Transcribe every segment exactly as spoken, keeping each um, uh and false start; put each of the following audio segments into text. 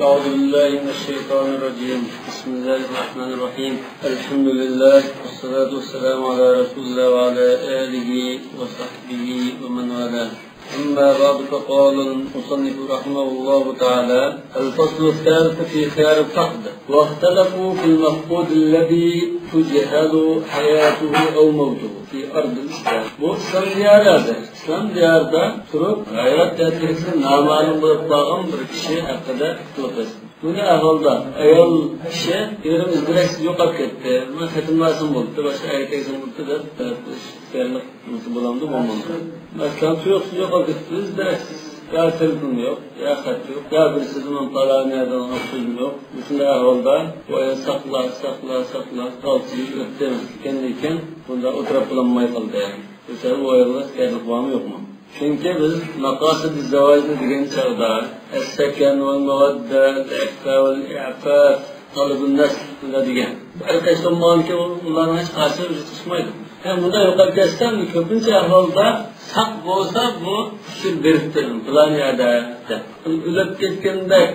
أعوذ بالله من الشيطان الرجيم. بسم الله الرحمن الرحيم. الحمد لله والصلاة والسلام على رسول الله وعلى آله وصحبه ومن والاه. أما بعد، فقال المصنف رحمه الله تعالى: الفصل الثالث في خيار الفقد. واختلفوا في المفقود الذي تجهل حياته أو موته في أرض الإسلام. بۇ ئىسلام دىيارىدا، ئىسلام دىيارىدا تۇرۇپ، ھايات يا تىرىكلىكى نامەلۇم بولۇپ قالغان بىر كىشى ھەققىدە ئىختىلاپ. بۇ نە ئەھۋالدا؟ ئايال كىشى يېرىم ئىز-دېرەكسىز يوقاپ كەتتى. مانا خېتىنىم بولۇپتۇ، باشقا ئەركەك بولۇپتۇ دەپ تەلەپ قىلىش خىيارلىق نېمىسى بولامدۇ، بولمامدۇ؟ مەسىلەن، تۇيۇقسىز يوقاپ كەتتى، ئىز-دېرەكسىز. يا تېلېفون يوق، يا خەت يوق، يا بىرسىدىن پالان يەردىن ئوخشىمۇ يوق. مۇشۇنداق ئەھۋالدا بۇ ئايال ساقلا، ساقلا، ساقلا، ئالتە يىل ئۆتتى. ئىكەندىكىن بۇنداق ئولتۇرۇپ بولالماي قالدى. بۇ سەۋەبى بۇ ئايالغا خىيارلىق بارمۇ يوقمۇ؟ چۈنكى بىز ماقاسىدى زاۋاجنى دېگەن چاغدا، ئەسسەكەن ۋە مۇۋەددە، ئەففە ۋە ئىئفاف، تالىبۇن نەسل دېگەن. ئەر قېشىدا بولمىغانكى، ئۇلارنىڭ ھېچ قايسىسى ۋۇجۇد قىلمايدۇ. ھە، بۇنداق يوقاپ كەتسە، كۆپىنچە ئەھۋالدا ساق بولسا، بۇ ئۇچۇر بېرىپتۇ، پىلان يەردە دەپ. ئۆلۈپ كەتكەندەك،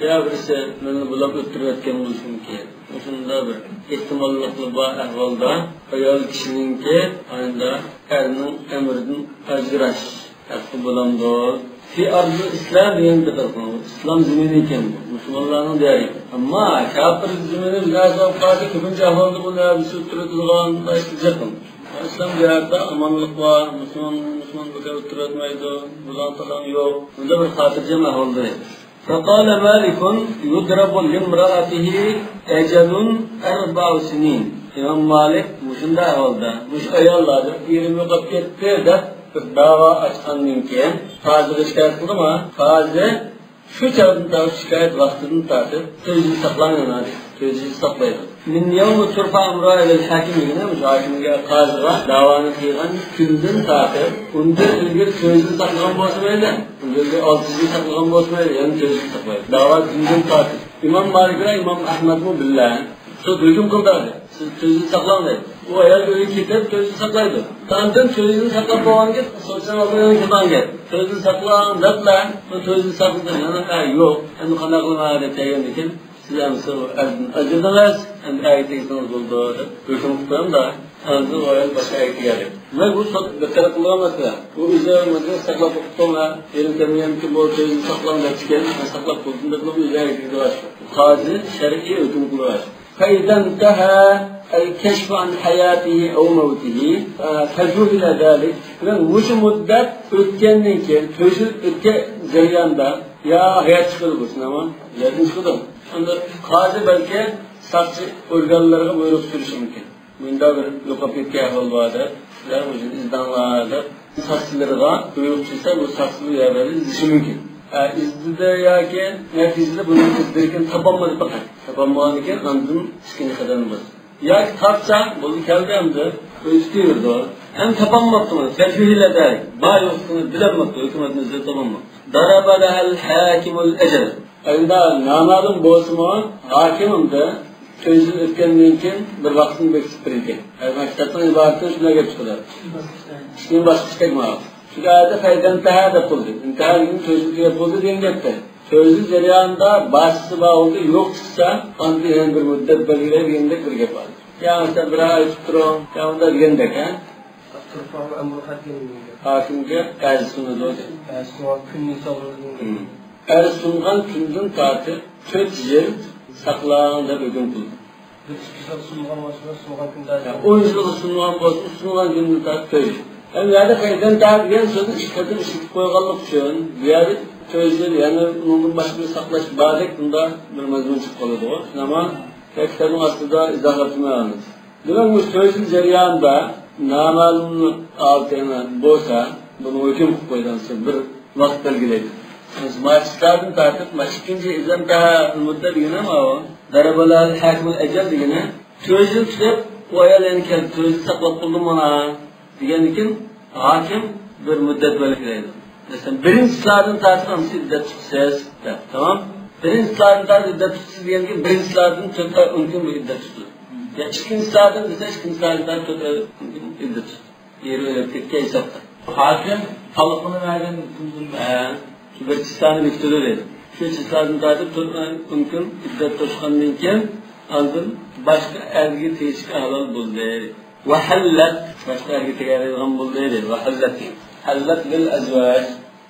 يا بىرسى مېنى بۇلاپ ئۆلتۈرۈۋەتكەن بولۇشى مۇمكىن. مۇشۇنداق بىر ئېھتىماللىقى بار ئەھۋالدا، ئايال كىشىنىڭكى ئاينىدا ئەرنىڭ ئەمرىدىن ئاجراش ھەققى بولامدۇ؟ في أرض الإسلام دېگەن گەپ، ئىسلام زېمىنى ئىكەن بۇ، مۇسۇلمانلارنىڭ دىيارى ئىكەن. ئەمما كاپىر زېمىنى بىناسى بولۇپ قالسا، كۆپىنچە ئەھۋالدا بۇ نەۋرىسى ئۆتتۈرۈۋېتىدىغان ئىشلىرى جىق. ئىسلام دىيارىدا ئامانلىق بار، مۇسۇلمان، مۇسۇلمان بىكار ئۆتتۈرۈۋەتمەيدۇ، بۇلان پالان يوق. بۇنداق بىر خاتىرجەم ئەھۋالدا. فقال مالك: يضرب لامرأته أجل أربع سنين. ئىمام مالىك مۇشۇنداق ئەھۋالدا، مۇشۇ ئاياللاردا ئېرىم يوقاپ كەتتى دەپ بىر داۋا ئاچقاندىن كېيىن، قازىغا شىكايەت قىلدىمۇ؟ قازى شۇ چاغدىن تارتىپ، شىكايەت ۋاقتىدىن تارتىپ تۆت يىل ساقلاڭ يەنە، تۆت يىل ساقلايدۇ. من يوم ترفع امرأة إلى الحاكم دېگىنى مۇشۇ ھاكىمگە، قازىغا داۋانى قىلغان كۈندىن تارتىپ، ئۇندىن ئىلگىرى تۆت يىل ساقلىغان بولسا مەيلى، ئۇندىن ئىلگىرى ئالتە يىل ساقلىغان بولسا مەيلى، يەنە تۆت يىل ساقلايدۇ. داۋا كۈندىن تارتىپ. ئىمام مالىك بىلەن ئىمام ئەھمەدمۇ بىللە شۇ ھۆكۈم قىلدى. سىز تۆت يىل ساقلاڭ دەيدۇ. ئۇ ئايال ئۆيگە كېتىپ تۆت يىل ساقلايدۇ. ئاندىن تۆت يىل ساقلاپ بولغاندىن كېيىن سوتچىنىڭ ئالدىغا يەنە كېلىدىغان گەپ. تۆت يىل ساقلاڭ دەپلا، بۇ تۆت يىل ساقلىدىم، يەنە، ھە، يوق. ئەمدى قانداق قىلىمەن دەپ كەلگەندىن كېيىن، سىز ئەمدى ئەردىن ئاجرىدىڭىز، ئەمدى ئەرگە تېگىسىڭىز بولىدۇ دەپ ھۆكۈم قىلىپ قويۇڭ-دە، ئاندىن ئۇ ئايال باشقا ئەرگە تېگەلەيدۇ. دېمەك، بۇ سوت بىر تەرەپ قىلىدىغان مەسىلە. ئۇ ئۆزى مەسىلەن ساقلاپ بوپتۇ، ھە، ئېرىم كەلمىگەندىن كېيىن بۇ تۆت يىل ساقلاڭ دەپتىكەن، ھە، ساقلاپ بولدۇم دەپلا ئۆزى ئەرگە تېگىدىغان. قازى شەرئىي ھۆكۈم قىلىۋەر. فإذا انتهى الكشف عن حياته أو موته، فجهل ذلك. دېمەك، مۇشۇ مۇددەت ئۆتكەندىن كېيىن، تۆت يىل ئۆتكەن جەرياندا يا ھايات چىقىدۇ بولسۇن، ئەمما يەردىن چىقىدۇ. ئەمدى قازى بەلكى ساقچى ئورگانلىرىغا بۇيرۇق سۈرۈشى مۇمكىن. مۇنداق بىر يوقاپ كەتكەن ئەھۋال بار دەپ، سىلەر مۇشۇنى ئىزدەڭلار دەپ، ساقچىلىرىغا بۇيرۇق چۈشۈرسە، بۇ ساقچىلار ياردەم ئىزدىشى مۇمكىن. ئە، ئىزدىدى ياكى نەتىجىدە بۇنىڭ ئىز-دېرىكىنى تاپالمىدى پەقەت. تاپالمىغاندىكىن ئاندىن ئىككىنچى قەدەم بار. ياكى تاپسا، بولدى، كەلدى ئەمدى. ئۆزى تۇتۇۋېرىدۇ. ئەمدى تاپالماپتۇ، فەجھۇلە دەل. بار يوقلۇقىنى بىلەلمەپتۇ، ھۆكۈمەتنى ئىزدەپ تاپالماپتۇ. ضرب لها الحاكم الأجل. ئەمدى نامەلۇم بولسىمۇ، ھاكىم ئەمدى تۆت يىل ئۆتكەندىن كېيىن بىر ۋاقىتنى بېكىتىپ بېرىدىكەن. ھەر مەكتەپنىڭ ئىبارىتىدىن شۇنداق گەپ چىقىدۇ. ئىككىنچى باسقۇچ تەگمەيدۇ. شۇ يەردە فەيدەنتەھە دەپ بولدى. ئىنتەھە دېگىنى تۆت يىل تۈگەپ بولدى دېگەن گەپتە. تۆت يىل جەريانىدا بارچىسى بار بولدى، يوق چىقسا، ئاندىن يەنە بىر مۇددەت بەلگىلەي دېگەندەك بىر گەپ بار. يا مەسىلەن، بىر ئاي ئۆتۈپ تۇرۇڭ، يا ئۇنداق دېگەندەك، ھە؟ ھاكىمگە ئەرز سۇنىدۇ. ئەرز سۇنغان كۈندىن سالغىلى. ئەرز سۇنغان كۈندىن تارتىپ تۆت يىل ساقلاڭ دەپ ھۆكۈم قىلدى. بىر ئىككى يىل سۇنغان بولسا، سۇنغان كۈندە. يا، ئون يىلغا سۇنغان بولسا، سۇنغان كۈندىن تارتىپ تۆت يىل. ئەمدى يەردە فەيدەنتەھە دېگەن سۆزنى ئىككى قېتىم ئىشلىتىپ قويغانلىقى ئۈچۈن، بۇ يەردە تۆت يىل، يەنى ئۇنىڭدىن باشقا بىر ساقلاش باردەك، بۇندا بىر مەزمۇن چىقىپ قالىدىغۇ. شۇنداقمۇ؟ كىتابنىڭ ئاستىدا ئىزاھلاپ تۇرمايمىز. دېمەك، مۇشۇ تۆت يىل جەريانىدا نامەلۇم ئالتىنى بولسا، بۇنى ھۆكۈم قىلىپ قويىدىغان بىر ۋاقىت بەلگىلەيدۇ. مانا شۇ چىسلاردىن تارتىپ، مانا ئىككىنچى ئىزەنتەھە مۇددەت دېگىنى ماۋۇ. ضرب لها الحاكم الأجل دېگىنى، تۆت يىل تۇتۇپ، ئۇ ئايال يەنە كەلدى، تۆت يىل ساقلاپ بولدۇم مانا دېگەندىن كېيىن، ھاكىم بىر مۇددەت بەلگىلەيدۇ. مەسىلەن، بىرىنچى چىسلاردىن تارتىپ ئەمدى ئىددەت تۇتىسىز دەپ، تامام. بىرىنچى چىسلاردىن تارتىپ ئىددەت تۇتىسىز دېگەندىن كېيىن، بىرىنچى چىسلاردىن تۆت ئاي ئون كۈن بىر ئىددەت تۇتىدۇ. يا ئىككىنچى چىسلاردىن دېسە، ئىككىنچى چىسلاردىن تارتىپ تۆت ئاي ئون كۈن ئىددەت تۇتىدۇ. ئېرى ئۆلۈپ كەتكەن ھېسابتا. ھاكىم تالىقىنى بەرگەن كۈندىن، ھە، شۇ بىر چىسلانى بېكىتىدۇ دەيدۇ. ئۈچ چىسلاردىن تارتىپ تۆت ئاي ئون كۈن ئىددەت توشقاندىن كېيىن، ئاندىن باشقا ئەرگە تېگىشكە ھالال بولدى. ۋەھەللەت، باشقا ئەرگە تېگەلەيدىغان بولدى دەيدۇ. ۋەھەللەت، ھەللەت لىل ئەزۋاج.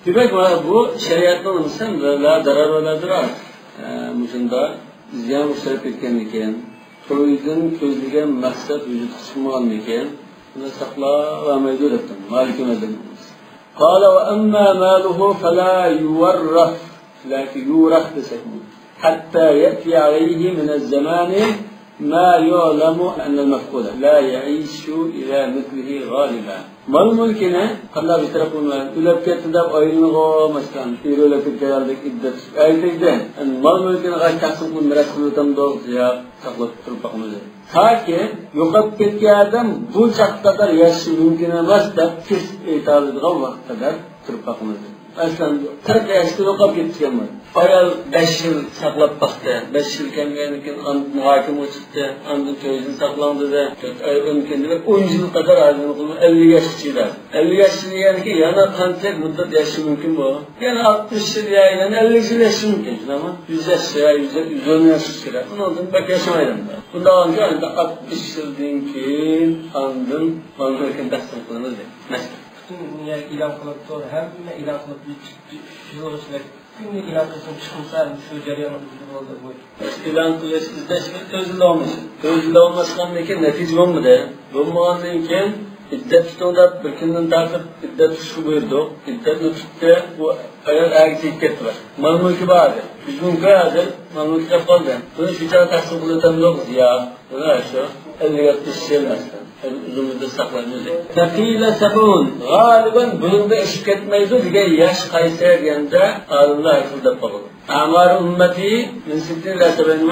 دېمەك، مانا بۇ شەرىئەتنىڭ نېمىسى، لا دارار ۋە لا دىرار. ئە، مۇشۇنداق زىيان ئۇچراپ كەتكەندىن كېيىن، تويدىن كۆزلىگەن مەقسەت ۋۇجۇدقا چىقمىغاندىن كېيىن، بۇنى ساقلاۋەرمەيدۇ دەپتۇ مالىكىي مەزھەبىمىز. قال وأما ماله فلا يورث، لكن يورث دېسەكمۇ، حتى يأتي عليه من الزمان ما يعلم أن المفقود لا يعيش إلى مثله غالبا. مال-مۈلكىنى قانداق بىر تەرەپ قىلماي، ئۆلۈپ كەتتى دەپ ئايرىلىغۇ، مەسىلەن، ئېرى ئۆلۈپ كەتكەن ھالدا ئىددەت تۇتۇپ ئەگىدى. ئەمدى مال-مۈلكىنى قايتا تەقسىم قىلىپ مىراس قىلىۋېتەمدۇ؟ ياق، ساقلاپ تۇرۇپ باقىمىز. تاكى يوقاپ كەتكەن ئادەم بۇ چاغقا قەدەر ياشىشى مۇمكىن ئەمەس دەپ كېسىپ ئېيتالىدىغان ۋاقىتقا قەدەر تۇرۇپ باقىمىز. مەسىلەن، قىرىق ياشتا يوقاپ كېتىشكەن بار. ئايال بەش يىل ساقلاپ باقتى. بەش يىل كەلمىگەندىن كېيىن ئاندىن ھاكىمغا چىقتى. ئاندىن تۆت يىل ساقلاڭ دېدى. تۆت ئاي ئون كۈن دېدى. ئون يىل قەدەر ھازىر ئەللىك ياشقا چىداپ. ئەللىك ياشقا چىدىگەندىن كېيىن يەنە قانچە مۇددەت ياشىشى مۇمكىن بۇ؟ يەنە ئاتمىش يىل يا يەنە ئەللىك يىل ياشىشى مۇمكىن، شۇنداقمۇ؟ يۈز ياشقا يا يۈز، يۈز ئون ياشقا كىرەر. ئۇنىڭدىن بەك ياشىمايدۇ. بۇنداق بولغاندا ئەمدى ئاتمىش يىلدىن كېيىن ئاندىن مال-مۈلكىنى تەقسىم قىلىمىز دەيدۇ. مەسىلەن. پۈتۈن دۇنيا ئېلان قىلىپتۇ، ھەممە ئېلان قىلىپ، يۈز، يۈز، يۈز يىلغىچە كۈندە ئېلان قىلسۇن، چىقمىسا، شۇ جەريان ئۇزۇن بولدى بۇ. ئېلان قىلىش، ئىزدەش بىلەن تۆت يىل داۋاملىشىدۇ. تۆت يىل داۋاملاشقاندىن كېيىن نەتىجە بولمىدى. بولمىغاندىن كېيىن ئىددەت تۇتۇڭ دەپ، بىر كۈندىن تارتىپ ئىددەت تۇتۇشقا بۇيرۇدۇق. ئىددەتنى تۇتتى، بۇ ئايال ئەرگە تېگىپ كەتتى. مال-مۈلكى بار ئىدى. يۈز مىڭ كوي ھازىر مال-مۈلكى كېلىپ قالدى. بۇنى شۇ چاغدا تەقسىم قىلىۋېتەمدۇق؟ ياق. مانا شۇ ئەللىك ئاتمىش يىل ئەسلى. ئۇزۇن مۇددەت ساقلايمىز دەيدۇ. فقيل سبع. غالىبەن بۇنىڭدىن ئېشىپ كەتمەيدۇ دېگەن ياش قايسى دېگەندە، ئالىملار ھەر خىل دەپ قالىدۇ. أعمار أمتي من ستين إلى سبعين.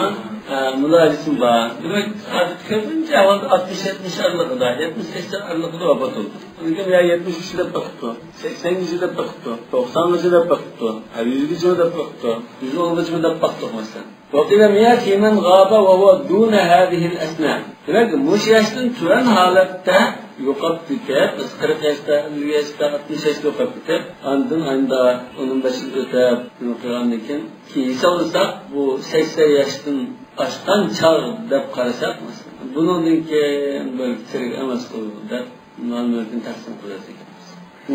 ھە، مۇنداق ھەدىسمۇ بار. دېمەك، ئادەتتە كۆپىنچە ئەھۋالدا ئاتمىش يەتمىش ئارىلىقىدا، يەتمىش سەكسەن ئارىلىقىدا ۋاپات بولىدۇ. لېكىن يا يەتمىش ئۈچ دەپ باقىپتۇ، سەكسەنگىچە دەپ باقىپتۇ، توقسانغىچە دەپ باقىپتۇ، ھە، يۈزگىچىمۇ دەپ باقىپتۇ، يۈز ئونغىچىمۇ دەپ باقتۇق، مەسىلەن. وقيل مئة في من غاب وهو دون هذه الأسنان. دېمەك، مۇشۇ ياشتىن تۆۋەن ھالەتتە يوقاپ كېتىپ، بىز قىرىق ياشتا، ئەللىك ياشتا، ئاتمىش ياشتا يوقاپ كېتىپ، ئاندىن ئايدا ئون بەش يىل ئۆتۈپ، نېمە قىلغاندىن كېيىن، كېيىن ھېسابلىساق، بۇ سەكسەن ياشتىن ئاشقان چاغ دەپ قارىساق، مەسىلەن، بۇنىڭدىن كېيىن بىر تىرىك ئەمەسقۇ دەپ مال-مۈلكىنى تەقسىم قىلىۋەتسەك.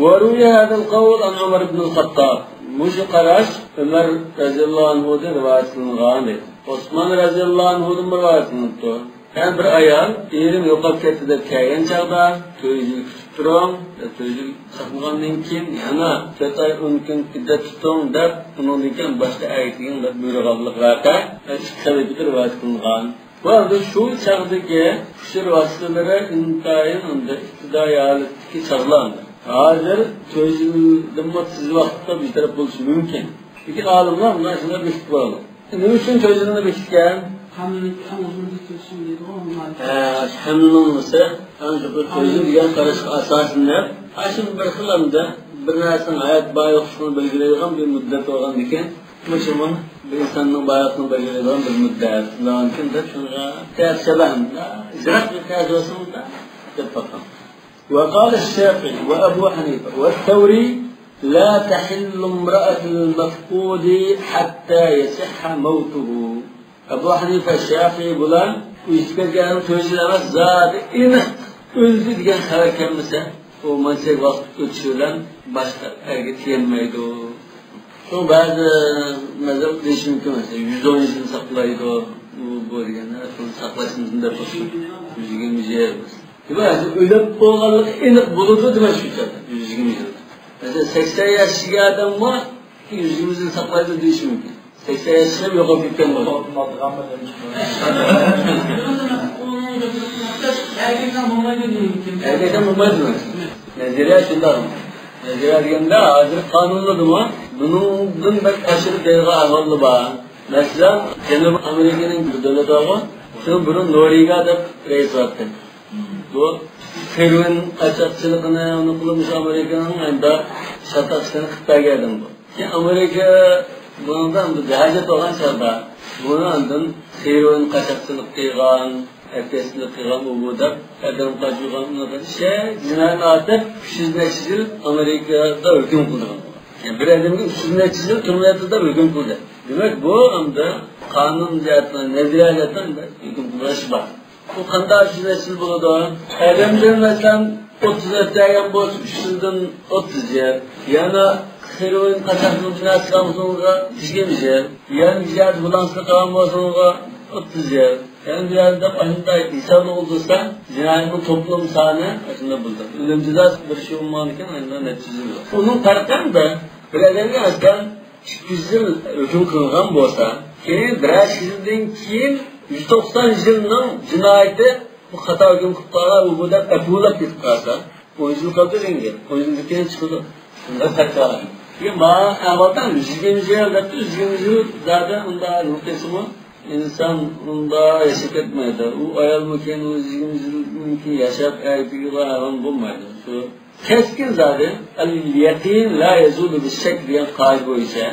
وروي هذا القول عن عمر بن الخطاب. مۇشۇ قاراش ئۆمەر رەزىياللاھۇ ئەنھۇدىن رىۋايەت قىلىنغان دەيدۇ. ئوسمان رەزىياللاھۇ ئەنھۇدىن رىۋايەت قىلىنىپتۇ. يەنى بىر ئايال، ئېرىم يوقاپ كەتتى دەپ كەلگەن چاغدا، تۆت يىل كۈتۈپ تۇرۇڭ، تۆت يىل ساقلىغاندىن كېيىن يەنە تۆت ئاي ئون كۈن ئىددەت تۇتۇڭ دەپ، ئۇنىڭدىن كېيىن باشقا ئەرگە تېگىڭ دەپ بۇيرۇغانلىق ۋەقە ئىككى خەلىپىدە رىۋايەت قىلىنغان. بۇ ئەمدى شۇ چاغدىكى ئۇچۇر ۋاسىتىلىرى ئىنتايىن ئەمدى ئىپتىدائىي ھالەتتىكى چاغلار. ھازىر تۆت يىلدىنمۇ تېز ۋاقىتتا بىر تەرەپ بولۇشى مۇمكىن. لېكىن ئالىملار مۇنداق شۇنداق بېكىتىپ قويغان. نېمە ئۈچۈن تۆت يىلنى بېكىتكەن؟ ھەممىنىڭكى ئەڭ ئۇزۇن بىر تۆت يىل دەيدىغۇ، ئۇنىڭ ھە، ھەممىنىڭ نېمىسى ئەڭ يۇقىرى تۆت يىل دېگەن قاراشقا ئاساسەن دەپ، ئاشۇ بىر خىل ئەمدى بىر نەرسىنىڭ ھايات بار يوقلۇقىنى بەلگىلەيدىغان بىر مۇددەت بولغاندىكىن، مۇشۇمۇ بىر ئىنساننىڭ بايلىقىنى بەلگىلەيدىغان بىر مۇددەت. شۇنداقكەن دەپ شۇنىڭغا تەس شەبەھ، يىراق بىر تەس بولسىمۇ دەپ باققان. وقال الشافعي وأبو حنيفة والثوري: لا تحل امرأة المفقود حتى يصح موته. ئەبۇ ھەنىفە، شافىئى بۇلار ئۆچۈپ كەتكەن تۆت يىل ئەمەس، زادى ئېنىق ئۆلدى دېگەن خەۋەر كەلمىسە، ئۇ مانچە ۋاقىت ئۆتۈشى بىلەن باشقا ئەرگە تىيەلمەيدۇ. شۇڭا بەزى مەزھەپ دېيىشى مۇمكىن، مەسىلەن، يۈز ئون يىل ساقلايدۇ، بۇ، بۇ دېگەندە، شۇنى ساقلاش دېمەس، يۈز يىگىرمە يىل. دېمەك، ئۆلۈپ بولغانلىقى ئېنىق بولىدۇ دېمەك، شۇ چاغدا يۈز يىگىرمە يىل. مەسىلەن، سەكسەن ياش كىشىگە ئادەم بار، يۈز يىگىرمە يىل ساقلايدۇ دېيىشى مۇمكىن. سەكسەن ياش كىشى يوقاپ كەتكەن بولىدۇ. ئەركەكتىن بولمايدۇ دېمەك. نەزەرىيە شۇنداق. نەزەرىيە دېگەندە، ھازىر قانۇنلىدىمۇ، بۇنىڭدىن بەك ئاشۇرۇپ بېرىدىغان ئەھۋاللار بار. مەسىلەن، جەنۇبىي ئامېرىكىنىڭ بىر دۆلىتى بارغۇ، شۇنىڭ بۇرۇن نورۋېگىيە دەپ رەئىس بارتتى. بۇ خېروئىن قاچاقچىلىقىنى، ئۇنى قىلىپ، مۇشۇ ئامېرىكىنىڭ ئەمدى شاتاق ئىشلىرىنى قىلىپ بەرگەن ئادەم بۇ. كېيىن ئامېرىكا بۇنىڭدا ئەمدى ھاجەت بولغان چاغدا، بۇنى ئاندىن خېروئىن قاچاقچىلىق قىلغان، ئەركەكچىلىك قىلغان، ئۇ بۇ دەپ ئادەم قاچۇرغان، ئۇنىڭ ئىشى جىنايەتنى ئارتىپ، ئۈچ يۈز نەچچە يىل ئامېرىكىدا ھۆكۈم قىلغان. يەنى بىر ئادەمگە ئۈچ يۈز نەچچە يىل تۈرمە ياتىدۇ دەپ ھۆكۈم قىلدى. دېمەك، بۇ ئەمدى قانۇن جەھەتتىن، نەزەرىيە جەھەتتىن بىر ھۆكۈم قىلىش بار. بۇ قانداق ئۈچ يىل بولىدۇ؟ ئادەمدىن، مەسىلەن، ئوتتۇز ئۆتەلگەن بولسا، ئۈچ يىلدىن ئوتتۇز يىل. يەنە خېروئىن قاچاقچىلىق جىنايىتى قىلغان بولسا، يىگىرمە يىل. يەنە بىر يەردە بۇلاڭچىلىق قىلغان بولسا، ئوتتۇز يىل. يەنە بىر يەردە ئاشۇنداق ھېسابلىق ئولتۇرسا، جىنايەتنىڭ توپلام سانى ئاشۇنداق بولىدۇ. ئۆلۈم جازاسى بېرىش ئومۇمەن ئىكەن، ئاشۇنداق نەچچە يۈز يىل. ئۇنىڭ پەرقى ھەمدە بىر ئادەمگە، مەسىلەن، ئىككى يۈز يىل ھۆكۈم قىلغان بولسا، كېيىن بىرەر يىلدىن كېيىن يۈز توقسان يىلنىڭ جىنايىتى بۇ خاتا ھۆكۈم قىلىپ قالغان، ئۇ بۇ دەپ ئەپۇلەپ كېتىپ قالسا، ئون يىل قالدى رەڭگى، ئون يىلدىن كېيىن چىقىدۇ. شۇنداق پەرق بار. كېيىن مانا ئەھۋالدا يۈز يىگىرمە يىل دەپتۇ، يۈز يىگىرمە يىل زادى ئۇنداق يوق دېسىمۇ، ئىنسان ئۇنداق ياشاپ كەتمەيدۇ. ئۇ ئايالمۇ كېيىن ئۇ يۈز يىگىرمە يىلدىن كېيىن ياشاپ، ئەركىگە ھايۋان بولمايدۇ. شۇ كەسكىن زادى، «اليقين لا يزول بالشك» دېگەن قائىدە بويىچە،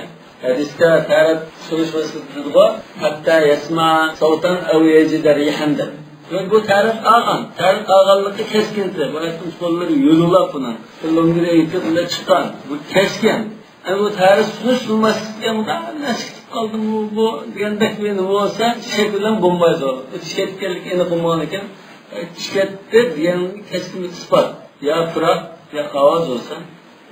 ھەدىستە تەرەت سۇنۇش مەسىلىسىدىغۇ، «حتى يسمع صوتا أو يجد ريحا» دەپ. دېمەك، بۇ تەرەت ئالغان، تەرەت ئالغانلىقى كەسكىنتى. بۇ ئەسلى قوللىرى يۆلىلەپ بۇنىڭ. لوڭگىدە يېتىپ بۇنداق چىققان. بۇ كەسكىن. ئەمما بۇ تەرەت سۇنۇش سۇنماسلىققا مۇنداق نەرسە كېتىپ قالدىمۇ بۇ دېگەندەك بىر نېمە بولسا، شەك بىلەن بولمايدۇ. شەك ئىكەنلىكى ئېنىق بولمىغان ئىكەن. چىقىپ كەتتى دېگەن كەسكىن بىر ئىسپات. يا پۇراق، يا ئاۋاز بولسا،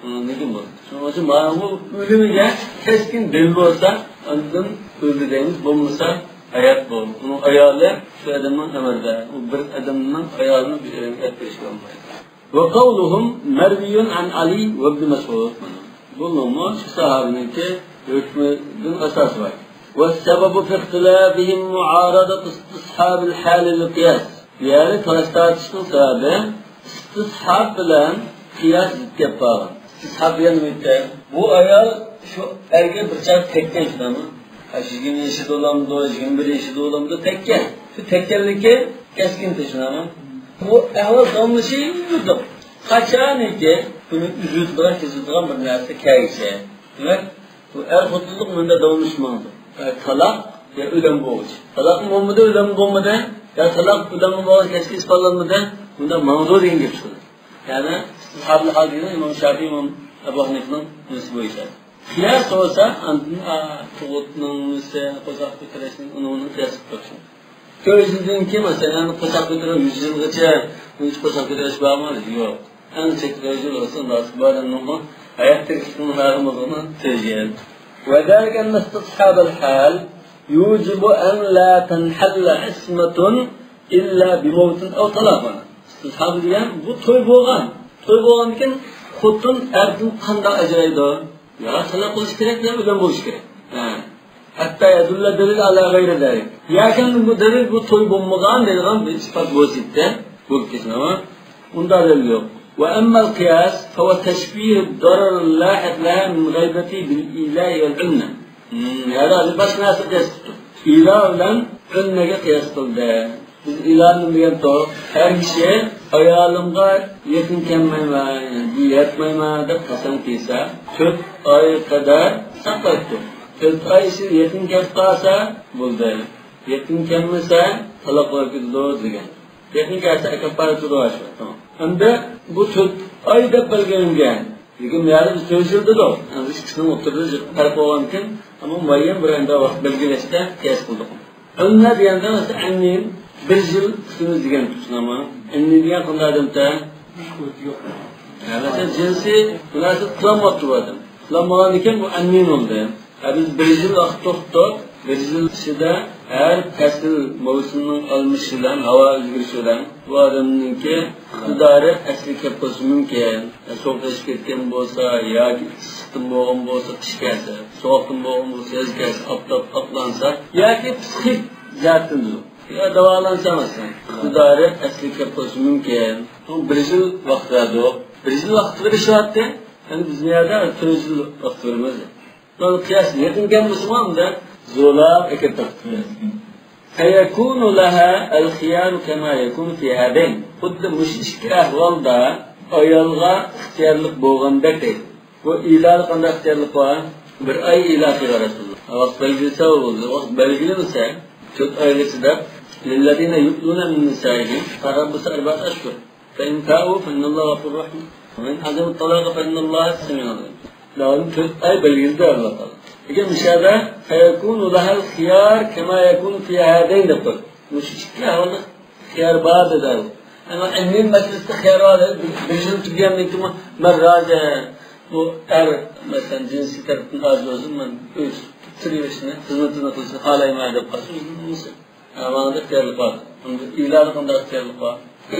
ئۇ نېمە بولىدۇ؟ شۇنىڭ ئۈچۈن مانا بۇ ئۆلۈمىگە كەسكىن دەلىل بولسا، ئاندىن ئۆلدى دەيمىز، بولمىسا ھايات بولىدۇ. ئۇنىڭ ئايالى شۇ ئادەمنىڭ ئەمرىدە. ئۇ بىر ئادەمنىڭ ئايالىنى بىر ئادەمگە ئەپ بېرىشكە بولمايدۇ. وقولهم مروي عن علي وابن مسعود. بۇنىڭمۇ شۇ ساھابىنىڭكى ھۆكمىدىن ئاساسى بار. والسبب في اختلافهم معارضة استصحاب الحال للقياس. يەنى تالاش تارتىشنىڭ سەۋەبى ئىستىسھاب بىلەن قىياس زىت گەپ قىلغان. ئىستىسھاب دېگەن نېمە؟ بۇ ئايال شۇ ئەرگە بىر چاغ تەگكەن شۇنداقمۇ؟ ھە، يىگىرمە يېشىدا بولامدۇ، يىگىرمە بىر يېشىدا بولامدۇ تەگكەن. شۇ تەگكەنلىكى كەسكىن شۇنداقمۇ؟ بۇ ئەھۋال داۋاملىشىپ يۈردى. قاچانكى بۇنى ئۈزۈۋېتىدىغان، كېسىۋېتىدىغان بىر نەرسە كەلگۈچە. دېمەك، بۇ ئەر خوتۇنلۇق مۇنداق داۋاملىشىپ ماڭىدۇ. ئە، تالاق يا ئۆلۈم بولغۇچە. تالاقمۇ بولمىدى، ئۆلۈممۇ بولمىدى. يا تالاق، ئۆلۈممۇ بولغان، كەسكىن ئىسپاتلانمىدى. بۇنداق ماڭىدۇ دېگەن گەپ چىقىدۇ. يەنى ئىستىسھابۇل ھال دېگىنى ئىمام شافىئى، ئىمام ئەبۇ ھەنىفىنىڭ نېمىسى بويىچە. قىياس بولسا، ئاندىن، ئا، تۇغۇتنىڭ نېمىسى، قورساق كۆتۈرۈشنىڭ، ئۇنىڭ، ئۇنىڭ قىياسى يوق. تۆت يىلدىن كېيىن، مەسىلەن، قورساق كۆتۈرۈپ يۈز يىلغىچە بۇنچە قورساق كۆتۈرۈش بارمۇ؟ يوق. ئەڭ چەكلىك يۈز يىل بولسا، ناسىب بار ئادەمنىڭمۇ ھايات تىرىكلىكنىڭ مەلۇم بولغىنى تۆت يىل. وذلك أن استصحاب الحال يوجب أن لا تنحل عصمة إلا بموت أو طلاق. ئىستىسھاب دېگەن بۇ توي بولغان. توي بولغاندىن كېيىن خوتۇن ئەردىن قانداق ئاجرايدۇ؟ يا تالاق بولۇشى كېرەك، يا ئۆلۈم بولۇشى كېرەك. ھە. حتى يدل دليل على غير ذلك. ياكى بۇ دەلىل بۇ توي بولمىغان دەيدىغان بىر ئىسپات ۋاسىتە بولۇپ كەتسۇن، ئەمما ئۇنداق دەلىل يوق. وأما القياس فهو تشبيه الضرر اللاحق لها من الغيبة بالإيلاء والعنة. ھىم، يەنى ھازىر باشقا نەرسىگە قىياس قىلىپتۇ. ئىلا بىلەن ئۈننەگە قىياس قىلدى. بىز ئىلا نېمە دېگەنتۇق؟ ھەر كىشى ئايالىمغا يېقىن كەلمەيمەن، يەتمەيمەن دەپ قەسەم قىلسا، تۆت ئاي قەدەر ساقلايتتۇق. تۆت ئاي ئىچىدە يېقىن كەپ قالسا، بولدى. يېقىن كەلمىسە، تالاق بولۇپ كېتىدۇ دېگەن. يېقىن كەلسە، كاپپارەت تۇرۇۋاتىدۇ. تامام. ئەمدى بۇ تۆت ئاي دەپ بەلگىلەنگەن. لېكىن بۇ يەردە بىز تۆت يىل دېدۇق. ئەمدى ئىككىسىنىڭ ئوتتۇرىدا پەرق بولغاندىكىن، ئەمما مۇئەييەن بىر ئايدا ۋاقىت بەلگىلەشتە قىياس قىلدۇق. ئۈننە دېگەندە، مەسىلەن، ئەننىن بىر يىل ئۈستىمىز دېگەن تۇتۇشنامە. ئەننىن دېگەن قانداق ئادەمتە؟ ھە، مەسىلەن، جىنسىي مۇناسىۋەت قىلالماپتۇ بۇ ئادەم. قىلالمىغاندىكىن بۇ ئەننىن بولدى. ھە، بىز بىر يىل ۋاقىت توختىتىپ، بىر يىل ئىچىدە ھەر پەسىل مەۋسۇمنىڭ ئالمىشىشى بىلەن، ھاۋا ئۆزگىرىشى بىلەن بۇ ئادەمنىڭكى ئىقتىدارى ئەسلىگە كېلىپ قېلىشى مۇمكىن. سوغۇقلىشىپ كەتكەن بولسا ياكى ئىسسىقتىن بولغان بولسا، قىش كەلسە، سوغۇقتىن بولغان بولسا، ياز كەلسە، ئاپتاپ قاپلانسا ياكى پسىخىك جەھەتتىن يا داۋالانسا، مەسىلەن، ئىقتىدارى ئەسلىگە كېلىپ قېلىشى مۇمكىن. بۇ بىر يىل ۋاقىت بەردۇق. بىر يىل ۋاقىت بېرىشىۋاتتى. ئەمدى بىز بۇ يەردە تۆت يىل ۋاقىت بېرىمىز. قىياس يېقىن كەلمىسىمۇ، ئەمدى زورلاپ ئەكەپ تارتىپ قويىدۇ. فيكون لها الخيار كما يكون في هذين. خۇددى مۇشۇ ئىككى ئەھۋالدا ئايالغا ئىختىيارلىق بولغاندەك دەيدۇ. بۇ ئىلانى قانداق ئىختىيارلىق بار؟ بىر ئاي ئىلا قىلغان رەسۇلۇللا. ۋاقىت بەلگىلىسە بولدى. ۋاقىت بەلگىلىمىسە، تۆت ئايغىچە دەپ، للذين يؤلون من نسائهم تربص أربعة أشهر. فإن فاءوا فإن الله غفور رحيم. وإن عزموا الطلاق فإن الله سميع عليم. داۋامى تۆت ئاي بەلگىلىدى ئاللا تائالا. لېكىن مۇشۇ يەردە فيكون لها الخيار كما يكون في هذين دەپ قويدى. مۇشۇ ئىككى ئەھۋالدا خىيار بار دېدى. ئەمما ئىلمىي مەسىلىسىدە خىيار بار دېدى. بىر يىل تۈگىگەندىن كېيىن مەن رازى، بۇ ئەر، مەسىلەن، جىنسىي تەرەپتىن ئاجىز بولسۇن، مەن ئۆي تۇتۇپ تۇرۇۋېرىشنى، خىزمىتىنى قىلىشنى خالايمەن دەپ قالسا، ئۆزىنىڭ نېمىسى. ھە، ماڭىدا ئىختىيارلىق بار. ئەمدى ئىلادا قانداق ئىختىيارلىق بار؟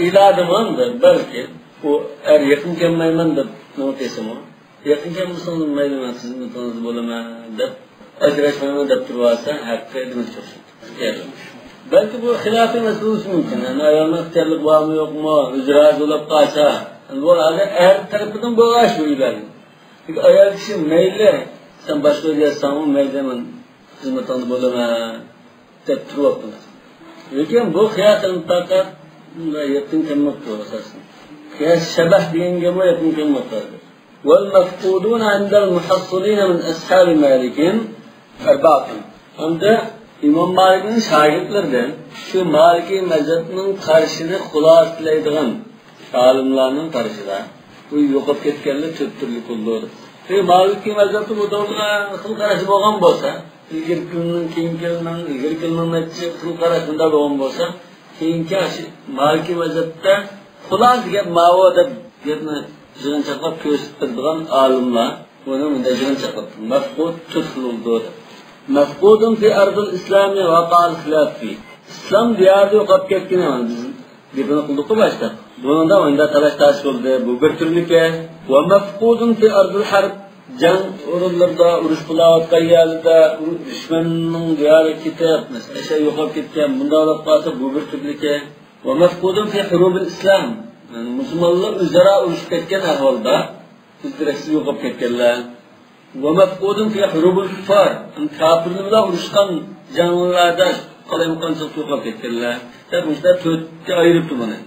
ئىلادىمۇ ئەمدى بەلكى ئۇ ئەر يېقىن كەلمەيمەن دەپ مېڭىپ كەلسىمۇ، يېقىن كەلمىسىڭىز مەيلى، مەن خىزمىتىڭىزدە بولىمەن دەپ، ئاجراشمايمەن دەپ تۇرۇۋالسا، ھەققى دېمەكچى ئوخشايدۇ. ئىختىيارلىق. بەلكى بۇ خىلاپىي مەسىلە بولۇشى مۇمكىن. يەنى ئايالنىڭ ئىختىيارلىقى بارمۇ يوقمۇ، ئۆزى رازى بولۇپ قالسا. ئەمدى بۇ ھازىر ئەر تەرىپىدىن بولغاچ بۇ ئىبارە. چۈنكى ئايال كىشى مەيلى، سەن باشقا ئۆيگە ياتساڭمۇ مەيلى، مەن خىزمىتىڭدە بولىمەن دەپ تۇرۇۋاپتۇ. لېكىن بۇ قىياسەن پەقەت يېقىن كەلمەپتۇ ئاساسەن. قىياس شەبەھ دېگەنگىمۇ يېقىن كەلمەپتۇ. والمفقودون عند المحصلين من أصحاب مالك أربعة. ئەمدى ئىمام مالىكنىڭ شاگىرتلىرىدىن شۇ مالىكىي مەزھەپنىڭ قارىشىنى خۇلاسىلەيدىغان ئالىملارنىڭ قارىشىدا بۇ يوقاپ كەتكەنلەر تۆت تۈرلۈك بولىدۇ. شۇ مالىكىي مەزھەپتە بۇ توغرىدا خىل قاراش بولغان بولسا، ئىلگىرىكىلىنىڭ، كېيىنكىلىنىڭ، ئىلگىرىكىلىنىڭ نەچچە خىل قاراش مۇنداق بولغان بولسا، كېيىنكى شۇ مالىكىي مەزھەپتە خۇلاسە گەپ ماۋۇ دەپ گەپنى يىغىنچاقلاپ كۆرسىتىپ بېرىدىغان ئالىملار بۇنى مۇنداق يىغىنچاقلاپ، مەفقۇد تۆت خىل بولىدۇ دەپ. مەفقۇدۇن في أرض الإسلام وقع الخلاف فيه. ئىسلام دىيارىدا يوقاپ كەتكىنى، بىز گېپىنى قىلدۇققۇ باشتا. بۇنىڭدا ئەمدى تالاش تارتىش بولدى. بۇ بىر تۈرلۈكى. ومفقود في أرض الحرب. جەڭ ئورۇنلىرىدا، ئۇرۇش بولۇۋاتقان يەرلىرىدە، دۈشمەننىڭ دىيارىغا كېتىپ، مەسىلەن، ئەشە يوقاپ كەتكەن، مۇنداق بولۇپ قالسا، بۇ بىر تۈرلۈكى. ومفقود في حروب الإسلام. يەنى مۇسۇلمانلار ئۆزئارا ئۇرۇشۇپ كەتكەن ئەھۋالدا، ئىز دېرەكسىز يوقاپ كەتكەنلەر. ومفقود في حروب الكفار. كاپىرلار بىلەن ئۇرۇشقان جەڭلەردە قالايمىقانچىلىقتا يوقاپ كەتكەنلەر. دەپ مۇشۇنداق تۆتكە ئايرىپتۇ بۇنى.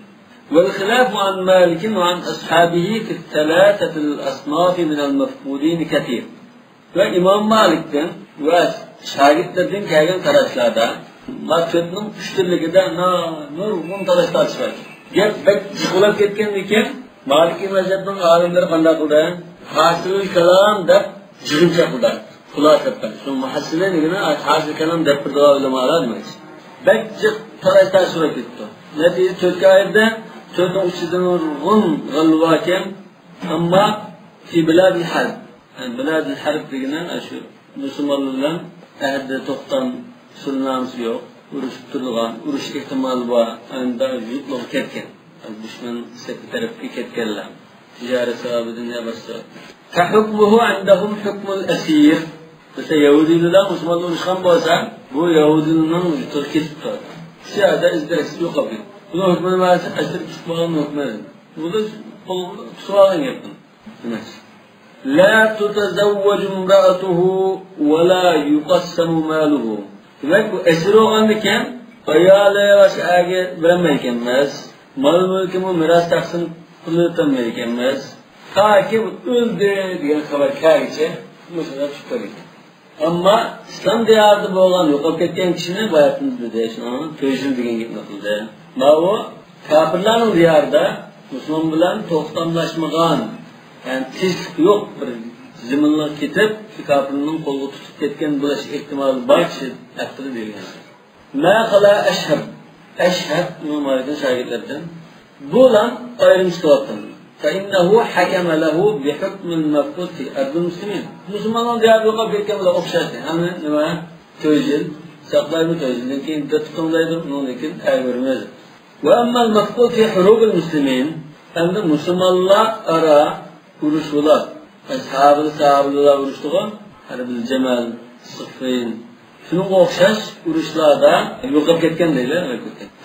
والخلاف عن مالك وعن أصحابه في الثلاثة الأصناف من المفقودين كثير. ۋە ئىمام مالىكتىن ۋە شاگىرتلىرىدىن كەلگەن قاراشلاردا، ما تۆتنىڭ ئۈچ تۈرلۈكىدە نا-، نۇرغۇن تالاش تارتىش بار. گەپ بەك جىق بولاپ كەتكەندىكىن، مالىكىي مەزھەپنىڭ ئالىملىرى قانداق قىلدى؟ ھاسىلۇل كالام دەپ يىغىنچاق قىلدى. خۇلاسە قىلدى. شۇ مۇھەسسىلە دېگىنى ھاسىل كالام دەپ بىر داۋا ئۆلىمالار دېمەكچى. بەك جىق تالاش تارتىش بولاپ كېتىپتۇ. نەتىجە تۆتكە ئايرىدى. تۆتنىڭ ئۈچىدە نۇرغۇن غەلۋە باركەن. ئەمما في بلاد الحرب. يەنى بىلادىل ھەرب دېگىنى ئاشۇ مۇسۇلمانلار بىلەن ئەھدى توختام سۈلھىنامىسى يوق، ئۇرۇشۇپ تۇرىدىغان، ئۇرۇش ئېھتىمالى بار، ئەمدى يۇرتلارغا كەتكەن، دۈشمەن سېپى تەرەپكە كەتكەنلەر، تىجارەت سەۋەبىدىن يا باشقا. فحكمه عندهم حكم الأسير. مەسىلەن، يەھۇدىيلار بىلەن مۇسۇلمانلار ئۇرۇشقان بولسا، بۇ يەھۇدىينىڭ يۇرتىغا كېتىپ تۇرىدۇ. شۇ يەردە ئىز دېرەكسىز يوقاپ كېتىدۇ. بۇنىڭ ھۆكمىنى بەرسە، ئەسىر كېتىپ قالغان ھۆكمى. بۇنى قولغا تۇتۇپ ئالغان گەپنى. دېمەك، لا تتزوج امرأته ولا يقسم ماله. دېمەك، بۇ ئەسىر بولغاندىكىن، ئايالى باشقا ئەرگە بېرەلمەيدىكەنمىز، مال مۈلكىمۇ مىراس تەقسىم قىلىۋېتەلمەيدىكەنمىز. تاكى ئۆلدى دېگەن خەۋەر كەلگۈچە مۇشۇنداق تۇتۇپ تۇرىدىكەن. ئەمما ئىسلام دىيارىدا بولغان يوقاپ كەتكەن كىشىنى باياتىن دېدى، شۇنىڭ تۆت يىل دېگەن گەپنى قىلدى. ماۋۇ كاپىرلارنىڭ دىيارىدا مۇسۇلمان بىلەن توختاملاشمىغان، يەنى تىنچلىق يوق بىر زېمىنلارغا كېتىپ، شۇ كاپىرنىڭ قولىغا تۇتۇپ كەتكەن بولۇش ئېھتىمالى بار كىشى ھەققىدە دېگەن. ما خلا أشهب. ئەشھەب ئىمام مالىكنىڭ شاگىرتلىرىدىن. بۇلار ئايرىم چىقىۋاتقان. فإنه حكم له بحكم المفقود في أرض المسلمين. مۇسۇلمانلارنىڭ دىيارىدا يوقاپ كەتكەن بىلەن ئوخشاش. يەنى نېمە؟ تۆت يىل ساقلايدۇ، تۆت يىلدىن كېيىن دەپ تۇتۇڭلايدۇ، ئۇنىڭدىن كېيىن ئەرگە بېرىمىز. وأما المفقود في حروب المسلمين. ئەمدى مۇسۇلمانلار ئارا ئۇرۇش بولار. ئەسھابىل ساھابىلەر ئۇرۇشتىغۇ. ھەربىل جەمەل، سىففىن. شۇنىڭغا ئوخشاش ئۇرۇشلاردا يوقاپ كەتكەن دەيلى.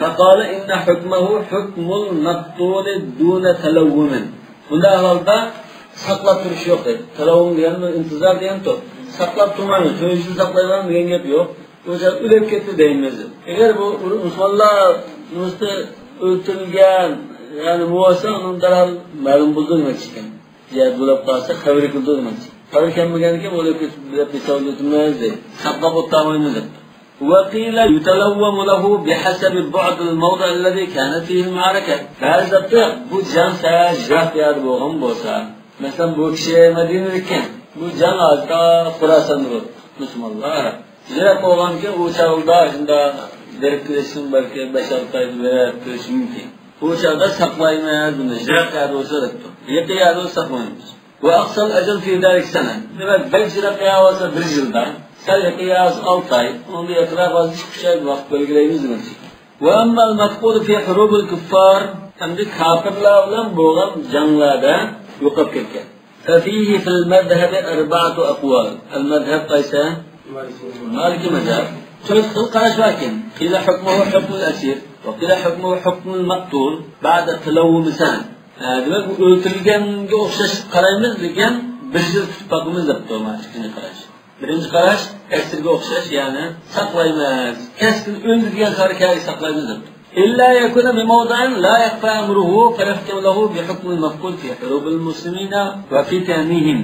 فقال إن حكمه حكم المقتول دون تلوم. بۇنداق ئەھۋالدا ساقلاپ تۇرۇش يوق دەيدۇ. تەلەۋۋۇم دېگەن بىر ئىنتىزار دېگەن توپ. ساقلاپ تۇرمايمىز، تۆت يىل ساقلايمەن دېگەن گەپ يوق. ئۆزى ئۆلۈپ كەتتى دەيمىز. ئەگەر بۇ مۇسۇلمانلار نېمىسىدە ئۆلتۈرۈلگەن، يەنى بولسا، ئۇنىڭ دەرھال مەلۇم بولىدۇ دېمەكچى ئىكەن. زىيادە بولۇپ قالسا، خەۋىرى كېلىدۇ دېمەكچى. خەۋىرى كەلمىگەنكىن، ئۇنى كۆتۈرۈپ بېسىۋېتىمىز دەيدۇ. ساقلاپ ئولتۇرمايمىز دەپتۇ. وقيل يتلوم له بحسب بعد الموضع الذي كانت فيه المعركة. بەزى دەپتۇ، بۇ جەڭ سەل يىراق يەردە بولغان بولسا، مەسىلەن، بۇ كىشى مەدىنىدىكەن، بۇ جەڭ ھازىر خۇراساندا بولدى. مۇسۇلمانلار. يىراق بولغانكىن، ئۇ چاغدا شۇنداق بېرىپ كېلىشىڭ بەلكى بەش-ئالتە ئايدا بېرىپ كېلىشى مۇمكىن. ئۇ چاغدا ساقلايمىز بۇنى، يىراق يەردە بولسا دەپتۇ. يېقىن يەردە بولسا ساقلايمىز. وأقصى الأجل في ذلك سنة. دېمەك، بەك يىراق يەر بولسا بىر يىلدا، سەل يېقىن يەر بولسا ئالتە ئاي، ئۇنىڭدىن يېقىنراق بولسا ئىككى-ئۈچ ئاي ۋاقىت بەلگىلەيمىز دېمەكچى. وأما المفقود في حروب الكفار، ئەمدى كاپىرلار بىلەن بولغان جەڭلەردە يوقاپ كەتكەن. ففيه في المذهب أربعة أقوال. المذهب قايسى؟ مالكى مەزھەب. تۆت خىل قاراش باركەن. قيل حكمه حكم الأسير، وقيل حكمه حكم المقتول بعد تلوم سنة. ھە، دېمەك، بۇ ئۆلتۈرۈلگەنگە ئوخشاش قارايمىز، لېكىن بىر يىل كۈتۈپ باقىمىز دەپتۇ، مانا ئىككىنچى قاراش. بىرىنچى قاراش، ئەسىرگە ئوخشاش، يەنى ساقلايمىز. كەسكىن ئۆلدۈرگەن سارى كەلگۈ ساقلايمىز دەپتۇ. إلا يكون بموضع لا يخفى أمره فيحكم له بحكم المفقود في حروب المسلمين وفتنهم.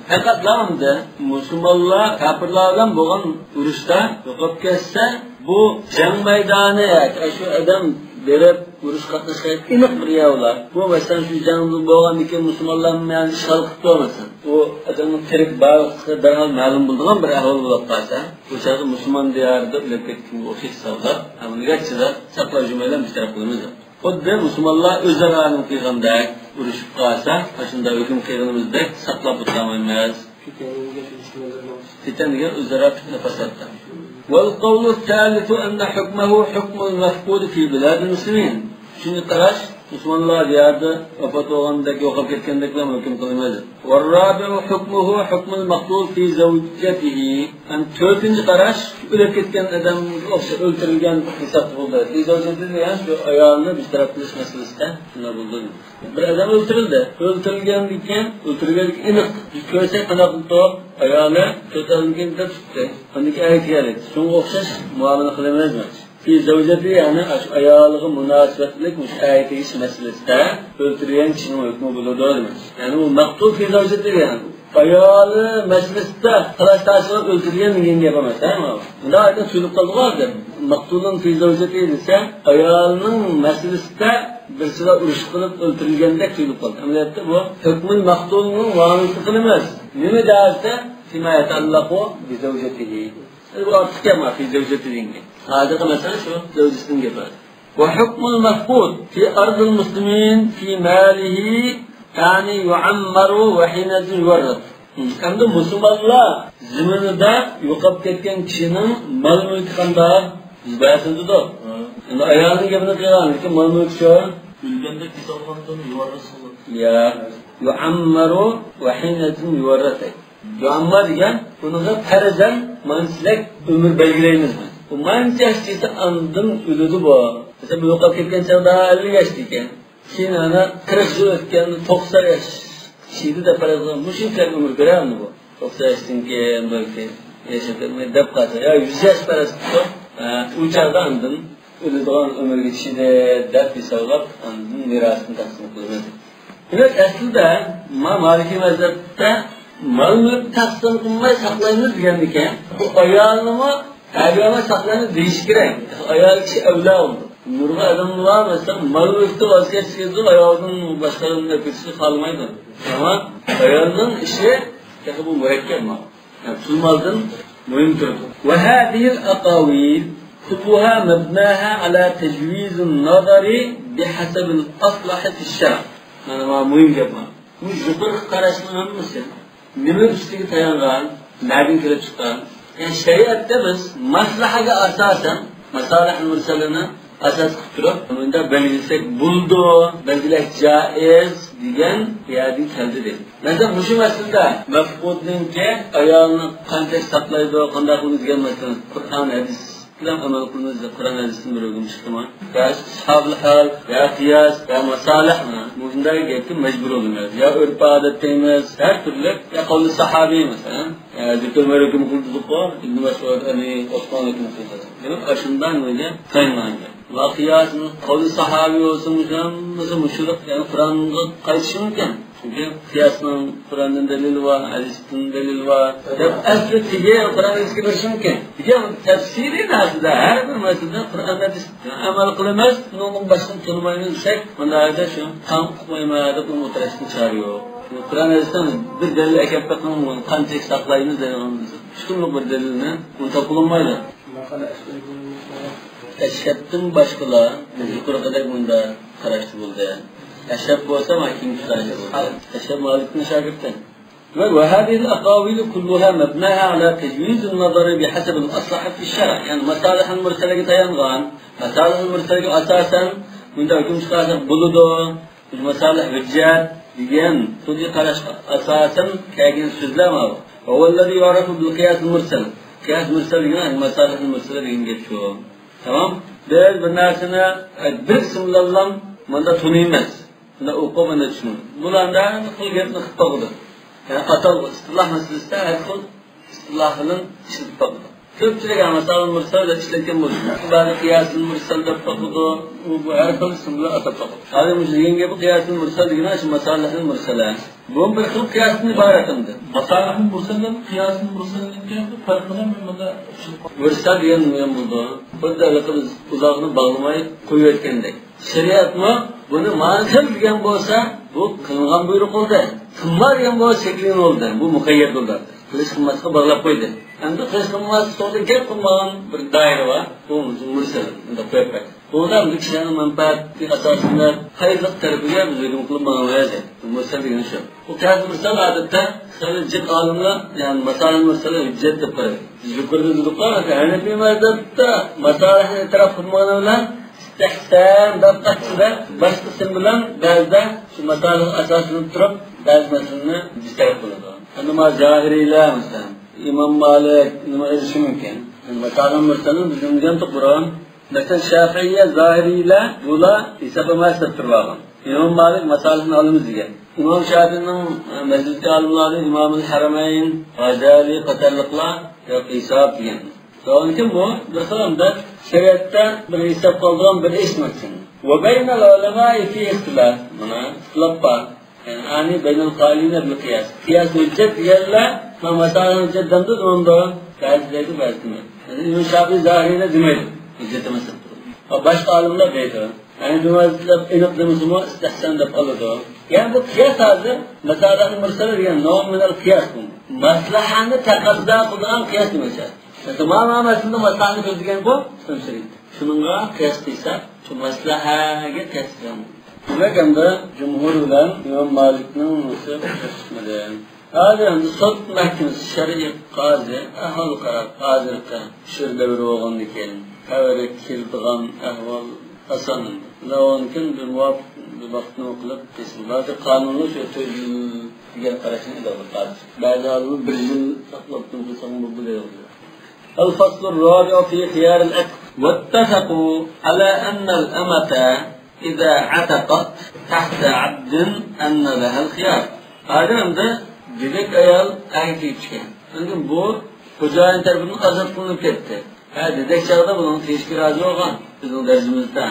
پەقەتلا ئەمدى مۇسۇلمانلار كاپىرلار بىلەن بولغان ئۇرۇشتا يوقاپ كەتسە، بۇ جەڭ مەيدانى ياكى شۇ ئادەم بېرىپ ئۇرۇش قاتناشقان ئېنىق بىر يەر بولار. بۇ، مەسىلەن، شۇ جەڭ بولغاندىن كېيىن مۇسۇلمانلار يەنە ئىشغال قىلىپتۇ، مەسىلەن. ئۇ ئادەمنىڭ تىرىك بارلىقى دەرھال مەلۇم بولىدىغان بىر ئەھۋال بولۇپ قالسا، بۇ چاغدا مۇسۇلمان دىيارىدا ئۆلۈپ كەتكەنگە ئوخشاش ھېسابلاپ، ئەمەلىيەتچىلەر ساقلاپ يۈرمەيلى، بىر تەرەپ قىلىمىز. خۇددى مۇسۇلمانلار ئۆزئارا قىلغاندەك، ئۇرۇشۇپ قالسا، ئاشۇنداق ھۆكۈم قىلغىنىمىزدەك ساقلاپ ئولتۇرمايمىز. پىتەن دېگەن ئۆزئارا پىتنە پاساتتا. والقول الثالث أن حكمه حكم المفقود في بلاد المسلمين. ئۈچىنچى قاراش، مۇسۇلمانلار دىيارىدا ۋاپات بولغاندەك، يوقاپ كەتكەندەكلا ھۆكۈم قىلىمىز. والرابع حكمه حكم المقتول في زوجته. ھەم تۆتىنچى قاراش، ئۆلۈپ كەتكەن ئادەم ئوخشاش ئۆلتۈرۈلگەن ھېسابتا بولدى. في زوجته دېگەن شۇ ئايالنى بىر تەرەپ قىلىش مەسىلىسىدە شۇنداق بولدى. بىر ئادەم ئۆلتۈرۈلدى. ئۆلتۈرۈلگەندىن كېيىن، ئۆلتۈرگەنلىكى ئېنىق. بىز كۆرسەك قانداق قىلدۇق؟ ئايالى تۆت ئايدىن كېيىن دەپ چىقتى. ئاندىن كېيىن ئەرگە كەلدى. شۇنىڭغا ئوخشاش مۇئامىلە قىلىمىز. في زوجته، يەنى ئاشۇ ئايالىغا مۇناسىۋەتلىك مۇشۇ ئەرگە تېگىش مەسىلىسىدە ئۆلتۈرگەن كىشىنىڭ ھۆكمى بولىدۇ دېمەكچى. يەنى ئۇ مەقتۇل في زوجته دېگەن ئايالى مەسىلىسىدە تالاش-تارتىشىپ ئۆلتۈرگەن دېگەن گەپ ئەمەس، ھە؟ مۇنداق ئايەتتە تۇيۇلۇپ قالدىغۇ ھازىر. مەقتۇلۇن في زوجته دېسە، ئايالىنىڭ مەسىلىسىدە بىرسىلا ئۇرۇش قىلىپ ئۆلتۈرۈلگەندەك تۇيۇلۇپ قالدى. ئەمەلىيەتتە بۇ ھۆكمۇل مەقتۇلنىڭ مۇئامىلىسىنى قىلىمىز. نېمە دەسە، فيما يتعلق بزوجته. ئەمدى بۇ ئارتۇق گەپ، ما في زوجته دېگەن گەپ. ھازىرقى مەسىلە شۇ زوجىسىنىڭ گېپى. وحكم المفقود في أرض المسلمين في ماله، يعني يعمر وحينئذ يورث. ئەمدى مۇسۇلمانلار زېمىنىدا يوقاپ كەتكەن كىشىنىڭ مال مۈلكى قانداق؟ بىز بەرسۇن دېدۇق. ئەمدى ئايالنىڭ گېپىنى قىلغان، لېكىن مال مۈلكى شۇ. ئۆلگەندە كېسىلغاندىن يورث قىلىدۇ. يا. يعمر وحينئذ يورث. يۇئەممەر دېگەن ئۇنىڭغا پەرەزەن مانچىلىك ئۆمۈر بەلگىلەيمىز. بۇ مانچە ياش دېسە ئاندىن ئۆلىدۇ بۇ. مەسىلەن، بۇ يوقاپ كەتكەن چاغدا ئەللىك ياش ئىكەن. كېيىن ئانا قىرىق يىل ئۆتكەندە توقسان ياش كىشى ئىدى دەپ پەرەز قىلغان. مۇشۇنچىلىك ئۆمۈر كۆرەر ئۇنى بۇ. توقسان ياشتىن كېيىن بەلكى ياشىتىپ دەپ قالسا، يا يۈز ياش پەرەز قىلسۇن. ئۇ چاغدا ئاندىن ئۆلىدىغان ئۆمۈرگە چىدى دەپ ھېسابلاپ، ئاندىن مىراسىنى تەقسىم قىلىمىز. دېمەك، ئەسلىدە ما-، مالىكىي مەزھەپتە مال-مۈلۈك تەقسىم قىلماي ساقلايمىز دېگەندىكىن، بۇ ئايالنىمۇ ھەرگىز ساقلايمىز دېيىشى كېرەك. ئايال كىشى ئەۋلا بولىدۇ. نۇرغۇن ئادەملەر بار، مەسىلەن، مال-مۈلۈكتىن ۋاز كەچسە، ئايالىدىن باشقىلارنى ئەپ كېتىشنى خالىمايدۇ. ئەمما ئايالنىڭ ئىشى تېخى بۇ مۇرەككەپ مال. يەنى پۇل مالدىن مۇھىم تۇرىدۇ. وهذه الأقاويل كلها مبناها على تجويز النظر بحسب الأصلح في الشرع. مانا، مانا مۇھىم گەپ مانا. بۇ يۇقىرىقى قاراشنىڭ ھەممىسى نېمە ئۈستىگە تايانغان، نەدىن كېلىپ چىققان؟ يەنى شەرىئەتتە بىز مەسلىھەگە ئاساسەن، مەسالىھ مۇرسەلىنى ئاساس قىلىپ تۇرۇپ، مۇنداق بەلگىلىسەك بولىدۇ، بەلگىلەش جائىز دېگەن يەردىن كەلدى دەيدۇ. مەسىلەن، مۇشۇ مەسىلىدە مەفقۇدنىڭكى ئايالىنى قانچە ساقلايدۇ، قانداق قىلىدۇ دېگەن مەسىلە قۇرئان، ھەدىس بىلەن ئەمەل قىلىمىز دەپ قۇرئان، ھەدىستىن بىر ھۆكۈم چىقتىمۇ؟ يا ئىستىسھابۇل ھال، يا قىياس، يا ماسالىھ، مۇشۇنداق گەپكە مەجبۇر بولىمىز. يا ئۆرپ ئادەت دەيمىز، ھەر تۈرلۈك، يا قەۋلى ساھابىي مەسىلەن. ھەزرىتى ئۆمەر ھۆكۈم قىلدى دېدۇققۇ، ئىبن مەسئۇد، ئەلى، ئوسمان ھۆكۈم قىلدى. دېمەك، ئاشۇنداق نېمىگە تايىنغان گەپ. ۋە قىياسىنىڭ قەۋلى ساھابىي بولسا، مۇشۇ ھەممىسى مۇشۇلۇق، يەنى قۇرئانغا قايتىشى مۇمكىن. چۈنكى قىياسنىڭ قۇرئاندىن دەلىلى بار، ھەدىستىن دەلىلى بار دەپ ئەسلى تېگى قۇرئان ھەدىسكە بېرىشى مۇمكىن. لېكىن تەپسىلىي نەرسىدە، ھەر بىر مەسىلىدە قۇرئان ھەدىستىن ئەمەل قىلىمىز، ئۇنىڭدىن باشقىنى تونۇمايمىز دېسەك، مۇنداق يەردە شۇ تاڭ ئۇقمايمەن دەپ ئۇنى ئولتۇرۇشتىن چارە يوق. قۇرئان ھەدىستىن بىر دەلىل ئەكەپ بېقىڭ، قانچىلىك ساقلايمىز دەيدىغان بولسا. ئۈچ قۇملۇق بىر دەلىلنى ئۇنتۇپ بولۇنمايدۇ. ئەشھەبتىن باشقىلار يۇقىرىقىدەك مۇنداق قاراشتا بولدى. ئەشھەب بولسا، مانا كېيىن تۇتقان ئەشھەب مالىكنىڭ شاگىرتى. وهذه الأقاويل كلها مبناها على تجويز النظر بحسب المصلحة في الشرع. يەنى ماسالىھۇل مۇرسەلگە تايانغان، ماسالىھۇل مۇرسەلگە ئاساسەن بۇنداق ھۆكۈم چىقارساق بولىدۇ، مۇشۇ ماسالىھ ھۆججەت دېگەن سۇنئىي قاراشقا ئاساسەن كەلگەن سۆزلەر ماۋۇ. وهو الذي يعرف بالقياس المرسل. قىياس مۇرسەل دېگەن ماسالىھۇل مۇرسەل دېگەن گەپ شۇ. تامام. بىز بىر نەرسىنى بىر ئىسىم بىلەنلا مۇنداق تونۇيمىز. شۇنداق ئوقۇپ ئۇنى چۈشىنىمىز. بۇلاردا ھەر خىل گەپنى قىلىپ باقىدۇ. يەنى ئاتالغۇ ئىستىلاھ مەسىلىسىدە ھەر خىل ئىستىلاھ بىلەن ئىشلىتىپ باقىدۇ. كۆپچىلىك ماسالىھۇل مۇرسەل دەپ ئىشلەتكەن بولىدۇ. بەزى قىياسىل مۇرسەل دەپ باقىدۇ. ئۇ، بۇ ھەر خىل ئىسىم بىلەن ئاتاپ باقىدۇ. ھازىر مۇشۇ دېگەن گېپى قىياسىل مۇرسەل دېگەن شۇ ماسالىھۇل مۇرسەلە. بۇ بىر خىل قىياستىن ئىبارەت ئەمدى. ماسالىھۇل مۇرسەل بىلەن قىياسىل مۇرسەلنىڭكى پەرقىنى مەن مۇنداق چۈشىنىپ قالدىم. مۇرسەل دېگەن نېمە بولىدۇ؟ خۇددى ھېلىقى بىز ئۇزاقنى باغلىماي قويۇۋەتكەندەك. شەرىئەتمۇ بۇنى مانا قىل دېگەن بولسا، بۇ قىلىنغان بۇيرۇق بولدى. قىلما دېگەن بولسا، چەكلىگەن بولدى. بۇ مۇقەييەت بولدى. قىلىش قىلماسلىققا باغلاپ قويدى. ئەمدى قىلىش قىلماسلىق توغرىسىدا گەپ قىلمىغان بىر دائىرە بار. بۇ مۇرسەل. مۇنداق قويۇپ بەردى. بۇنىڭدا بىر كىشىنىڭ مەنپەئەتى ئاساسىدا قايسى تەرىپىگە بىز ھۆكۈم قىلىپ ماڭىۋەردى. مۇرسەل دېگىنى شۇ. بۇ قىياس مۇرسەل ئادەتتە خېلى جىق ئالىملار، يەنى ماسالىھۇل مۇرسەلنى ھۆججەت دەپ قارايدۇ. بىز يۇقىرىدا دېدۇقلا، ھەنەفىي مەزھەپتە ماسالىھنى ئېتىراپ قىلمىغىنى بىلەن ئىستىھسەن دەپ قاچىدە باشقا ئىسىم بىلەن بەزىدە شۇ ماسالىھ ئاساسىنى تۇرۇپ بەزى مەسىلىنى بىتەرەپ قىلىدۇ. ئەمما زاھىرىيلار، مەسىلەن، ئىمام مالىك نېمە ئېلىشى مۇمكىن؟ ماسالىھ مۇرسەلنى بىز ئۆگەنگەنتۇق بۇرۇن. مەسىلەن، شەفىئىيە، زاھىرىيلەر بۇلار ھېسابلىماس دەپ تۇرۇۋالغان. ئىمام مالىك ماسالىھنى ئالىمىز دېگەن. ئىمام شەپىئىنىڭ، ئە، مەزھىپتىكى ئالىملارنى ئىمامۇل ھەرەمەين، غازالى قاتارلىقلار ياق ھېساب دېگەن. دەۋامكى بۇ بىر خىل ئەمدى شەرىئەتتە بىر ھېساب قىلىدىغان بىر ئىش مەسىلىسى. وبين العلماء في اختلاف. مانا ئىختىلاپ بار. يەنى، بين القائلين بالقياس. قىياس ھۆججەت دېگەنلەر، ما ماسالىھ ھۆججەت دەمدۇ دېمەمدۇ؟ بەزى دەيدۇ، بەزى دېمەيدۇ. يەنى ئىمام شافىي زاھىرىيلەر دېمەيدۇ، ھۆججەت ئەمەس دەپ تۇرىدۇ. ۋە باشقا ئالىملار دەيدۇ. يەنى بىمەزلەپ ئېنىق دېمىسىمۇ، ئىستەھسەن دەپ ئالىدۇ. يەنى بۇ قىياس ھازىر ماسالىھۇل مۇرسەلە دېگەن نوع مىنەل قىياس بۇ. ماسلىھەنى تەقەززا قىلىدىغان قىياس دېمەكچى. مانا مەسىلىدە ماسلىھەنى كۆزلىگەن بۇ ئىسلام شەرىئىتى. شۇنىڭغا قىياس قىلسا، شۇ ماسلىھەگە قىياس قىلغان. دېمەك، ئەمدى جۇمھۇر بىلەن ئىمام مالىكنىڭ مۇسى ئوخشاش چىقمىدى. ھازىر ئەمدى سوت مەھكىمىسى، شەرئىي قازى ئەھۋال قاراپ، ھازىرقى شۇ دەۋر بولغاندىكىن، خەۋەرگە كېلىدىغان ئەھۋال ئاسان. ئۇنىڭ ئۈچۈن بىر مۇۋاپىق بىر ۋاقىتنى قىلىپ، بەزى قانۇنلۇق شۇ تۆت يىل دېگەن قاراشنى ئېلىۋاتىدۇ. بەزى ئالىملار بىر يىل ساقلاپ تۇرساڭ بولىدۇ دەيدۇ. الفصل الرابع في خيار العتق. واتفقوا على أن الأمة إذا عتقت تحت عبد أن لها الخيار. ھازىر ئەمدى دېدەك ئايال ئەرگە تېگىپ چىققان. ئەمدى بۇ خوجايىن تەرىپىدىن ئازاد قىلىنىپ كەتتى. ھە، دېدەك چاغدا بۇنىڭ تېگىشكە رازى بولغان، بىزنىڭ دەرىجىمىزدە.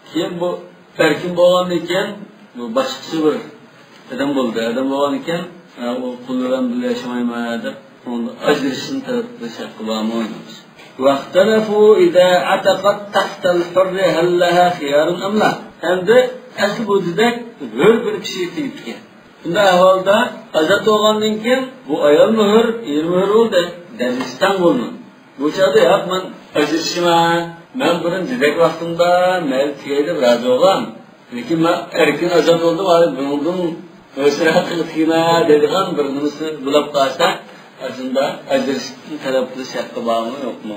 كېيىن بۇ ئەركىن بولغاندىن كېيىن، بۇ باشقىچە بىر ئادەم بولدى. ئادەم بولغاندىن كېيىن، ھە، ئۇ قۇل بىلەن بىللە ياشىمايمەن دەپ، ئۇنىڭدا ئاجرىشىشنى تەلەپ قىلىش ھەققى بارمۇ؟ واختلفوا إذا عتقت تحت الحر هل لها خيار أم لا. ئەمدى ئەسلى بۇ دېدەك ھۆر بىر كىشىگە تېگىپتىكەن. بۇنداق ئەھۋالدا ئازاد بولغاندىن كېيىن بۇ ئايالمۇ ھۆر، ئېرىمۇ ھۆر بولدى. دەرىجىسى تەڭ بولدى. بۇ چاغدا ياق، مەن ئاجرىشىمەن، مەن بۇرۇن دېدەك ۋاقتىمدا مەيلى تېگەي دەپ رازى بولغان. لېكىن مەن ئەركىن ئازاد بولدۇم، ھازىر بۇنىڭدىن ھۆسرەت قىلىپ تېگىمەن دەيدىغان بىر نېمىسى بولۇپ قالسا، ئەسلىدە ئاجرىشىشنى تەلەپ قىلىش ھەققى بارمۇ يوقمۇ؟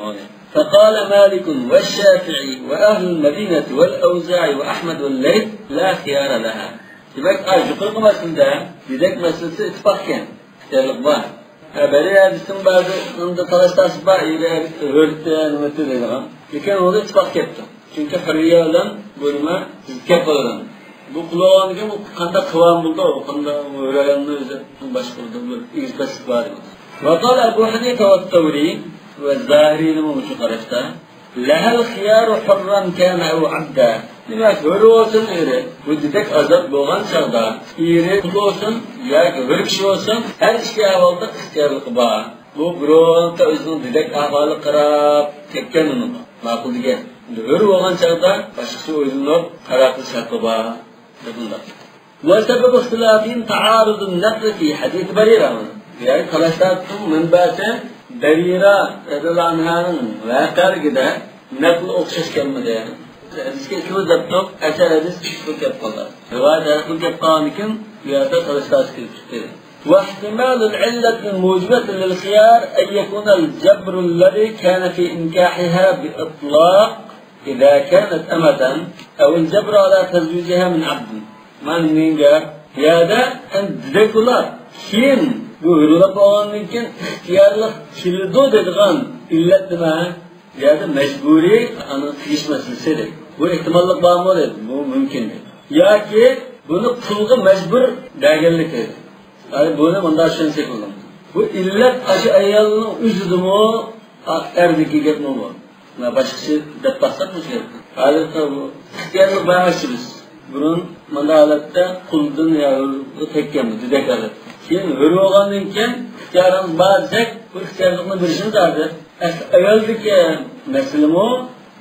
فقال مالك والشافعي وأهل المدينة والأوزاعي وأحمد والليث لا خيار لها. دېمەك، ئا، يۇقىرىقى مەسىلىدە دېدەك مەسىلىسى ئىتتىپاق ئىكەن، ئىختىيارلىق بار. ھە، بەلى ھەدىسنىڭ بەزى ئۇندا تالاش-تارتىش بار، ئېرى ھۆرتى، نېمىتى دەيدىغان. لېكىن ئۇندا ئىتتىپاق كەپتۇ. چۈنكى ھۈررىيە بىلەن بۇ نېمە زىت گەپ بولىدۇ. بۇ قۇل بولغاندىن كېيىن بۇ قانداق قىلغان بولىدۇ، ئۇ قانداق ھۆر ئايالنى ئۆزى باشقۇرىدۇ، بىر ئېگىز-پەسلىك بار دېمەك. وقال أبو حنيفة والثوري، ۋە زاھىرىينىڭ مۇشۇ قاراشتا، لها الخيار حرا كان أو عبدا. دېمەك، ھۆر بولسۇن ئېرى، بۇ دېدەك ئازاد بولغان چاغدا، ئېرى قۇل بولسۇن ياكى ھۆر كىشى بولسۇن، ھەر ئىككى ئەھۋالدا ئىختىيارلىقى بار. بۇ بىرونتا ئۆزىنىڭ دېدەك ئەھۋالىغا قاراپ تەپكەن ئۇنىڭغا ماقۇل دېگەن. ھۆر بولغان چاغدا باشقىچە ئويلىنىپ قارار قىلىش ھەققى بار. دەپ مۇنداق. وسبب اختلافهم تعارض النقل في حديث بريرة. يەنى تالاش-تارتىشنىڭ مەنبەسى بەرىرە رەزىياللاھۇ ئەنھانىڭ ۋەقەلىكىدە نەقلى ئوخشاش كەلمىدى. ھەدىسكە ئىككى خىل دەپتۇق، ئەسەر ھەدىس ئىككى خىل كەپ قالدى. رىۋايەت ھەر خىل كەپ قالغاندىكىن، بۇ يەردە تالاش-تارتىش كېلىپ چىقتى. واحتمال العلة الموجبة للخيار أن يكون الجبر الذي كان في إنكاحها بإطلاق إذا كانت أمة، أو الجبر على تزويجها من عبد. مانا نېمە گەپ؟ بۇ يەردە ئەمدى دېدەك ئۇلار. كېيىن بۇ ھۆر بولغاندىن كېيىن ئىختىيارلىق كېلىدۇ دەيدىغان ئىللەت نېمە؟ بۇ يەردە مەجبۇرىي، ئانا تېگىش مەسىلىسى دەيدۇ. بۇ ئېھتىماللىق بارمۇ دەيدۇ. بۇ مۇمكىن دەيدۇ. ياكى بۇنى قۇلغا مەجبۇر دېگەنلىك دەيدۇ. يەنى بۇنى مۇنداق چۈشەنسەك بولىدۇ. بۇ ئىللەت ئاشۇ ئايالنىڭ ئۆزىدىمۇ، ئا، ئەردىكى گەپمۇ بۇ؟ مانا باشقىچە دەپ باقساق مۇشۇ گەپنى. ھازىرقى بۇ ئىختىيارلىق بەرمەكچى بىز. بۇرۇن مۇنداق ھالەتتە قۇلدىن يا ھۆرگە تەگكەنمىز، دېدەك ھالەتتە. كېيىن ھۆر بولغاندىن كېيىن ئىختىيارىڭىز بار دېسەك، بۇ ئىختىيارلىقنى بېرىشىمىز ھازىر. ئەسلى ئايالدىكى مەسىلىمۇ،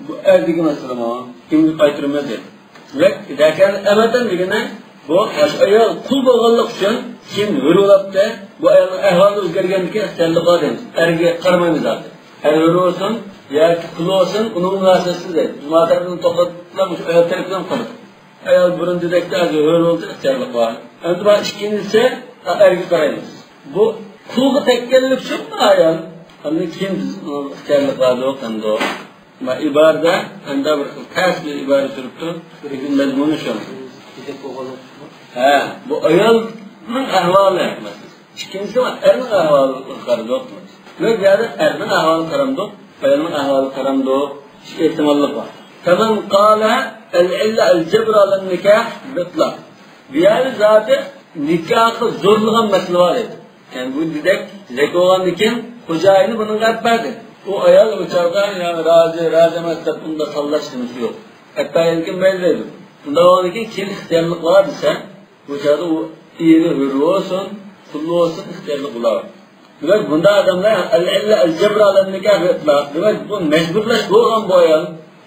بۇ ئەردىكى مەسىلىمۇ، كىمگە قايتۇرىمىز دەيدۇ. دېمەك، إذا كانت أمة دېگىنى، بۇ ئاشۇ ئايال قۇل بولغانلىقى ئۈچۈن كېيىن ھۆر بولاپتۇ. بۇ ئايالنىڭ ئەھۋالى ئۆزگەرگەندىن كېيىن ئىختىيارلىقى بار دەيمىز. ئەرگە قارىمايمىز ھازىر. ئەر ھۆر بولسۇن ياكى قۇل بولسۇن، ئۇنىڭ مۇناسىۋىتى دەيدۇ. جۇما تەرىپىدىن توختاتسا، مۇشۇ ئايال تەرىپىدىن قارىدۇق. ئايال بۇرۇن دېدۇكتە، ھازىر ھۆر بولدى، ئىختىيارلىق بار. ئەمدى بار ئىككىنچىسى، ئەرگە قارايمىز. بۇ قۇلغا تەگكەنلىكى ئۈچۈن ئايال، ئاندىن كېيىن بىز ئۇنىڭ ئىختىيارلىقى بار دەپ قاندۇق. ما ئىبارىدە ئەمدى بىر خىل تەس بىر ئىبارە سۈرۈپتۇ. لېكىن مەزمۇنى شۇ. ھە، بۇ ئايالنىڭ ئەھۋالى مەسىلىسى. ئىككىنچىسى ئەرنىڭ ئەھۋالىغا قارىدۇق. بۇ يەردە ئەرنىڭ ئەھۋالىغا قارامدۇق، ئايالنىڭ ئەھۋالىغا قارامدۇق. ئىككى ئېھتىماللىق بار. فمن قال العلة الجبر على النكاح بإطلاق. بۇ يەردە زادى نىكاھقا زورلىغان مەسىلە بار ئىدى. يەنى بۇ دېدەك، دېدەك بولغاندىكىن، خوجايىنى بۇنىڭغا ئەپ بەردى. ئۇ ئايال ئۇ چاغدا يەنى رازى، رازى ئەمەس دەپ ئۇنداق تاللاش نېمىسى يوق. ئەپ بەرگەنكىن مەيلى دەيدۇ. ئۇنداق بولغاندىكىن، كېيىن ئىختىيارلىق بار دېسە، بۇ چاغدا ئۇ ئېرى ھۆر بولسۇن، قۇل بولسۇن، ئىختىيارلىق بولار. دېمەك، بۇنداق ئادەملەر العلة الجبر على النكاح بإطلاق. دېمەك، بۇ مەجبۇرلاش بولغان بۇ ئايال.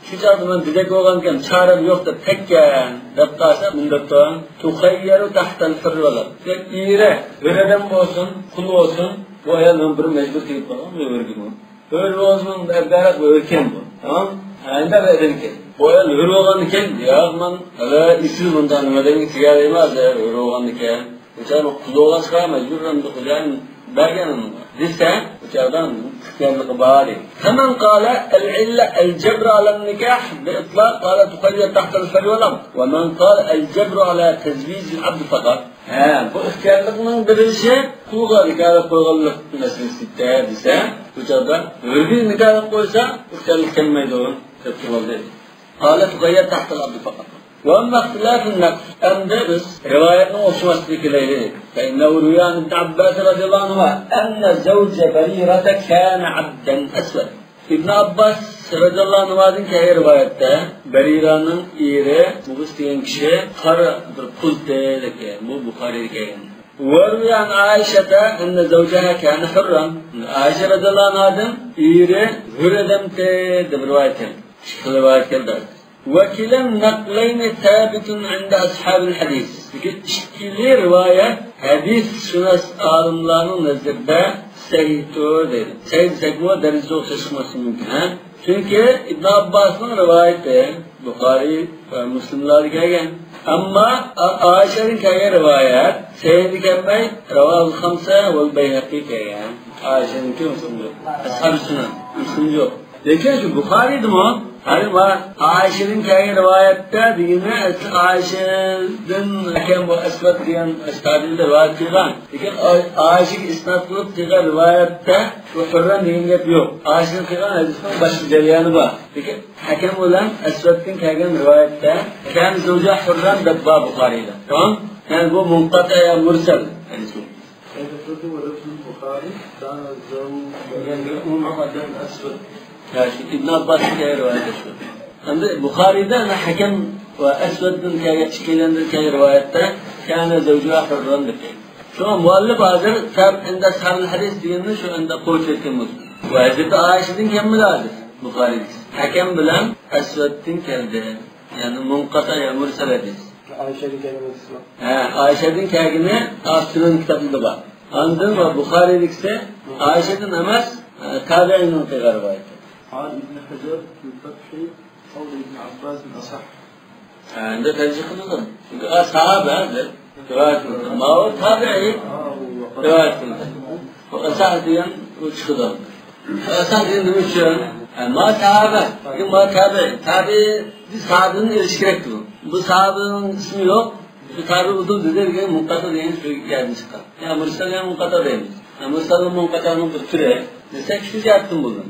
شۇ چاغدا مەن دېدەك بولغانكەن، چارەم يوق دەپ تەگكەن دەپ قالسا، مۇنداق تۇرۇڭ. تخير تحت الحر والعبد. دېمەك، ئېرى ھۆر ئادەم بولسۇن، قۇل بولسۇن، بۇ ئايال مەن بىر مەجبۇر تېگىپ قالغان بۇ ھۆرگىمۇ. ھۆر بولسىمۇ، بەرىبەر بۇ ھۆركەن بۇ. تامام؟ ئەمدى بەردىمكەن. بۇ ئايال ھۆر بولغاندىكىن، ياق، مەن ھالا ئېسىل بۇنداق نېمە دېگەن تېگەلەيمەن ھازىر، ھۆر بولغاندىكىن. بۇ چاغدا قۇل بولغاچقا مەجبۇر ئەمدى خوجايىن بەرگەن ئۇنىڭغا دېسە، بۇ چاغدا ئىختىيارلىقى بار دەيدۇ. فمن قال العلة الجبر على النكاح بإطلاق قال تخير تحت الحر والعبد، ومن قال الجبر على تزويج العبد فقط. ھە، بۇ ئىختىيارلىقنىڭ بېرىلىشى قۇلغا نىكاھلىق قويغانلىق مەسىلىسىدە دېسە، بۇ چاغدا ھۆرگە نىكاھلىق قويسا ئىختىيارلىق كەلمەيدۇ دەپ تۇرۇۋالدى. قال تخير تحت العبد فقط. وأما اختلاف النقل، ئەمدى بىز رىۋايەتنىڭ ئوخشىماسلىقىنى كېلەيلى. فإنه روي عن ابن عباس رضي الله عنهما أن زوج بريرة كان عبدا أسود. ئىبن ئابباس رەزىياللاھۇ ئەنھۇدىن كەلگەن رىۋايەتتە، بەرىرانىڭ ئېرى مۇغىس دېگەن كىشى قارا بىر قۇلتى دېگەن، بۇ بۇخارىيدا كەلگەن. وروي عن عائشة أن زوجها كان حرا. ئائىشە رەزىياللاھۇ ئەنھادىن ئېرى ھۆر ئادەمتى دەپ رىۋايەت كەلدى. ئىككى خىل رىۋايەت كەلدى. وكلا النقلين ثابت عند أصحاب الحديث. لېكىن ئىككىلى رىۋايەت ھەدىسشۇناس ئالىملارنىڭ نەزىرىدە سەھىھتۇر دەيدۇ. سەھىھ دېسەكمۇ، دەرىجىسى ئوخشاش چىقماسلىقى مۇمكىن، ھە؟ چۈنكى ئىبن ئابباسنىڭ رىۋايىتى بۇخارىي ۋە مۇسلىملاردا كەلگەن. ئەمما ئا-، ئائىشەدىن كەلگەن رىۋايەت سەھىھتە كەلمەي، رواه الخمسة والبيهقي كەلگەن. ئائىشەدىن كېيىن مۇسلىم يوق. ئەسھابۇ سۇنەن مۇسلىم يوق. لېكىن شۇ بۇخارىيدىمۇ، ھەي، ۋا-، ئائىشىدىن كەلگەن رىۋايەتتە دېگىنى، ئەسلى ئائىشىدىن ھەكەم بۇ ئەسۋەد دېگەن تابىئىدە رىۋايەت قىلغان. لېكىن ئا-، ئائىشىگە ئىسناد قىلىپ قىلغان رىۋايەتتە بۇ ھۇررەن دېگەن گەپ يوق. ئائىشىدىن قىلغان ھەدىسنىڭ باشقا جەريانى بار. لېكىن ھەكەم بىلەن ئەسۋەدتىن كەلگەن رىۋايەتتە كان زوجها حرا دەپ بار بۇخارىيدا. تامام؟ يەنى بۇ مۇنقەتە يا مۇرسەل ھەدىس بۇ. يا شۇ ئىبن ئابباستىن كەلگەن رىۋايەت شۇ. ئەمدى بۇخارىيدا ئەنە ھەكەم ۋە ئەسۋەدتىن كەلگەن، ئىككىيلەندىن كەلگەن رىۋايەتتە كان زوجها حرا دەپ كەلگەن. شۇڭا مۇئەللىپ ھازىر سەھىھ عند أصحاب الحديث دېگەننى شۇ ئەمدى قويۇپ كەتكەن بولسۇن. ۋە ھەزرىتى ئائىشىدىن كەلمىدى ھازىر بۇخارىيدا. ھەكەم بىلەن ئەسۋەدتىن كەلدى. يەنى مۇنقەتە يا مۇرسەل ھەدىس. ئائىشەدىن كەلگەن ھەدىس بار. ھە، ئائىشەدىن كەلگىنى ئاستىنىڭ كىتابىدا بار. ئاندىن ۋە بۇخارىيدىكىسى ئائىشەدىن ئەمەس، تابىئىنىڭ رىۋايىتى. قال ابن حجر في الفتح، قول ابن عباس أصح. ئەمدى تەرجىمە قىلىدۇ. چۈنكى ئا ساھابە دەپ رىۋايەت قىلدى. ماۋۇ تابىئىي رىۋايەت قىلدى. بۇ ئەسەھ دېگەن ئۇ چىقىدۇ. ئەسەھ دېگەن نېمە ئۈچۈن؟ ھە، ما ساھابە. لېكىن ما تابىئىي. تابىئىي ساھابىدىن ئېلىش كېرەك بۇ. بۇ ساھابىنىڭ ئىسمى يوق. شۇ تابىئىي ئۇدۇل دېدى دېگەن مۇنقەتىئ دېگەن شۇ يەردىن چىققان. يا مۇرسەل يا مۇنقەتىئ دەيمىز. يا مۇرسەل ۋە مۇنقەتىئنىڭ بىر تۈرى دېسەك، شۇ جەھەتتىن بولىدۇ.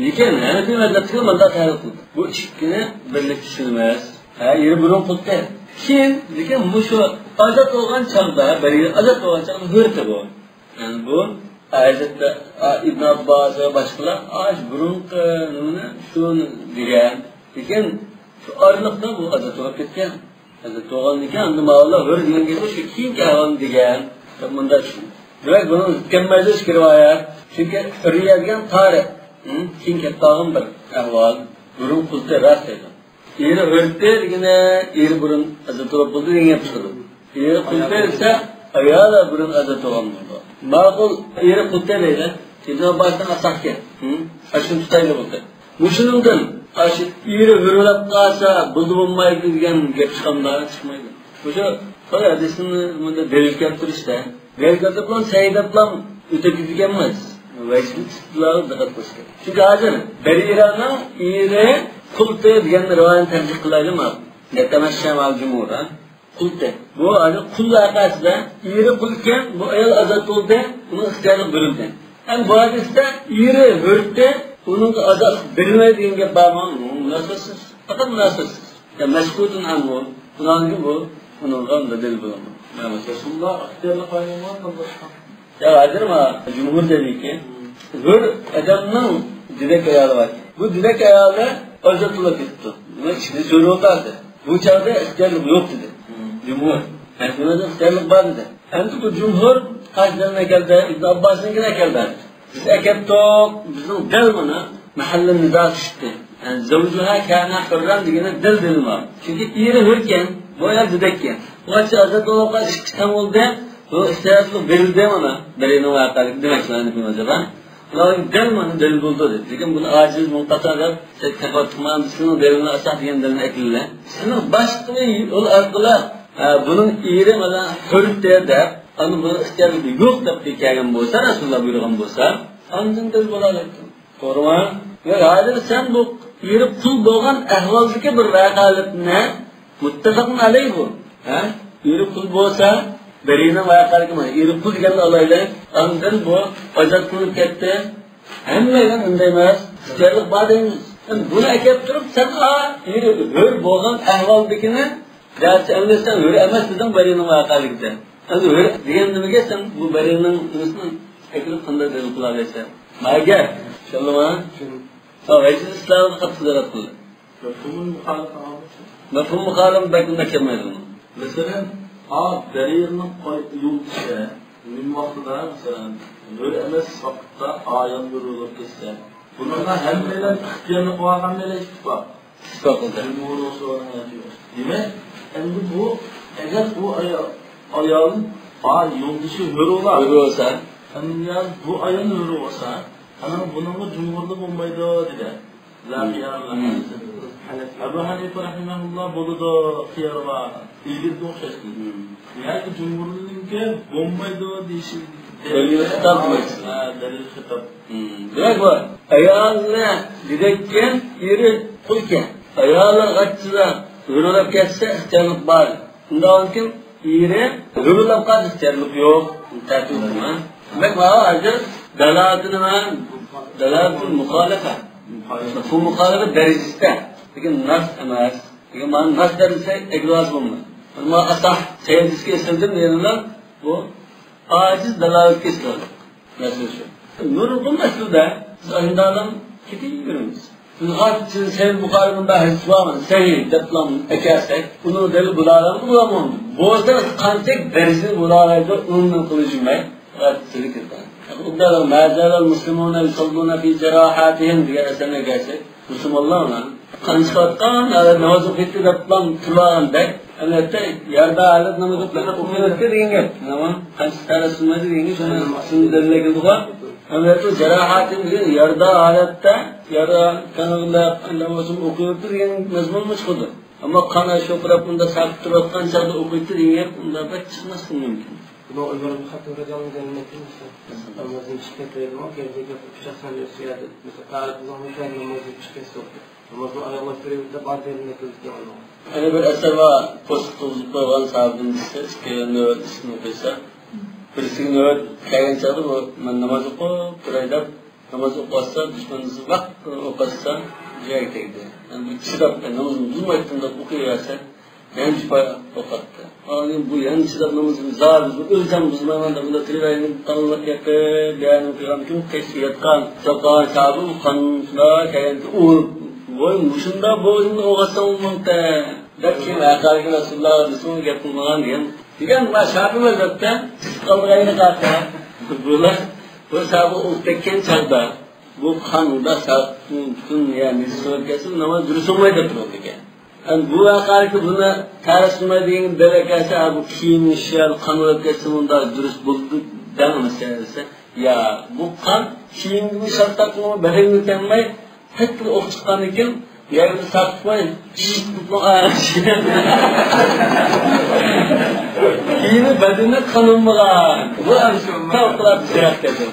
لېكىن ھەنەفىي مەزھەپتىكىلەر مۇنداق تەھلىل قىلدى. بۇ ئىككىنى بىرلىكتە چۈشىنىمىز. ھە، ئېرى بۇرۇن قىلدى. كېيىن، لېكىن مۇشۇ ئازاد بولغان چاغدا، بەرگىلى ئازاد بولغان چاغدا ھۆرتى بۇ. يەنى بۇ ئايەتتە، ئا، ئىبن ئابباس ۋە باشقىلار، ئا، شۇ بۇرۇنقى نېمىنى، شۇنى دېگەن. لېكىن شۇ ئارىلىقتا بۇ ئازاد بولۇپ كەتكەن. ئازاد بولغاندىن كېيىن، ئەمدى ماۋۇلار ھۆر دېگەن گەپنى شۇ كېيىنكى ئەھۋالنى دېگەن. دەپ مۇنداق چۈشىنىدۇ. دېمەك، بۇنىڭ زىت كەلمەيدۇ ئىككى رىۋايەت. چۈنكى ھۆررىيە دېگەن تارىخ، ھە، كېيىن كېلىپ قالغان بىر ئەھۋال. بۇرۇن قىلدى راست دەيدۇ. ئېرى ھۆرتى دېگىنى، ئېرى بۇرۇن ئازاد بولۇپ بولدى دېگەن گەپ چىقىدۇ. ئېرى قىلدى دېسە، ئايالى بۇرۇن ئازاد بولغان بولىدۇ. ماقۇل، ئېرى قىلدى دەيدۇ. ئىبن ئابباسنىڭ ئاساھكەن. ھە؟ ئاشۇنى تۇتايلى بولدى. مۇشۇنىڭدىن، ئاشۇ ئېرى ھۆرلەپ قالسا، بولدى بولمايدۇ دېگەن گەپ چىقامدا؟ چىقمايدۇ. مۇشۇ، قاراڭ، ھەدىسنى مۇنداق دەلىل كەلتۈرۈشتە. دەلىل كەلتۈرۈپ، سەي دەپلا ئۆتۈپ كېتىدىكەنمىز. ۋەجىبلىك ئىستىدلالغا دىققەت قىلىش كېرەك. چۈنكى ھازىر بەرىرانىڭ ئېرى قىلدى دېگەن رىۋايەتنى تەرجىھ قىلايلى مانا. نەتەمەششا مەئەل جۇمھۇر، ھە؟ قىلدى. بۇ ھازىر قىل ۋەقەسىدە ئېرى قىلدىكەن، بۇ ئايال ئازاد بولدى، ئۇنىڭ ئىختىيارلىقى بېرىلدى. ئەمدى بۇ ھەدىستە ئېرى ھۆرتى، ئۇنىڭغا ئازادلىق بېرىلمەيدۇ دېگەن گەپ بارمۇ؟ مۇناسىۋەتسىز. پەقەت مۇناسىۋەتسىز. يا مەسكۇتۇن ئەنھۇ. بۇنىڭدىن بۇ، بۇنىڭغا ئۇنداق دەلىل بولالمايدۇ. رەسۇلۇللا ئىختىيارلىق بەرگەنمۇ باشقا؟ يا ھازىر ما جۇمھۇر دېدىكى، ھۆر ئادەمنىڭ دېدەك ئايالى بار. بۇ دېدەك ئايالى ئازاد بولۇپ كېتىپتۇ. بۇنىڭ ئىچىدە زۆرۈر بار. بۇ چاغدا ئىختىيارلىق يوق دېدى. جۇمھۇر. ھەنەفىيلەردە ئىختىيارلىق بار دېدى. ئەمدى بۇ جۇمھۇر قايسى دەلىلنى ئەكەلدى؟ ئىبن ئابباسنىڭكىنى ئەكەلدى. بىز ئەكەپتۇق، بىزنىڭ دەل مانا مەھەللە نىزا چۈشتى. يەنى زەۋجۇھا كانە ھۇررەن دېگەننى دەل دېلىل بار. چۈنكى ئېرى ھۆركەن، بۇ ئايال دېدەككەن. بۇ ئاچا ئازاد بولۇپ ئىككى تەڭ بولدى. بۇ ئىختىيارلىق بېرىلدى مانا. بەرىرانىڭ ۋەقەلىكى دېمەكچى مەن ئىبن ھەجەر. بۇلار دەل مانا دەلىل بولدى دېدى. لېكىن بۇنى ئاجىز مۇنقەتىئ دەپ، سەن تەفەۋۋۇت قىلما، بىز سېنىڭ دەلىلىڭنى ئاساس دېگەن دەلىلنى ئەكېلىلە. سېنىڭ باشقا بىر يول ئارقىلىق، ھە، بۇنىڭ ئېرى مانا ھۆرتى دەپ، ئاندىن بۇنىڭ ئىختىيارلىقى يوق دەپ كەلگەن بولسا، رەسۇلۇللا بۇيرۇغان بولسا، ئاندىن دەل بولالايتتى. توغرىمۇ؟ ۋە ھازىر سەن بۇ ئېرى قۇل بولغان ئەھۋالدىكى بىر ۋەقەلىكنى، مۇتتەپەقۇن ئەلەيھ بۇ. ھە؟ ئېرى قۇل بولسا، بەرىرانىڭ ۋەقەلىكى مانا، ئېرى قۇل دېگەننى ئالايلى. ئاندىن بۇ ئازاد قىلىنىپ كەتتى. ھەممەيلەن ئۇنداق ئەمەس. ئىختىيارلىق بار دەيمىز. سەن بۇنى ئەكەپ تۇرۇپ، سەن، ئا، ئېرى ھۆر بولغان ئەھۋالدىكىنى دەرسى ئەمدى سەن ھۆر ئەمەس دېدىڭ بەرىرانىڭ ۋەقەلىكىدە. ئەمدى ھۆر دېگەن نېمىگە سەن بۇ بەرىرانىڭ نېمىسىنى ئەكىرىپ قانداق دەلىل قىلالايسەن؟ ماگە. چۈشەندىڭمۇ؟ ھە، ۋەجىز ئىسلامدا قاتتىق دەلالەت قىلدى. مەفھۇمۇل مۇخالىپە ئالمىسا؟ مەفھۇم مۇخالىپە بەك ئۇنداق كەلمەيدۇ بۇنىڭ. مەسىلەن، ئا، بەرىرانىڭ يولدىشى نېمە ۋاقتىدا، مەسىلەن، ھۆر ئەمەس ۋاقىتتا ئايال ھۆر بولۇپ كەتسە، بۇنىڭغا ھەممەيلەن ئىختىيارلىق بار، ھەممەيلەن ئىتتىپاق. ئىتتىپاق قىلدى. جۇمھۇر ئوسۇلىنىڭ نەتىجىسى. دېمەك، ئەمدى بۇ، ئەگەر بۇ ئايال، ئايال، ئا، يولدىشى ھۆر بولا. ھۆر بولسا. ئەمدى يا بۇ ئايال ھۆر بولسا، ئەنە بۇنىڭغا جۇمھۇردا بولمايدۇ دېدى. لا خىيار لا. ئەبۇ ھەنىفە رەھىمەھۇللا بولىدۇ، خىيار بار. ئىلگىرىكىگە ئوخشاشتى. ياكى جۇمھۇرنىڭكى بولمايدۇ دېيىشى. دەلىل خىتاب دېمەكچى. ھە، دەلىل خىتاب. دېمەك، بۇ ئايالنى دېدەككەن، ئېرى قۇلكەن. ئايالى غاچچىدا ھۆرلەپ كەتسە، ئىختىيارلىق بار. ئۇنداق بولسا ئېرى ھۆرلەپ قالسا، ئىختىيارلىق يوق. تەتۈر نېمە؟ دېمەك، مانا ھازىر دالالىتى نېمە؟ دالالىتى مۇخالىپە. بۇ مۇخالىپە دەرىجىسىدە. لېكىن نەس ئەمەس. لېكىن مانا نەس دەرىجىسىدە ئەگىۋالسا بولمايدۇ. ئەمما ئاساھ سەيدىسكە ئېسىلدىم دېگەنلەر بۇ ئاجىز دالالەتكە ئېسىلىدۇ. مەسىلە شۇ. نۇرغۇن مەسىلىدە بىز ئاشۇنداقلا كېتىۋېرىمىز. بىز غاچچىدا سەھىھ بۇخارىي مۇنداق ھەدىس بارمۇ؟ سەھىھ دەپلا ئەكەلسەك، ئۇنىڭ دەلىلى بولالامدۇ، بولالمامدۇ؟ بولسا قانچىلىك دەرىجىنى بولالايدۇ، ئۇنىڭدىن قىلىشماي غاچچىدا كېتىدۇ. ئۇنداق ما زال المسلمون يصلون في جراحاتهم دېگەن ئەسەرنى ئەكەلسەك، مۇسۇلمانلار مانا قان چىقىۋاتقان، ھازىر ناماز ئوقۇيتتى دەپلا تۇرۇۋالغاندەك، ئەمەلىيەتتە يارىدار ھالەت ناماز ئوقۇيدۇ دېگەن گەپ. ناماز قانچە تەرەت سۇنمايدۇ دېگەن گەپ، شۇنى سۇننى دەلىللەپ كېلىدىغۇ. ئەمەلىيەتتە جاراھەتنى دېگەن يارىدار ھالەتتە، يارا قانىغىلاپ، ئاندىن بولسا ئوقۇيدۇ دېگەن مەزمۇنمۇ چىقىدۇ. ئەمما قان شوقىراپ، ئۇنداق ساقىت تۇرۇۋاتقان چاغدا ئوقۇيدۇ دېگەن گەپ، ئۇنداق بەك چىقماسلىقى مۇمكىن. بۇنىڭ ئۆمەر ئىبن خەتتاب رەزىياللاھۇ ئەنھۇ دېگەن نامازدىن چىقىپ كەتمەيدىغان، كەلگەن گەپ ئۇچ شەخسنى ئۆسۈيەردى. مەسىلەن، تارىخ بىلەن مۇشاھىدە نامازدىن چىقىپ كەتسە، نامازنىڭ ئاياغلاپ بېرىۋېتىپ بار دېگەن نەتىجىگە كەلگەن. يەنە بىر ئەسەر بار، پوستقا تۇرغۇزۇپ قويغان ساھابىدىن بىرسى، ئىككى نۆۋەت ئىشتىن ئوقۇيسا، بىرسىگە نۆۋەت كەلگەن چاغدا بۇ، مەن ناماز ئوقۇپ تۇراي دەپ، ناماز ئوقۇۋاتسا، دۈشمەن دېسە ۋاق ئوقۇۋاتسا، جايىغا تەگدى. يەنى بۇ چىداپ، نامىزىنى بۇزمايتتىم دەپ ئوقۇيۋەرسە، يەنە شۇ پاي ئوقۇتتى. ئاندىن بۇ يەنە چىداپ نامىزىنى زادى بۇ ئۆلسەم بۇزمايمەن دەپ بۇنداق تۇرۇۋەرگەن، تاڭلىق يېقىپ، بەيانىم قىلغاندىكىن كەچتە ياتقان، ساقلىغان ساھابىم قانسىلا كەينىدە ئۇرۇپ، ۋوي، مۇشۇنداق بويۇمنى ئوغاتساڭ بولمامتى؟ دەپ كېيىن ۋەقەلىكى رەسۇلۇللاھ دېسىمۇ گەپ قىلمىغان دېگەن. دېگەن ۋە شاپىي مەزھەپتە چىقىپ قالدى ئەينى قارىسا. بۇلار، بۇ ساھابە ئۇرۇپ تەگكەن چاغدا، بۇ قان ئۇنداق ساقىت پۈتۈن يەرنى سۇنۇپ كەتسە، ناماز دۇرۇس بولمايدۇ دەپ تۇرىدىكەن. ئەمدى بۇ ۋەقەلىكى بۇنى تەرەت سۇنمايدۇ دېگەن دەلىل كەلسە، ھە، بۇ كىيىم ئىشى، قان ئۇرۇپ كەتسە، ئۇنداق دۇرۇس بولدى دەڭ مەسىلە دېسە، يا، بۇ قان كىيىمگىمۇ شارتاقمۇ، بەدەنگە تەگمەي، پەتتىلا ئوق چىققاندىن كېيىن، يەرگە ساقىت قوي، كىيىمى بەدىنى قانالمىغان. بۇ ئەمسە تاۋقىلاپ سىراپ كەتتى.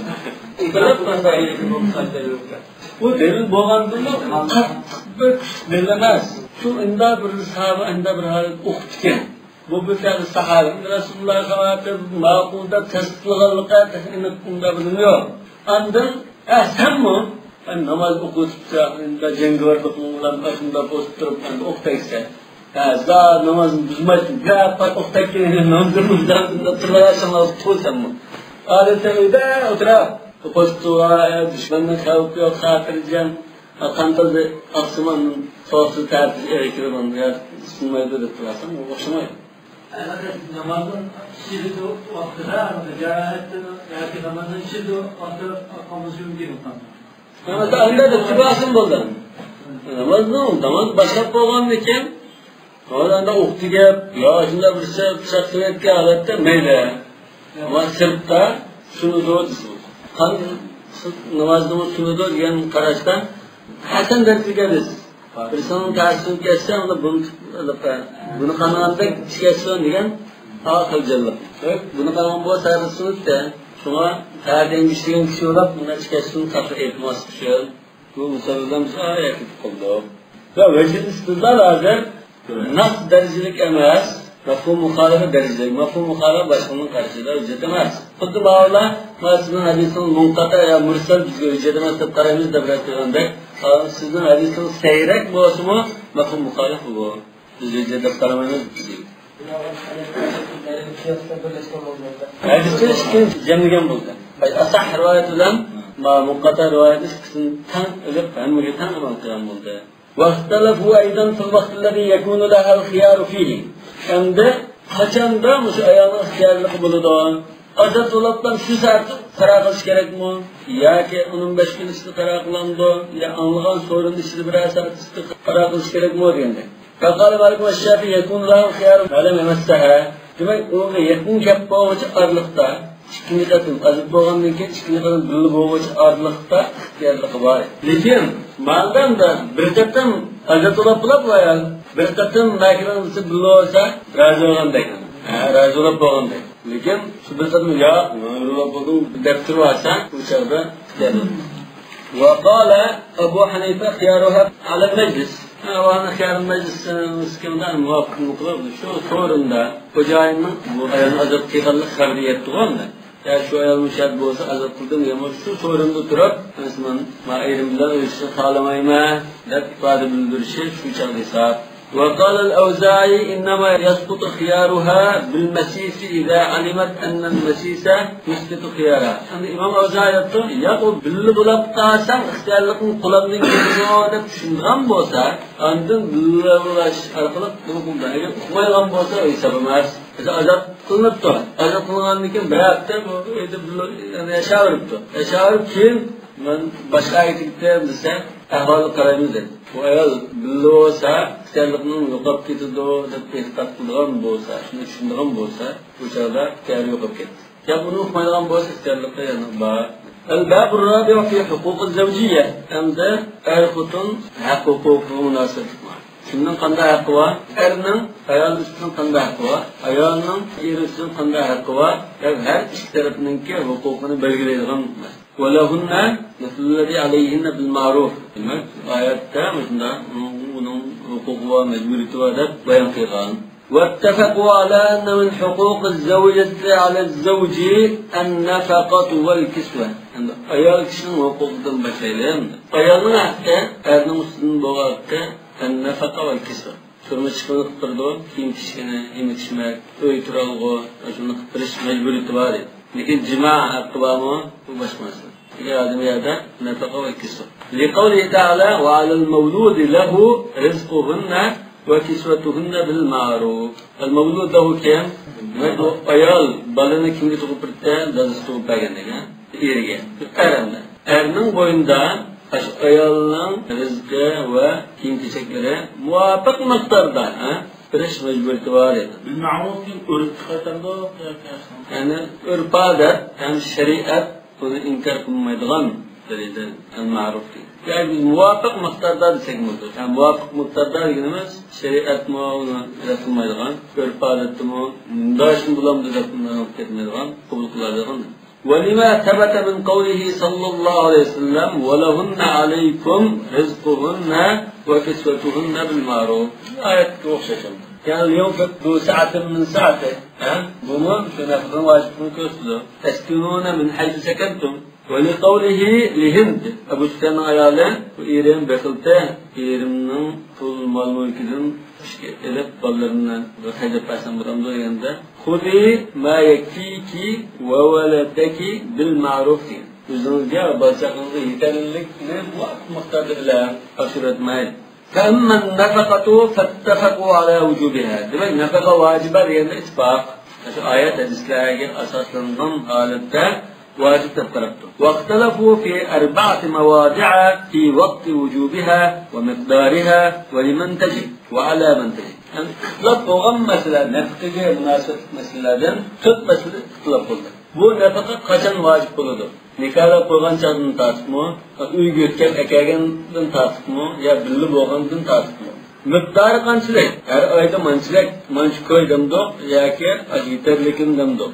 بۇ دەلىل بولغاندىمۇ، قاتتىق بىر كۈچلۈك دەلىل ئەمەس. شۇ ئىندا بىر ساھابە، ئىندا بىر ھالەت ئوقۇپتىكەن. بۇ بىر سەھابە رەسۇلۇللاھقا ماقۇل دەپ تەستىقلىغانلىقى ئېنىق ئۇنداق بىلىم يوق. ئاندىن، ھە، سەنمۇ؟ ھە، ناماز ئوقۇتۇپسەن، جەڭگىۋارلىقىڭ بىلەن باشۇڭدا بوسۇپ تۇرۇپ، ئەمدى ئوق تەگسە. ھە، زادى نامازنى بۇزمايسەن. بىرەر پات ئوق تەگكىنىنى نامىزىنى بۇزامسەن دەپ تۇرۇۋالساڭلار تۇرسەنمۇ؟ ئادەتتە ئۆيدە ئولتۇرۇپ، پوستىغا، دۈشمەننىڭ خەۋپى يوق، خاتىرجەم. قان تازا ئاقسىمان سوغۇقسىز تەرىتىش ئېغىر كىرىدىغان يا سۇنمايدۇ دەپ تۇرساڭ، ئوخشىمايدۇ. نامازنىڭ ئىچىدە ۋاقتىدا، جاراھەتتە ياكى نامازنىڭ ئىچىدە ۋاقتىدا قالمىشى مۇمكىن. نامازدا ئەندە دەپ تۇرساڭ بولدى. نامازنىڭ، ناماز باشلاپ بولغاندىن كېيىن، ئۇندا ئوق تېگىپ، يا شۇنداق بىر پىچاق تېگىۋەتكەن ھالەتتە مەيلى. ئەمما سىرتتا سۇنىدۇ دېسىمىز. قان نامازنىمۇ سۇنىدۇ دېگەن قاراشتا ھەسەن دەرىجىگە بىز. بىرسىنىڭ تەسىرى كەتسە، ئۇنى بۇنى، بۇنى قانىغاندەك ئىچى كەتسۇن دېگەن ئاقىلجانلىق. بۇنى قانىغان بولسا ھەربىر سۇنۇتتە. شۇڭا تەدىن ئىشلىگەن كىشى بولۇپ، بۇنى ئىچى كەتسۇن، قاتتىق ئېيتماسلىق ئۈچۈن. بۇ مىسالدا بىز ئايەت ئوقۇلدۇق. ۋە ۋەجىل ئىستىدلال ھازىر نەس دەرىجىلىك ئەمەس، مەفھۇم مۇخالىپە دەرىجىلىك. مەفھۇم مۇخالىپە باشقىنىڭ قارىشىدا ھۆججەت ئەمەس. خۇددى ماۋۇلار، مانا سىزنىڭ ھەدىسىڭىز مۇنقەتە يا مۇرسەل، بىزگە ھۆججەت ئەمەس دەپ قارايمىز دەپ رەت قىلغاندەك، سىزنىڭ ھەدىسىڭىز سەيرەك بولسىمۇ، مەفھۇم مۇخالىپە بۇ. بىز ھۆججەت دەپ قارىمايمىز بىز. ھەدىسنى ئىككىنچى جەملىگەن بولدى. ئەي، ئەسەھ رىۋايەت بىلەن ما مۇنقەتە رىۋايەت ئىككىسىنى تەڭ ئېلىپ، ھەممىگە تەڭ ئەمەل قىلغان بولدى. واختلفوا أيضا في الوقت الذي يكون لها الخيار فيه. ئەمدى قاچاندا مۇشۇ ئايالنىڭ ئىختىيارلىقى بولىدۇ؟ ئازاد بولۇپلا شۇ سائەتتە قارار قىلىش كېرەكمۇ؟ ياكى ئون بەش كۈن ئىچىدە قارار قىلامدۇ؟ يا ئاڭلىغان سورۇننىڭ ئىچىدە بىرەر سائەت ئىچىدە قارار قىلىش كېرەكمۇ دېگەندەك. فقال مالك والشافعي يكون لها الخيار ما لم يمسها. دېمەك، ئۇنىڭغا يېقىن كەپ بولغۇچە ئارىلىقتا، ئىككىنچى قېتىم ئازاد بولغاندىن كېيىن ئىككىنچى قېتىم بىللە بولغۇچە ئارىلىقتا ئىختىيارلىقى بار. لېكىن مادامدا بىر قېتىم ئازاد بولۇپ بولۇپ ئايال، بىر قېتىم مەكرىڭ بىللە بولسا، رازى بولغاندەك. ھە، رازى بولۇپ بولغاندەك. لېكىن شۇ بىر قېتىم ياق، مەن بىللە بولدۇم دەپ تۇرۇۋالسا، بۇ چاغدا ئىختىيارلىق. وقال أبو حنيفة خيارها على المجلس. ھە، ئۇنى خىيار مەجلىسكە مۇۋاپىق قىلىپ، شۇ سورۇندا خوجايىننىڭ بۇ ئايالنى ئازاد قىلغانلىق خەۋىرى يەتتىغۇ ئەمدى. يا شۇ ئايال مۇشۇ يەردە بولسا ئازاد قىلدىم، يا شۇ سورۇندا تۇرۇپ، مەسىلەن، مەن ئېرىم بىلەن ئۆلۈشۈشنى خالىمايمەن دەپ ئىپادە بىلدۈرۈشى شۇ چاغدا ھېساب. وقال الأوزاعي إنما يسقط خيارها بالمسيس إذا علمت أن المسيس يسقط خيارها. ئەمدى ئىمام ئەۋزائى ئېيتتى، يا ئۇ بىللە بولاپ قالساڭ ئىختىيارلىقىڭ قولۇمدىن كېتىدۇ دەپ چۈشىنىدىغان بولسا، ئاندىن بىللە بولاش ئارقىلىق بۇنى قىلىدۇ. ئەگەر ئۇقمايدىغان بولسا، ئۇ ھېساب ئەمەس. مەسىلەن، ئازاد قىلىنىپتۇ. ئازاد قىلىنغاندىن كېيىن بىر ھەپتە بۇ ئۆيدە بىللە، يەنى ياشاۋېرىپتۇ. ياشاۋېرىپ كېيىن، مەن باشقا ئۆيگە كېتىپ كېتەي دېسە، ئەھۋالىغا قارايمىز دەيدۇ. بۇ ئايال بىللە بولسا، ئىختىيارلىقنىڭ يوقاپ كېتىدۇ دەپ ئېتىقاد قىلىدىغان بولسا، شۇنى چۈشىنىدىغان بولسا، بۇ چاغدا ئىختىيارى يوقاپ كەتتى. يا بۇنى ئۇقمايدىغان بولسا، ئىختىيارلىقى يەنە بار. الباب الرابع في حقوق الزوجية. ئەمدى ئەر-خوتۇن ھەق ھوقۇقىغا مۇناسىۋەتلىك بار. كىمنىڭ قانداق ھەققى بار؟ ئەرنىڭ ئايال ئۈستىدىن قانداق ھەققى بار؟ ئايالنىڭ ئېرى ئۈستىدىن قانداق ھەققى بار؟ دەپ ھەر ئىككى تەرەپنىڭكى ھوقۇقىنى بەلگىلەيدىغان. ولهن مثل الذي عليهن بالمعروف. دېمەك، ئايەتتە مۇشۇنداق، ئۇنىڭ، ئۇنىڭ ھوقۇقى بار، مەجبۇرىيىتى بار دەپ بايان قىلغان. واتفقوا على أن من حقوق الزوجة على الزوج النفقة والكسوة. ئەمدى ئايال كىشىنىڭ ھوقۇقىدىن باشلايلى ئەمدى. ئايالنىڭ ھەققى، ئەرنىڭ ئۈستىدىن بولغان ھەققى، النفقة والكسوة. تۇرمۇش ئىشلىرىنى قىلىپ بېرىدۇ، كىيىم كىيىشكىنى، يېمەك ئىچمەك، ئۆي تۇرالغۇ، ئاشۇنى قىلىپ بېرىش مەجبۇرىيىتى بار ئىدى. لېكىن جىما ھەققى بارمۇ؟ بۇ باشقا مەسىلە. ئەگەر ئادەم يەردە نەپەقە ۋە كىسۋە. لقوله تعالى: وعلى المولود له رزقهن وكسوتهن بالمعروف. المولود له كىم؟ دېمەك، بۇ ئايال بالىنى كىمگە تۇغۇپ بېرىپتۇ؟ دادىسى تۇغۇپ بەرگەن دېگەن. ئېرىگە. ئەر ئەمدى. ئەرنىڭ بوينىدا ئاشۇ ئايالنىڭ رىزقى ۋە كىيىم-كېچەكلىرى مۇۋاپىق مىقداردا، ھە، بېرىش مەجبۇرىيىتى بار ئىدى. بالمعروف دېگەن ئۆرپ قايتامدۇ ياكى؟ يەنى ئۆرپ-ئادەت ھەم شەرىئەت بۇنى ئىنكار قىلمايدىغان دەرىجىدە ئەل مەرۇف دېگەن. يەنى بىز مۇۋاپىق مىقداردا دېسەك بولىدۇ. يەنى مۇۋاپىق مىقداردا دېگىنىمىز شەرىئەتمۇ ئۇنى رەت قىلمايدىغان، ئۆرپ-ئادەتتىمۇ مۇنداق ئىشمۇ بولامدۇ دەپ ئۇنى كەتمەيدىغان، قوبۇل قىلىدىغان. ولما ثبت من قوله صلى الله عليه وسلم: ولهن عليكم رزقهن وكسوتهن بالمعروف. ئايەتكە ئوخشاش. يەنى لينفق ذو سعة من سعته. ھە؟ بۇمۇ شۇ نەپىقىنىڭ ۋاجىپلىقىنى كۆرسىتىدۇ. تسكنون من حيث سكنتم. ولقوله لهند. ئەبۇ سۇفياننىڭ ئايالى، بۇ ئېرىم بېخىلتى، ئېرىمنىڭ پۇل مال مۈلكىدىن ئىشكە ئېلىپ، بالىلىرىمنى بىر خەجلەپ بەرسەم بولامدۇ دېگەندە، خذي ما يكفيك وولدك بالمعروف دېگەن. ئۆزىڭىزگە، بالا-چاقىڭىزغا يېتەرلىكنى مۇۋاپىق مىقداردا بىلەن تاپشۇرۇۋەتمەي. فأما النفقة فاتفقوا على وجوبها. دېمەك، نەپەقە ۋاجىبە دېگەندە ئىتتىپاق. شۇ ئايەت ھەدىسلەرگە ئاساسلانغان ھالەتتە ۋاجىب دەپ قاراپتۇ. واختلفوا في أربعة مواضع في وقت وجوبها ومقدارها ولمن تجب وعلى من تجب. يەنى ئىختىلاپ بولغان مەسىلە، نەپىقىگە مۇناسىۋەتلىك مەسىلىلەردىن تۆت مەسىلىدە ئىختىلاپ بولدى. بۇ نەپىقە قاچان ۋاجىپ بولىدۇ؟ نىكاھلاپ قويغان چاغدىن تارتىپمۇ؟ ئۆيگە يۆتكەپ ئەكەلگەندىن تارتىپمۇ؟ يا بىللە بولغاندىن تارتىپمۇ؟ مىقدارى قانچىلىك؟ ھەر ئايدا مانچىلىك، مانچە كوي دەمدۇق ياكى يېتەرلىكىن دەمدۇق؟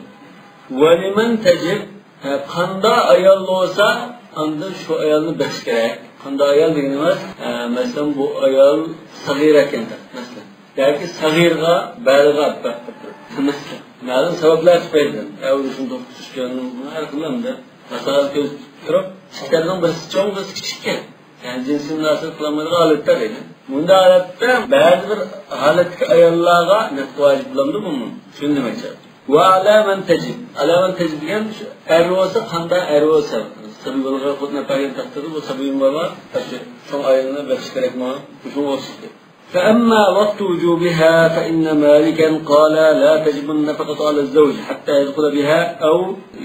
ولمن تجب، ھە، قاندا ئايال بولسا، ئاندىن شۇ ئايالنى بېقىش كېرەك. قاندا ئايال دېگىنىمىز، ھە، مەسىلەن، بۇ ئايال سەغىرە ئىكەن، مەسىلەن. ياكى سەغىرغا، بالىغا بېقىپ تۇرۇپ. مەسىلەن، مەلۇم سەۋەبلەر تۈپەيلىدىن. يا ئۇرۇشنى توختىتىش ئۈچۈن، ھەر خىل ئەمدى. مەسىلەن، كۆز تۇتۇپ تۇرۇپ، ئىككىلەرنىڭ بىرسى چوڭ، بىرسى كىچىك ئىكەن. يەنى جىنسىي مۇناسىۋەت قىلالمايدىغان ھالەتتە دەيدۇ. بۇنداق ھالەتتە بەزى بىر ھالەتتىكى ئاياللارغا نەپقە ۋاجىپ بولامدۇ بۇمۇ؟ شۇنى دېمەكچى. وعلى من تجب. على من تجب دېگەن شۇ ئەر بولسا، قاندا ئەر بولسا، سەبىي بالىغا خوتۇن ئەپەرگەن تەقدىردە بۇ سەبىيىم بالىغا شۇ چوڭ ئايالنى بېقىش كېرەكمۇ؟ شۇنىڭغا ئوخشاش. فأما وقت وجوبها فإن مالكا قال لا تجب النفقة على الزوج حتى يدخل بها أو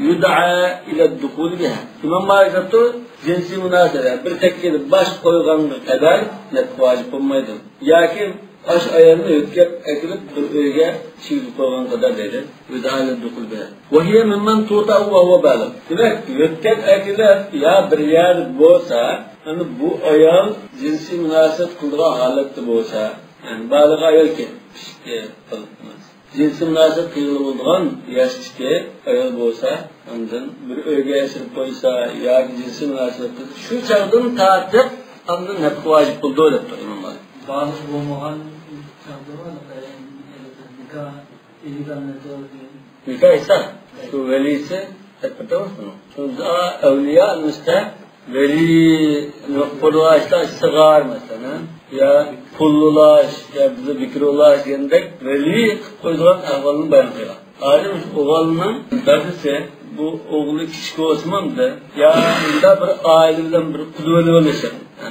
يدعى إلى الدخول بها. ئىمام مالىك دەپتۇ، جىنسىي مۇناسىۋەت بىر تەككىدە باش قويغانغا قەدەر نەپقە ۋاجىپ بولمايدۇ. ياكى ئاشۇ ئايالنى يۆتكەپ ئەكېلىپ بىر ئۆيگە كىرگۈزۈپ قويغانغا قەدەر دەيدۇ. يدعى إلى الدخول بها. وهي ممن توطأ وهو بالغ. دېمەك، يۆتكەپ ئەكېلىپ يا بىر يەردە بولسا، ئەمدى بۇ ئايال جىنسىي مۇناسىۋەت قىلىدىغان ھالەتتە بولسا، يەنى بالىغ ئايالكەن، ئىككى بالىغ ئەمەس. جىنسىي مۇناسىۋەت قىلغىلى بولىدىغان ياشتىكى ئايال بولسا، ئاندىن بىر ئۆيگە ئېسىرىپ قويسا ياكى جىنسىي مۇناسىۋەت قىلسا، شۇ چاغدىن تارتىپ ئاندىن نەپقە ۋاجىپ بولىدۇ دەپتۇ ئىمام مالىك. بالىغ بولمىغان چاغدىمۇ نىكاھ، نىكاھ ئېلىگەن نىكاھ ئېيتسا، شۇ ۋەلىسى تەكبىر تاۋۇش بۇنىڭ. شۇندا ئەۋلىيا نىستا ۋەلى قۇرلاش، سىغار مەسىلەن، يا پۇللاش، يا بىزدە بىكرۇلاش دېگەندەك ۋەلى قىلىپ قويىدىغان ئەھۋالنى بايان قىلغان. ھازىر مۇشۇ ئوغۇلنىڭ دادىسى بۇ ئوغلى كىچىك بولسىمۇ، يا مۇنداق بىر ئائىلە بىلەن بىر قۇدىۋېلىۋېلىشى.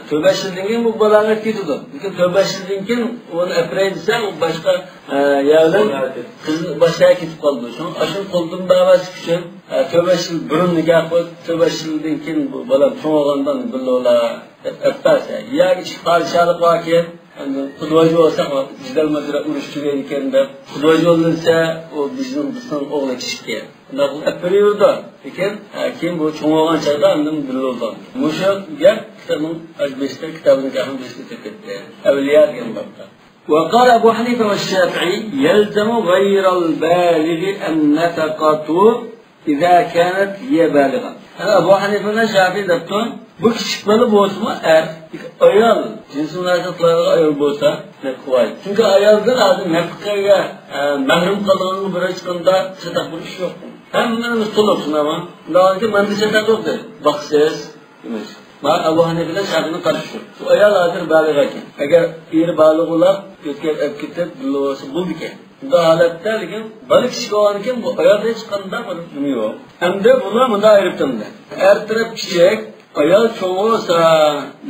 تۆت-بەش يىلدىن كېيىن بۇ بالاغەت كېتىدۇ. لېكىن تۆت-بەش يىلدىن كېيىن ئۇنى ئەپىرەي دېسە، ئۇ باشقا، ئە، يەردىن قىز باشقا يەرگە كېتىپ قالىدۇ. شۇڭا ئاشۇنى قولدىن بەرمەسلىك ئۈچۈن، ئە، تۆت-بەش يىل بۇرۇن نىكاھ قىلىپ، تۆت-بەش يىلدىن كېيىن بۇ بالام چوڭ بولغاندا بىللە بولا دەپ ئەپ بەرسە، ياكى ئىچكى پادىشاھلىق باركەن، ئەمدى قۇدۋاجى بولساق، جېدەل ماجىرا ئۇرۇش تۈگەيدىكەن دەپ، قۇدۋاجى يوللىسا، ئۇ بىزنىڭ، بىزنىڭ ئوغلى كىچىككەن. شۇنداق قىلىپ ئەپ بېرىۋېرىدۇ. لېكىن، ھە، كېيىن بۇ چوڭ بولغان چاغدا ئاندىن بىللە بولىدۇ. مۇشۇ گەپ كىتابنىڭ بېشىدا، كىتابنىڭ بېشىدا تېپىلدى. ئەۋلىيا دېگەن بابتا. وقال أبو حنيفة والشافعي يلزم غير البالغ النفقة إذا كانت هي بالغة. ئەبۇ ھەنىفە بىلەن شافىئى دەپتۇ، بۇ كىچىك بالا بولسىمۇ ئەر، ئايال، جىنسىي مۇناسىۋەت قىلىدىغان ئايال بولسا، نەپقە ۋاجىپ. چۈنكى ئايالدىن ھازىر نەپقىگە، ئە، مەھرۇم قالغانغا بىر ھېچقانداق چاتاق بولۇش يوق. ھەممىمىز تولۇق، شۇنداقمۇ؟ شۇنداق ئىكەن، مەندە چاتاق يوق دەيدۇ. باقسىز. دېمەك، مانا ئەبۇ ھەنىفە بىلەن شافىئىنىڭ قارىشى شۇ. بۇ ئايال ھازىر بالىغ ئەكەن. ئەگەر ئېرى بالىغ بولاپ، ئۆتكەپ ئەپ كېتىپ، بىللە بولسا بولىدىكەن. بۇنداق ھالەتتە، لېكىن بالا كىچىك بولغاندىكىن بۇ ئايالدا ھېچقانداق بىر نېمە يوق. ئەمدى بۇلار مۇنداق ئايرىپ تۇرىدۇ. ئەر تەرەپ كىچىك، ئايال چوڭ بولسا،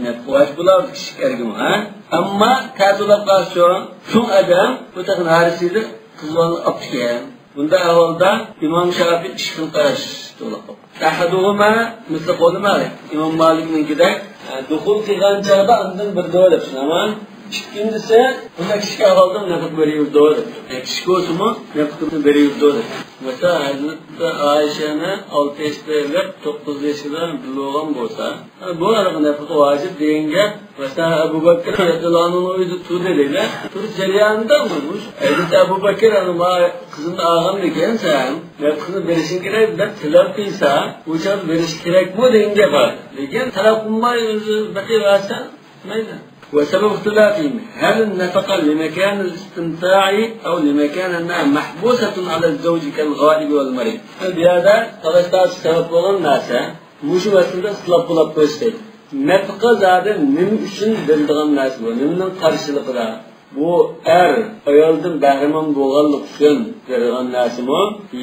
نەپقە ۋاجىپ بولار كىچىك ئەرگىمۇ، ھە؟ ئەمما تەتۈرلەپ قالسا، چوڭ ئادەم بۇ تېخى نارەسىدە قىز بالىنى ئاپتىكەن. بۇنداق ئەھۋالدا ئىمام شافىئى ئىككى خىل قاراش توغرا. أحدهما مثل قول مالك، ئىمام مالىكنىڭكىدەك، دۇخۇل قىلغان چاغدا ئاندىن بېرىدۇ دەپ، ئەمما ئىككىنچىسى، بۇنداق كىچىك ئەھۋالدا نەپقە بېرىۋېرىدۇ دەپ. كىچىك بولسىمۇ نەپقىنى بېرىۋېرىدۇ دەپ. مەسىلەن، ھەزرىتى ئائىشەنى ئالتە ياشتا ئېلىپ، توققۇز ياشىدا بىللە بولغان بولسا، بۇ ئارىغا نەپقە ۋاجىپ دېگەن گەپ. مەسىلەن، ئەبۇ بەكرى رەزىياللاھۇ ئەنھۇنىڭ ئۆيىدە تۇردى دەيلى. تۇرۇش جەريانىدا ئۇ، ھەزرىتى ئەبۇ بەكرى، ئەنە، ما قىزىمنى ئالغاندىكىن سەن نەپقىنى بېرىشىڭ كېرەك دەپ تەلەپ قىلسا، ئۇ چاغدا بېرىش كېرەكمۇ دېگەن گەپ بار. لېكىن تەلەپ قىلماي ئۆزى بېقىۋەرسە، مەيلى. وسبب اختلافهم هل النفقة لمكان الاستمتاع أو لمكان أنها محبوسة على الزوج كالغائب والمريض. بۇ يەردە تالاش-تارتىش سەۋەب بولغان نەرسە، مۇشۇ مەسىلىدە ئىختىلاپ بولۇپ قويسا دەيدۇ. نەپقە زادى نېمە ئۈچۈن بېرىلىدىغان نەرسە بۇ؟ نېمىنىڭ قارشىلىقىدا؟ بۇ ئەر ئايالدىن بەھرىمەن بولغانلىقى ئۈچۈن بېرىدىغان نەرسىمۇ؟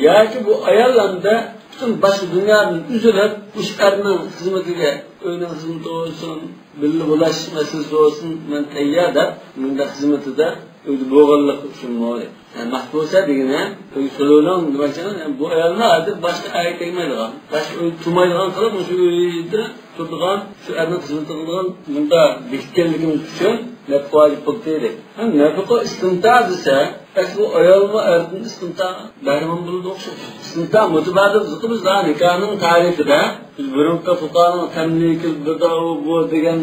ياكى بۇ ئايال ئەمدى پۈتۈن باشقا دۇنيادىن ئۈزۈلۈپ، مۇشۇ ئەرنىڭ خىزمىتىگە، ئۆينىڭ خىزمىتى بولسۇن، بىللە بولاش مەسىلىسى بولسۇن، مەن تەييار دەپ، مۇنداق خىزمىتىدە ئۆيدە بولغانلىقى ئۈچۈنمۇ؟ يەنى مەھبۇسە دېگىنى، ئۆيگە سولىۋېلىڭ دېمەكچى. يەنى بۇ ئايالنى ھازىر باشقا ئەرگە تەگمەيدىغان، باشقا ئۆيدە تۇرمايدىغان قىلىپ، مۇشۇ ئۆيدە تۇرىدىغان، شۇ ئەرنىڭ خىزمىتى قىلىدىغان مۇنداق بېكىتكەنلىكىمىز ئۈچۈن نەپقە ۋاجىپ بولدى دەيدۇ. ھەم نەپقە ئىستىمتا دېسە، ئەسلى ئايالمۇ ئەردىن ئىستىمتا بەھرىمەن بولىدۇ ئوخشاش. ئىستىمتا مۇتەبادىل زىقى بىز نىكاھنىڭ تەرىپىدە، بىز بۇرۇنقى فۇقانىڭ تەملىكى بىر داۋا بۇ دېگەن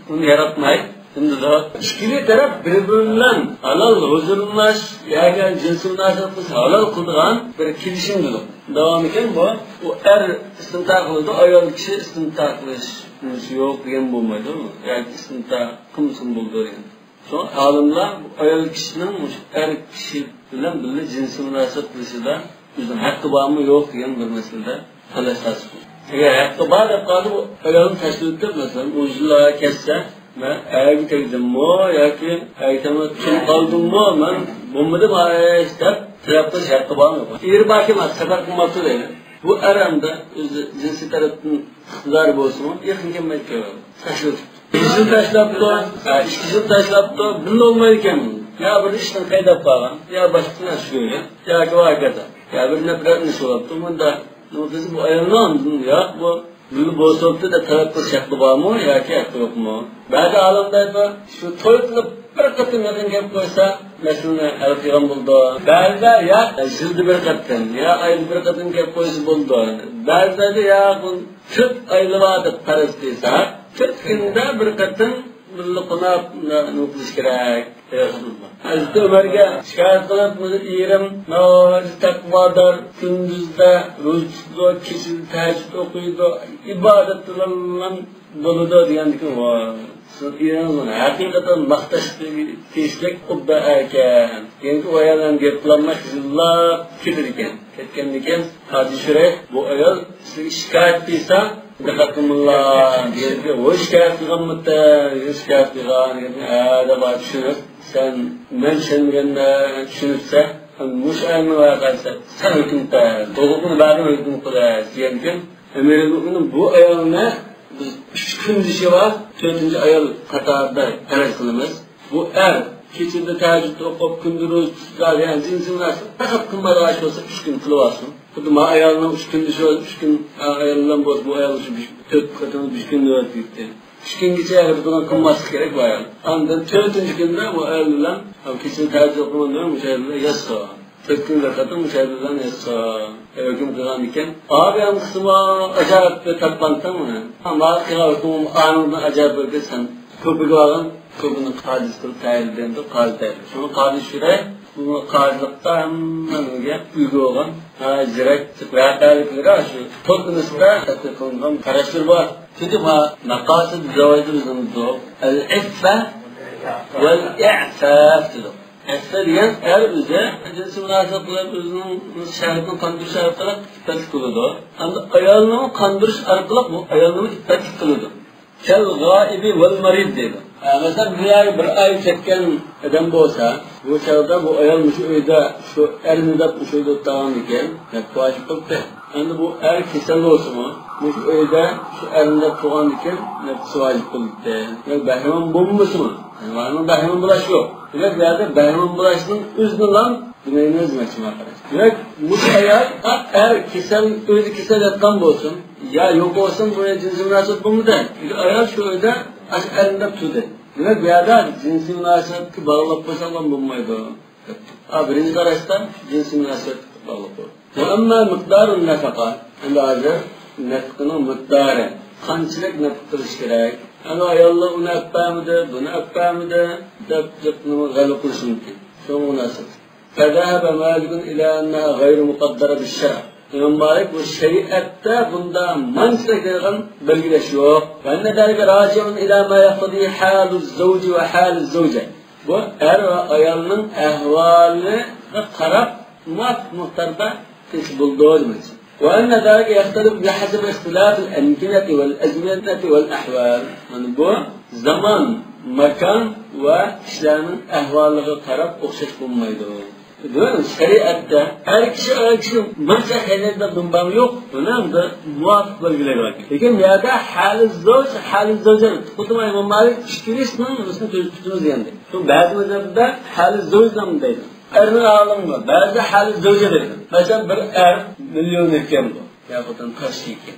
ئۇنى ياراتماي. ئىككىلى تەرەپ بىر-بىرى بىلەن ھالال ھۇزۇرلىنىش ياكى جىنسىي مۇناسىۋەت قىلىش ھالال قىلىدىغان بىر كېلىشىم دېدۇق. داۋامىكەن بۇ، ئۇ ئەر ئىستىمتا قىلىدۇ، ئايال كىشى ئىستىمتا قىلىش يوق دېگەن بولمايدۇ. ياكى ئىستىمتا قىلمىسىمۇ بولىدۇ دېگەن. شۇڭا ئالىملار بۇ ئايال كىشىنىڭ مۇشۇ ئەر كىشى بىلەن بىللە جىنسىي مۇناسىۋەت قىلىشىدا ئۆزىنىڭ ھەققى بارمۇ يوق دېگەن بىر مەسىلىدە تالاش-تارتىش بولىدۇ. ئەگەر ھەققى بار دەپ قالدى، بۇ ئايالنى تاشلىۋېتىپ، مەسىلەن، ئۇ يىللار كەتسە، مەن ئەرگە تەگدىممۇ ياكى ئەرگە تەگمەي تۇتۇلۇپ قالدىممۇ، مەن بولمىدىم ئايش دەپ تەلەپ قىلىش ھەققى بارمۇ يوق؟ ئېرى باركەن، سەپەر قىلماپتۇ دەيلى. بۇ ئەر ئەمدى ئۆزى جىنسىي تەرەپتىن ئىقتىدارى بولسىمۇ، يېقىن كەلمەيدىكەن. تاشلىۋېتىپتۇ. بىر يىل تاشلاپتۇ، ھە، ئىككى يىل تاشلاپتۇ، بىللە بولمايدىكەن. يا بىر ئىشنى قەيدەپ قالغان، يا باشقىسىنى ئاشۇ كۆرگەن، ياكى ۋاكازا. يا بىر نەپرەتلىنىش بولۇپتۇ. مۇندا، بۇ قىزى بۇ ئايالنىڭ، ياق، بۇ بىللە بولسا بوپتۇ دەپ تەلەپ قىلىش ھەققى بارمۇ ياكى ھەققى يوقمۇ؟ بەزى ئالىملار شۇ توي قىلىپ بىر قېتىم يېقىن كەپ قويسا، مەسىلىنى ھەل قىلغان بولىدۇ. بەزىلەر يا يىلدا بىر قېتىم، يا ئايدا بىر قېتىم كەپ قويسا بولىدۇ. بەزىلەردە يا بۇ تۆت ئايلىۋا دەپ پەرەز قىلسا، تۆت كۈندە بىر قېتىم بىللە قوناق نېمە قىلىش كېرەك. ھەزرىتى ئۆمەرگە شىكايەت قىلىپ، مۇشۇ ئېرىم ناھايىتى تەقۋادار، كۈندۈزدە روزا تۇتىدۇ، كېچىدە تەھەججۇد ئوقۇيدۇ، ئىبادەت بىلەن بولىدۇ دېگەندىكىن، ۋاي، سىز ئېرىڭىزنى ھەقىقەتەن ماختاش تېگىشلىك ئوبدان ئەركەن. كېيىنكى ئۇ ئايال بىلەن گەپ قىلالماي خىجىللاپ كېتىدىكەن. كەتكەندىكىن قازى شۇرەيھ بۇ ئايال سىزگە شىكايەت قىلسا، دىققەت قىلمىڭلار دېگەندىكىن، ۋوي شىكايەت قىلغانمىتى، شىكايەت قىلغان دېگەن، ھە دەپ چۈشىنىپ، سەن مەن چۈشەنمىگەندە چۈشىنىپسەن، مۇشۇ ئايالنىڭ ۋەقەسى سەن ھۆكۈم قىل، توغرىلىقىنى بەردىڭ ھۆكۈم قىل دېگەندىكىن، ئەمىرۇل مۆمىنىن بۇ ئايالنى بىز ئۈچ كۈن دېيىشى بار، تۆتىنچى ئايال قاتارىدا پەرەز قىلىمىز. بۇ ئەر كېچىدە تەھەججۇد ئوقۇپ، كۈندە روزا تۇتۇپ، يەنى جىنسىي مۇناسىۋەت پەقەت قىلمايدىغان ئىش بولسا، ئۈچ كۈن قىلىۋالسۇن. خۇددى ما ئايالنىڭ ئۈچ كۈندە شۇ ئۈچ كۈن ئايال بىلەن بولسا، بۇ ئايال شۇ بىر، تۆت قېتىم بىر كۈندە ئۆتۈپ كەتتى. ئۈچ كۈنگىچە ھەرىكىتىنى قىلماسلىق كېرەك بۇ ئايال. ئاندىن تۆتىنچى كۈندە بۇ ئايال بىلەن كېچىدە تەھەججۇد ئوقۇغاندىن مۇشاھىدىلەر ياتسا، تۆت كۈن بىر قېتىم مۇشاھىدىلەر ياتسا، ھۆكۈم قىلغان ئىكەن. ئابى ھەم قىسمى ئاجايىپ بىر تاپقانتىڭ مانا. ما قىلغان ھۆكمى ئانىڭدىن ئاجايىپ بىر سەن كۆپىگە ئالغان، كۆپىنى قازى قىلىپ تەيىنلىدى، قازى تەيىنلىدى. شۇڭا قازى شۇرەي بۇ قازىلىقتا ھەممىگە ئۈلگە بولغان، ھە، زېرەك، ۋەقەلىكلىرى شۇ تولقۇنۇشتا تەتبىق قىلىنغان قاراشلىرى بار. چۈنكى ما مەقاسىد زەۋەجدە بىزنىڭ دۇق، ئەل ئىففە ۋەل ئىئفاف دېدۇق. ئىففە دېگەن ئەر ئۆزى جىنسىي مۇناسىۋەت قىلىپ، ئۆزىنىڭ شەھۋىتىنى قاندۇرۇش ئارقىلىق ئىپپەتلىك بولىدۇ. ئەمدى ئايالنىمۇ قاندۇرۇش ئارقىلىق بۇ ئايالنىمۇ ئىپپەتلىك قىلىدۇ. كەل غائبى ۋەل مەرىد دەيدۇ. ھە، مەسىلەن، بىر يەرگە بىر ئاي كەتكەن ئادەم بولسا، بۇ چاغدا بۇ ئايال مۇشۇ ئۆيدە، شۇ ئەرنى دەپ مۇشۇ ئۆيدە ئولتۇرغاندىكىن، نەپقە ۋاجىپ قىلدى. ئەمدى بۇ ئەر كېسەل بولسىمۇ، مۇشۇ ئۆيدە شۇ ئەرنى دەپ تۇرغاندىكىن، نەپقىسى ۋاجىپ قىلدى. ياكى بەھرىمەن بولمىسىمۇ، يەنى بۇنىڭ بەھرىمەن بولاش يوق. دېمەك، بۇ يەردە بەھرىمەن بولاشنىڭ ئۆزىنىلا دېمەيمىز دېمەكچىمەن، قاراش. دېمەك، مۇشۇ ئايال ئەر كېسەل، ئۆيدە كېسەل ياتقان بولسۇن، يا يوق بولسۇن، بۇ جىنسىي مۇناسىۋەت بولمىدى. لېكىن ئايال شۇ ئۆيدە ئاشۇ ئەرنى دەپ تۇردى. دېمەك، بۇ يەردە جىنسىي مۇناسىۋەتكە باغلىق بولساقلا بولمايدۇ. ھا، بىرىنچى قاراشتا جىنسىي مۇناسىۋەتكە باغلىق بولىدۇ. ۋە ئەمما مىقدارۇن نەفەقە. ئەمدى ھازىر نەپىقىنىڭ مىقدارى، قانچىلىك نەپىقە قىلىش كېرەك؟ ئەمدى ئاياللار ئۇنى ئەپ بەرمىدى، بۇنى ئەپ بەرمىدى دەپ گەپنى غەلۋە قىلىشى مۇمكىن. شۇڭا مۇناسىۋەت. فذهب مالك إلى أنها غير مقدرة بالشرع. ئىمام مالىك بۇ شەرىئەتتە بۇندا مانچىلىك دەيدىغان بەلگىلەش يوق. وأن ذلك راجع إلى ما يقتضيه حال الزوج وحال الزوجة. بۇ ئەر ۋە ئايالنىڭ ئەھۋالىغا قاراپ مۇۋاپىق مىقداردا قىلسا بولىدۇ دېمەكچى. وأن ذلك يختلف بحسب اختلاف الأمكنة والأزمنة والأحوال. مانا بۇ زامان، ماكان ۋە كىشىلەرنىڭ ئەھۋالىغا قاراپ ئوخشاش بولمايدۇ. دېمەك، شەرىئەتتە ئەر كىشى، ئايال كىشى مانچە خەيرىيەت دەپ دۇمباڭ يوق. بۇنى بىر مۇۋاپىق بەلگىلەيدۇ. لېكىن بۇ يەردە ھالى زەۋج، ھالى زەۋجە، خۇددى ئىمام مالىك ئىككىلىسىنىڭ نېمىسىنى تۈزىتىپ تۇرىمىز دېگەندەك. شۇ بەزى مەزھەپلەردە ھالى زەۋج دەيدۇ. ئەرنىڭ ھالىمۇ بار. بەزىدە ھالى زەۋجە دەيدۇ. مەسىلەن، بىر ئەر مىليونېر ئىكەن بۇ. يا خوتۇن تاش ئىكەن.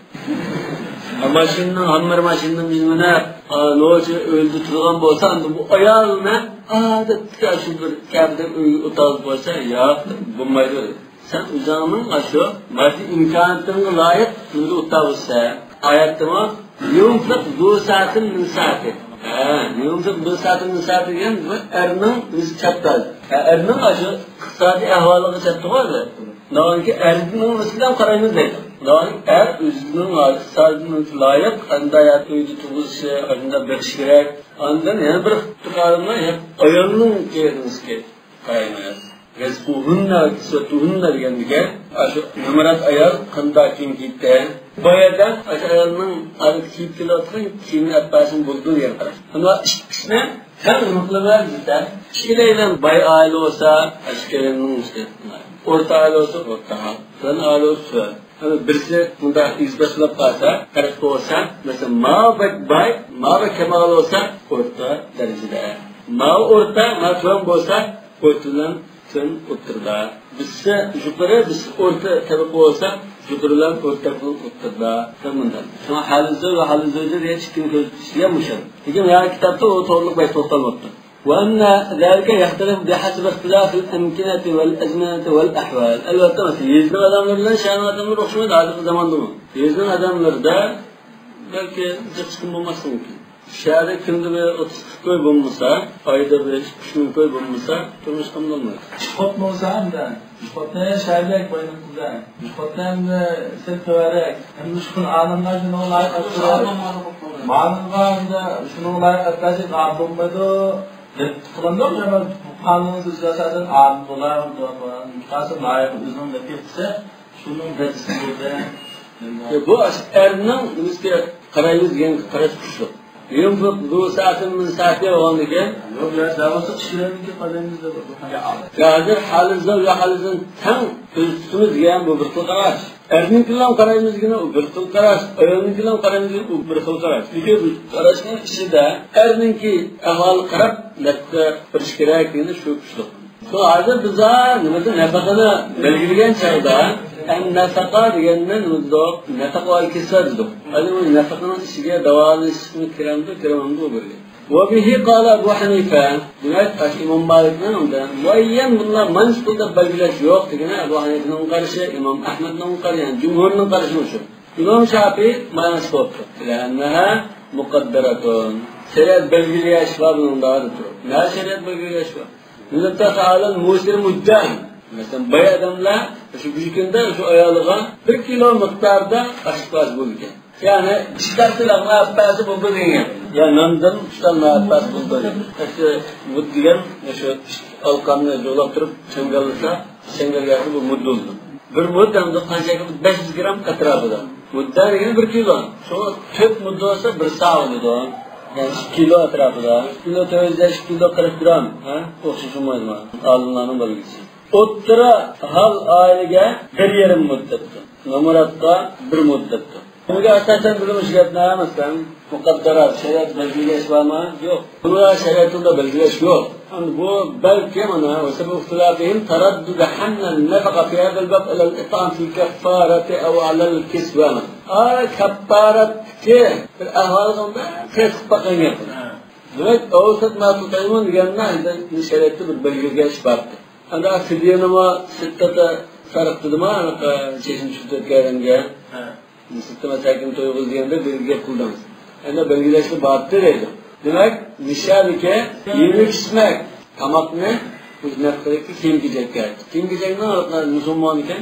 ماشىنىنىڭ، ھاممىر ماشىنىنىڭ يۈزىنى، ئا، نوچى ئۆيدە تۇرغان بولسا، ئەمدى بۇ ئايالنى ئادەتتىكى شۇ بىر كەپىدەك ئۆيگە ئولتۇرغۇزۇپ قويسا، ياق، بولمايدۇ. سەن ئۆزۈڭنىڭ ئاشۇ ماددىي ئىمكانىيىتىڭگە لايىق ئۆيدە ئولتۇرغۇزسا، ئايەتتىمۇ، يۇنفىق ذو سعة من سعته. ھە، يۇنفىق ذو سعة من سعته دېگەن بۇ ئەرنىڭ ئۆزى چاتتاز. ھە، ئەرنىڭ ئاشۇ ئىقتىسادىي ئەھۋالىغا چاتتىغۇ ئەلۋەتتە. ناھايىتى ئەرنىڭ ئۆزى بىلەن قارايمىز دەيدۇ. ناھايىتى ئەر ئۆزىنىڭ ئىقتىسادىنىڭ لايىق قانداق يەردە ئۆيدە تۇرغۇزۇشى، قانداق بېقىش كېرەك. ئاندىن يەنە بىر ئىقتىدارىمۇ ئايالنىڭ كېرىمىزكى قارايمىز. رزقهن وكسوتهن دېگەندىكى، ئاشۇ نامرات ئايال قانداق كىيىم كىيدى؟ بۇ يەردە ئاشۇ ئايالنىڭ ئادەتتە كىيىپ كېلىۋاتقان كىيىمىنى ئەپ بەرسىمۇ بولىدۇ دېگەن قاراش. ئەمما ئىككىسىنى تەڭ ئېنىقلىمايمىز بىز. ئىككىلەيلەن باي ئائىلە بولسا، ئاشۇ كېلىننىڭ ئۈستىدە. ئورتا ئائىلە بولسا، ئورتا. تۆۋەن ئائىلە بولسا، تۆۋەن. ئەمما بىرسى مۇنداق ئېگىز پەس بولۇپ قالسا، پەرق بولسا، مەسىلەن، ماۋۇ بەك باي، ماۋۇ بەك كەمبەغەل بولسا، ئورتا دەرىجىدە. ماۋۇ ئورتا، ماۋۇ تۆۋەن بولسا، ئورتا بىلەن تۆۋەن ئوتتۇرىدا. بىرسى يۇقىرى، بىرسى ئورتا تەبىقە بولسا، يۇقىرى بىلەن ئورتا تەبىقە ئوتتۇرىدا. مۇنداق. شۇڭا ھالى زەۋج ۋە ھالى زەۋجە دېگەن ئىككىنى كۆرسىتىش دېگەن مۇشۇ. لېكىن يەنە كىتابتا ئۇ توغرىلىق بەك توختالماپتۇ. وأن ذلك يختلف بحسب اختلاف الأمكنة والأزمنة والأحوال. ئەلۋەتتە، مەسىلەن، يېزىنىڭ ئادەملىرى بىلەن شەھەرنىڭ ئادەملىرى ئوخشىمايدۇ ھازىرقى زاماندىمۇ. يېزىنىڭ ئادەملىرىدە بەلكى جىق چىقىم بولماسلىقى مۇمكىن. شەھەردە كۈندە بىر ئوتتۇز قىرىق كوي بولمىسا، ئايدا بىر ئىككى ئۈچ مىڭ كوي بولمىسا، تۇرمۇش قىلمايدۇ. ئىشقوت بولسا ئەمدى، ئىشقوتنى شەھەردەك بايلىق قىلدى. ئىشقوتنى ئەمدى سەل تۆۋەنرەك. ئەمدى شۇ ئالىملار شۇنىڭغا لايىق ئەتتى. مالىغا ئەمدى شۇنىڭغا لايىق ئەتتى، ئادىل بولمايدۇ دەپ قىلىندۇق. يەنە بۇ قانۇننى تۈزگەن ئاساسەن ئادىل بولار، بولار. قالسا لايىق ئۆزىنىڭ دەپ كەتسە، شۇنىڭ دەرىجىسى بولدى. يا، بۇ ئەرنىڭ نېمىسىگە قارايمىز دېگەن قاراش كۈچلۈك. يۇنفىق ذو سعة من سعته بولغاندىكىن. يوق، يا، دەۋاسى كىشىلەرنىڭكى قارايمىز دەپ. يا، ھازىر ھالى زەۋج ۋە ھالى زەۋج تەڭ كۆزىتىمىز دېگەن بۇ بىر خىل قاراش. ئەرنىڭكىنىلا قارايمىز دېگىنى ئۇ بىر خىل قاراش، ئايالنىڭكىنىلا قارايمىز دېگىنى ئۇ بىر خىل قاراش. لېكىن بۇ قاراشنىڭ ئىچىدە ئەرنىڭكى ئەھۋالىغا قاراپ نەپقە بېرىش كېرەك دېگىنى شۇ ئىشلىق. شۇ ھازىر بىز نېمىدە نەپەقىنى بەلگىلىگەن چاغدا، ئەن نەپەقە دېگەننى نېمە دېدۇق؟ نەپەقە ۋەل كىسۋە دېدۇق. ئەمدى بۇ نەپەقىنىڭ ئىچىگە داۋالىنىشمۇ كىرەمدۇ، كىرمەمدۇ بۇ بىرگە. وبه قال أبو حنيفة. دېمەك، ئاشۇ ئىمام مالىكنىڭ ئۇندا مۇئەييەن بۇنداق مانچە پۇل دەپ بەلگىلەش يوق دېگىنى ئەبۇ ھەنىفىنىڭ قارىشى، ئىمام ئەھمەدنىڭ قارىشى، يەنى جۇمھۇرنىڭ قارىشى شۇ. ئىمام شاپىي مانا شۇ بوپتۇ. لأنها مقدرة. شەرىئەت بەلگىلىگەن ئىش بار بۇنىڭدا دەپ تۇرۇپ. نە شەرىئەت بەلگىلىگەن ئىش بار؟ نزلت على الموسر مدا. مەسىلەن، باي ئادەملەر شۇ بىر كۈندە شۇ ئايالىغا بىر كىلو مىقداردا ئاشلىق بەرسە بولىدىكەن. يەنى ئىشلەتسىلەر، مەنپەئەتى بولىدۇ دېگەن. يا ناندىن ئۈچ تال مەنپەئەت بولىدۇ دېگەن. ئەسلى مۇد دېگەن شۇ ئالقاننى جۇغلاپ تۇرۇپ چاڭگاللىسا، چاڭگال ياكى بۇ مۇد بولىدۇ. بىر مۇد ھەمدە قانچە؟ بەش يۈز گرام ئەتراپىدا. مۇددا دېگەن بىر كىلو. شۇ تۆت مۇددا بولسا بىر سا بولىدۇ. يەنى ئىككى كىلو ئەتراپىدا. ئىككى كىلو تۆت يۈز، ئىككى كىلو قىرىق گرام. ھە؟ ئوخشاش بولمايدۇ. ئالىملارنىڭ بەلگىسى. ئوتتۇرا ھال ئائىلىگە بىر يېرىم مۇد دەپتۇ. نامراتقا بىر مۇد دەپتۇ. بۇنىڭغا ئاساسەن بىلمىش گەپنى، مەسىلەن، مۇقەددەرات، شەرىئەت بەلگىلىگەن ئىش بارمۇ؟ يوق. بۇنىڭغا شەرىئەتتە بەلگىلەش يوق. ئەمدى بۇ بەلكى مانا، وسبب اختلافهم تردد حمل النفقة في هذا الباب على الإطعام في الكفارة أو على الكسوة. ئا، كەففارەتتىكى بىر ئەھۋالغا قىياس قىلىپ باققان گەپ. دېمەك، أوسط ما تطعمون دېگەننى شەرىئەتتە بىر بەلگىلىگەن ئىش بار. ئەمدى فىديەنىمۇ سىتتەتە سەرق دېدىما، ئاناقا چېچىنى چۈشۈرتۈۋەتكەنگە. ھە. سىتتە مەساكىن تويغۇزدى دېگەندە بەلگىلەپ قىلدىڭىز. ئەمدى بەلگىلەشكە بارتى دەيدۇ. دېمەك، نىشابىكى يېمەك ئىچمەك، تاماقنى، بۇ نەپقىدىكى كىيىم كېچەككە. كىيىم كېچەكنىڭ مۇسۇلمان ئىكەن،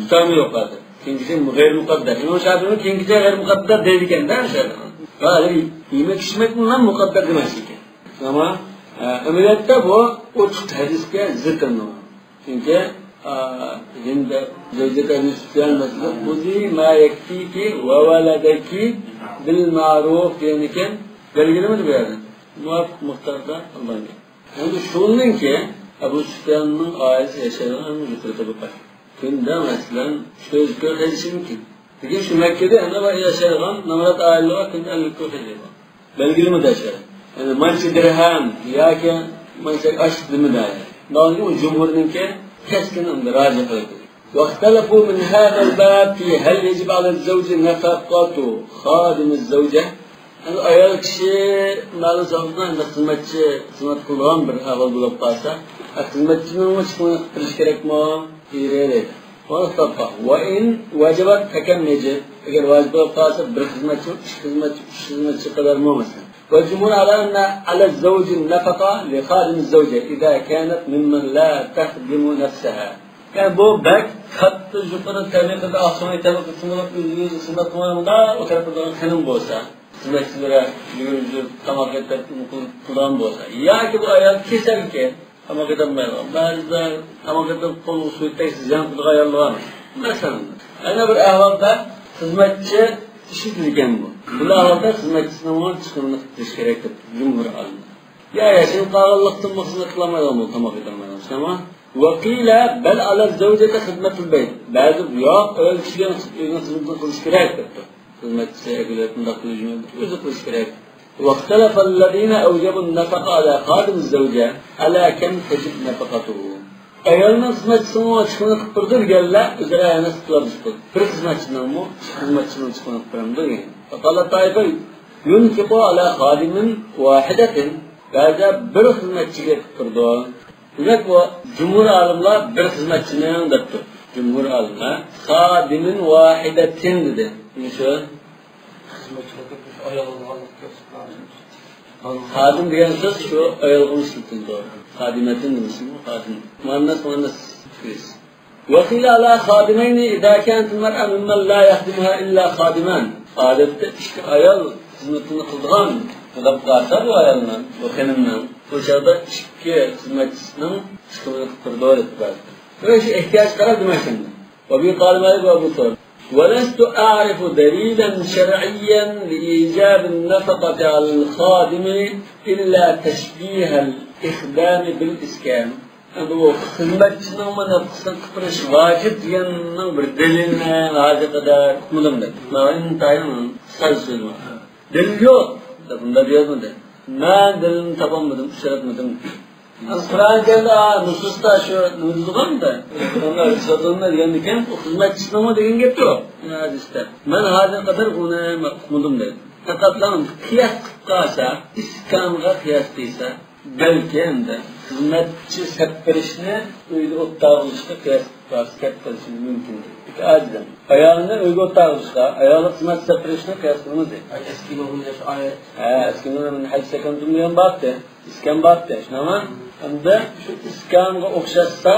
تۇتامى يوق ھازىر. كىيىم كېچەك غەيرىي مۇقەددەر. ئىمام شافىئىنىڭ كىيىم كېچەك غەيرىي مۇقەددەر دەيدىكەن-دە، ئىنشائاللا. ھازىر يېمەك ئىچمەكنى ھەم مۇقەددەر دېمەكچى ئىكەن. ئەمما، ئە، ئەمەلىيەتتە بۇ ئوچۇق ھەدىسكە زىت ئەمدى. چۈنكى، ئا، ھىند زەۋجەت ئەبى سۇفيان مەسىلەن، خذي ما يكفيك وولدك بالمعروف دېگەنىكەن، بەلگىلىمىدى بۇ يەردە. مۇۋاپىق مىقداردا ئالغان گەپ. ئەمدى شۇنىڭكى ئەبۇ سۇفياننىڭ ئائىلىسى ياشايدىغان ئەڭ يۇقىرى تەبىقە. كۈندە، مەسىلەن، ئۈچ يۈز كوي خەجلىشى مۇمكىن. لېكىن شۇ مەككىدە ئەنە بار ياشايدىغان نامرات ئائىلىلەر كۈندە ئەللىك كوي خەجلەيدۇ. بەلگىلىمىدى شەرىئەت. يەنى مانچە دىرھەم ياكى مانچە ئاش دېمىدى. مانا بۇ جۇمھۇرنىڭكى كەسكىن ئەمدى راجىھ قىلىدۇ. واختلفوا من هذا الباب في هل يجب على الزوج نفقة خادم الزوجة. ئەمدى ئايال كىشى مەلۇم سەۋەبتىن ئەمدى خىزمەتچى خىزمەت قىلىدىغان بىر ئەھۋال بولۇپ قالسا، خىزمەتچىنىڭمۇ چىقىمىنى قىلىپ بېرىش كېرەكمۇ؟ ئېرى دەيدۇ. ۋە نۇقتە. وإن وجبت فكم يجب. ئەگەر ۋاجىپ بولۇپ قالسا، بىر خىزمەتچىمۇ، ئىككى خىزمەتچى، ئۈچ خىزمەتچى قەدەرمۇ، مەسىلەن. والجمهور على أن على الزوج النفقة لخادم الزوجة إذا كانت ممن لا تخدم نفسها. يەنى بۇ بەك كاتتا يۇقىرى تەبىقىدە، ئاسمانىي تەبىقىدە بولۇپ، ئۆزى ئۆزى خىزمەت قىلمايدىغان ئۇ تەرەپتە خېنىم بولسا، خىزمەتچىلىرى يۈگۈرۈپ يۈرۈپ تاماق ئېتىپ قىلىدىغان بولسا، ياكى بۇ ئايال كېسەلكەن، تاماق ئېتەلمەيدىغان. بەزىدە تاماق ئېتىپ قولىغا سۇ تەگسە زىيان قىلىدىغان ئاياللار بار. مەسىلەن، يەنە بىر ئەھۋالدا خىزمەتچى ئىشلىتىدىكەن بۇ. بۇ ئەھۋالدا خىزمەتچىسىنىڭ چىقىمىنى قىلىش كېرەك دەپ جۇمھۇر ئالىملار. يا ياشىنىپ قالغانلىقتىنمۇ خىزمەت قىلالمايدىغان بولدى، تاماق ئېتەلمەيدىغان بولسا. وقيل بل على الزوجة خدمة البيت. بەزى يوق، ئۆز كىشىگە ئۆزىنىڭ خىزمىتىنى قىلىش كېرەك دەپتۇ. خىزمەتچىسى ئەگىلەپ مۇنداق قىلىش، ئۆزى قىلىش كېرەك. واختلف الذين أوجبوا النفقة على خادم الزوجة على كم تجب نفقته. ئايالنىڭ خىزمەتچىسىنىڭ چىقىمىنى قىلىپ بېرىدۇ دېگەنلەر ئۆزئارا يەنە ئىختىلاپلىشىپ قالدى. بىر خىزمەتچىنىڭمۇ ئىككى خىزمەتچىنىڭ چىقىمىنى قىلىپ بېرەمدۇ دېگەن. فقالت طائفة ينفق على خادم واحدة. بەزىلەر بىر خىزمەتچىگە قىلىپ بېرىدۇ. دېمەك، بۇ جۇمھۇر ئالىملار بىر خىزمەتچىنىڭ دەپتۇ. جۇمھۇر ئالىملار خادم واحدة دېدى. مۇشۇ. خىزمەتچىلەرگە مۇشۇ ئايال ئالغانلىقى. خادىم دېگەن سۆز شۇ ئايالغىمۇ ئىشلىتىلىدۇ. خادىمەتىن دېمىسىمۇ خادىم. مۇئەننەس، مۇئەننەس كىرىش. وقيل على خادمين إذا كانت المرأة ممن لا يخدمها إلا خادمان. ئادەتتە ئىككى ئايال خىزمىتىنى قىلىدىغان بولۇپ قالسا بۇ ئايالنىڭ، بۇ خېنىمنىڭ، بۇ چاغدا ئىككى خىزمەتچىسىنىڭ چىقىمىنى قىلىپ بېرىدۇ دەپ بەردى. شۇ ئېھتىياجغا قاراپ دېمەك ئەمدى. وبه قال مالك وأبو ثور. ولست أعرف دليلا شرعيا لإيجاب النفقة على الخادم إلا تشبيه الإخدام بالإسكان. بۇ خىزمەتچىنىڭمۇ نەپقىسىنى قىلدۇرۇش ۋاجىپ دېگەننىڭ بىر دەلىلىنى ھازىرغا قەدەر ئۇقمىدىم دەپ. ماۋۇ ئىنتايىن ساز سۆز بۇ. دەلىل يوق. بۇنداق يازمىدى. مەن دەلىلنى تاپالمىدىم، ئۇچراتمىدىم. قۇرئان كەلدى، ئا، نۇسۇستا شۇ نېمە دېگەندە، دېگەندىكىن، ئۇ خىزمەتچىسىنىڭمۇ دېگەن گەپ يوق ھەدىستە. مەن ھازىرغا قەدەر ئۇنى ئۇقمىدىم دەيدۇ. پەقەتلا قىياس قىلىپ قالسا، ئىسكانغا قىياس قىلسا، بەلكى ئەمدى خىزمەتچى سەپ بېرىشنى ئۆيدە ئوتتاغا ئۇرۇشقا قىياس قىلىپ قالسا، گەپ قىلىشى مۇمكىن. ئاجىزەم. ئايالىنى ئۆيگە ئوتتاغا ئۇرۇشقا، ئايالى خىزمەت سەپ بېرىشنى قىياس قىلىمىز دەيدۇ. ئەسكى بولغان ياش ئايال. ھە، ئەسكى بولغان ھەج سەكەندۇم دېگەن بارتى. ئىسكان بارتى، شۇنداقمۇ؟ ئەمدى شۇ ئىسكانغا ئوخشاتسا،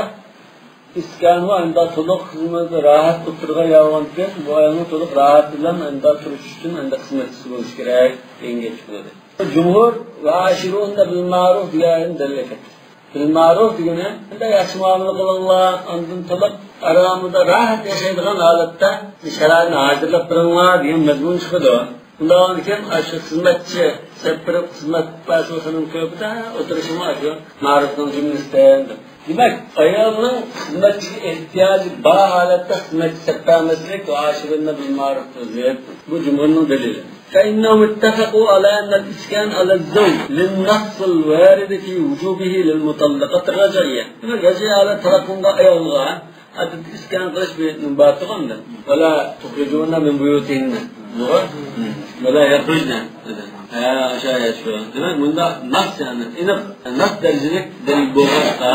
ئىسكانمۇ ئەمدى تولۇق خىزمەتتە راھەت ئولتۇرغان ياۋانكەن، بۇ ئايالنىڭ تولۇق راھەت بىلەن ئەمدى تۇرۇش ئۈچۈن ئەمدى خىزمەتچىسى بولۇشى كېرەك دېگەن گەپ چىقىدۇ. جۇمھۇر ۋە ئاشىرۇننە بىل مەرۇف دېگەن دەلىل ئەكەپتۇ. بىل مەرۇف دېگىنى، ئەمدى ياخشى مۇئامىلە قىلىڭلار، ئاندىن تولۇق ئارامىدا راھەت ياشايدىغان ھالەتتە شارائىتنى ھازىرلاپ بېرىڭلار دېگەن مەزمۇن چىقىدۇ. ئۇنداق بولغاندىكىن، ئاشۇ خىزمەتچى سەپ بېرىپ خىزمەت بەرسە، خېنىم كۆپىدە ئولتۇرۇشىمۇ ئاشۇ مەرۇفنىڭ جۈملىسىدىن. دېمەك، ئايالنىڭ خىزمەتچىگە ئېھتىياجى بار ھالەتتە خىزمەتچى سەپ بەرمەسلىك ئاشىرۇننە بىل مەرۇفقا زىت. بۇ جۇمھۇرنىڭ دەلىلى. فإنهم اتفقوا على أن الإسكان على الزوج للنص الوارد في وجوبه للمطلقة الرجعية. دېمەك، رەجئىيە ھالەت تەلەق قىلىنغان ئايالغا ئادەتتە ئىسكان قىلىش بىر بار تۇرغاندا. ولا تخرجوهن من بيوتهن. توغرا؟ ولا يخرجن. ھە، ئاشۇ ئايەت شۇ. دېمەك، مۇنداق نەس، يەنى ئېنىق نەس دەرىجىلىك دەلىل بولغاچقا،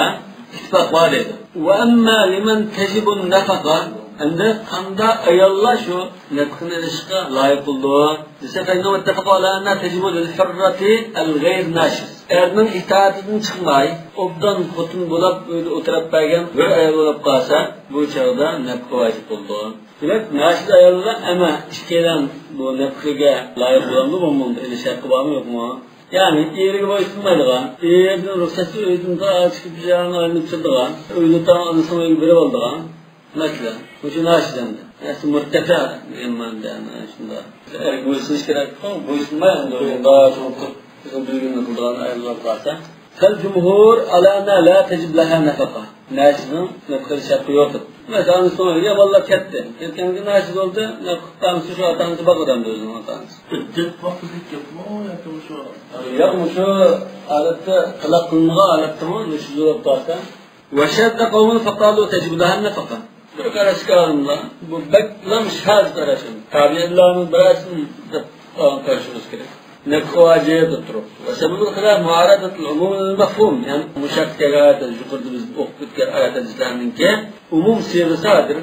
ئىتتىپاق بار دەيدۇ. وأما لمن تجب النفقة، ئەمدى قانداق ئاياللار شۇ نەپقىنى ئېلىشقا لايىق بولىدۇ دېسە، فإنهم اتفقوا على أنها تجب للحرة الغير ناشز. ئەرنىڭ ئىتائىتىدىن چىقماي، ئوبدان خوتۇن بولاپ ئۆيدە ئولتۇراپ بەرگەن بىر ئايال بولۇپ قالسا، بۇ چاغدا نەپقە ۋاجىپ بولىدۇ. دېمەك، ناشىز ئاياللار ئەمما ئىككىيلەن بۇ نەپقىگە لايىق بولامدۇ، بولمامدۇ، ئېلىش ھەققى بارمۇ، يوقمۇ؟ يەنى ئېرىگە بويسۇنمايدىغان، ئېرىدىن رۇخسەتسىز ئۆيدىن تاڭ چىقىپ بىر يەرنىڭ ئايلىنىپ تۇرىدىغان، ئۆيدە تاڭ ئانىسىنىڭ ئۆيىگە بېرىپ ئالىدىغان، مەسىلەن، مۇشۇ ناشىز ئەمدى. ئەسلى مۇرتەفە دېگەن مەنىدە، شۇنداق. ئەرگە بويسۇنۇش كېرەككۇ، بويسۇنماي ئەمدى ئۆيدە چوڭقۇر ئۆزىنىڭ بىلگىنىنى قىلىدىغان ئاياللار بارسا. فالجمهور على أنها لا تجب لها نفقة. ناشىزنىڭ نەپقە ئېلىش ھەققى يوق. مەسىلەن، ئانىسىنىڭ ئۆيىگە بالىلار كەتتى. كەتكەندىن كېيىن ناشىز بولدى، نەپقە ئانىسى شۇ ئاتا-ئانىسى باقىدۇ ئەمدى ئۆزىنىڭ ئاتا-ئانىسى. ئىددەت ۋاقتىدىكى گەپمۇ ياكى مۇشۇ؟ ياق، مۇشۇ ھالەتتە، تالاق قىلىنمىغان ھالەتتىمۇ ناشىز بولۇپ قالسا. وشذ قوم فقالوا تجب لها النفقة. بىر قاراشقا ئالىملار، بۇ بەكلا شاز قاراش. تابىئىنلارنىڭ بىرەرسىنى دەپ قارىشىمىز كېرەك. نەپقە ۋاجىپ دەپ تۇرۇپ. وسبب الخلاف معارضة العموم للمفهوم. يەنى مۇشۇ ھەقتە يۇقىرىدا بىز ئوقۇپ ئۆتكەن ئايەت ھەدىسلەرنىڭكى ئومۇم سىيغىسى ھازىر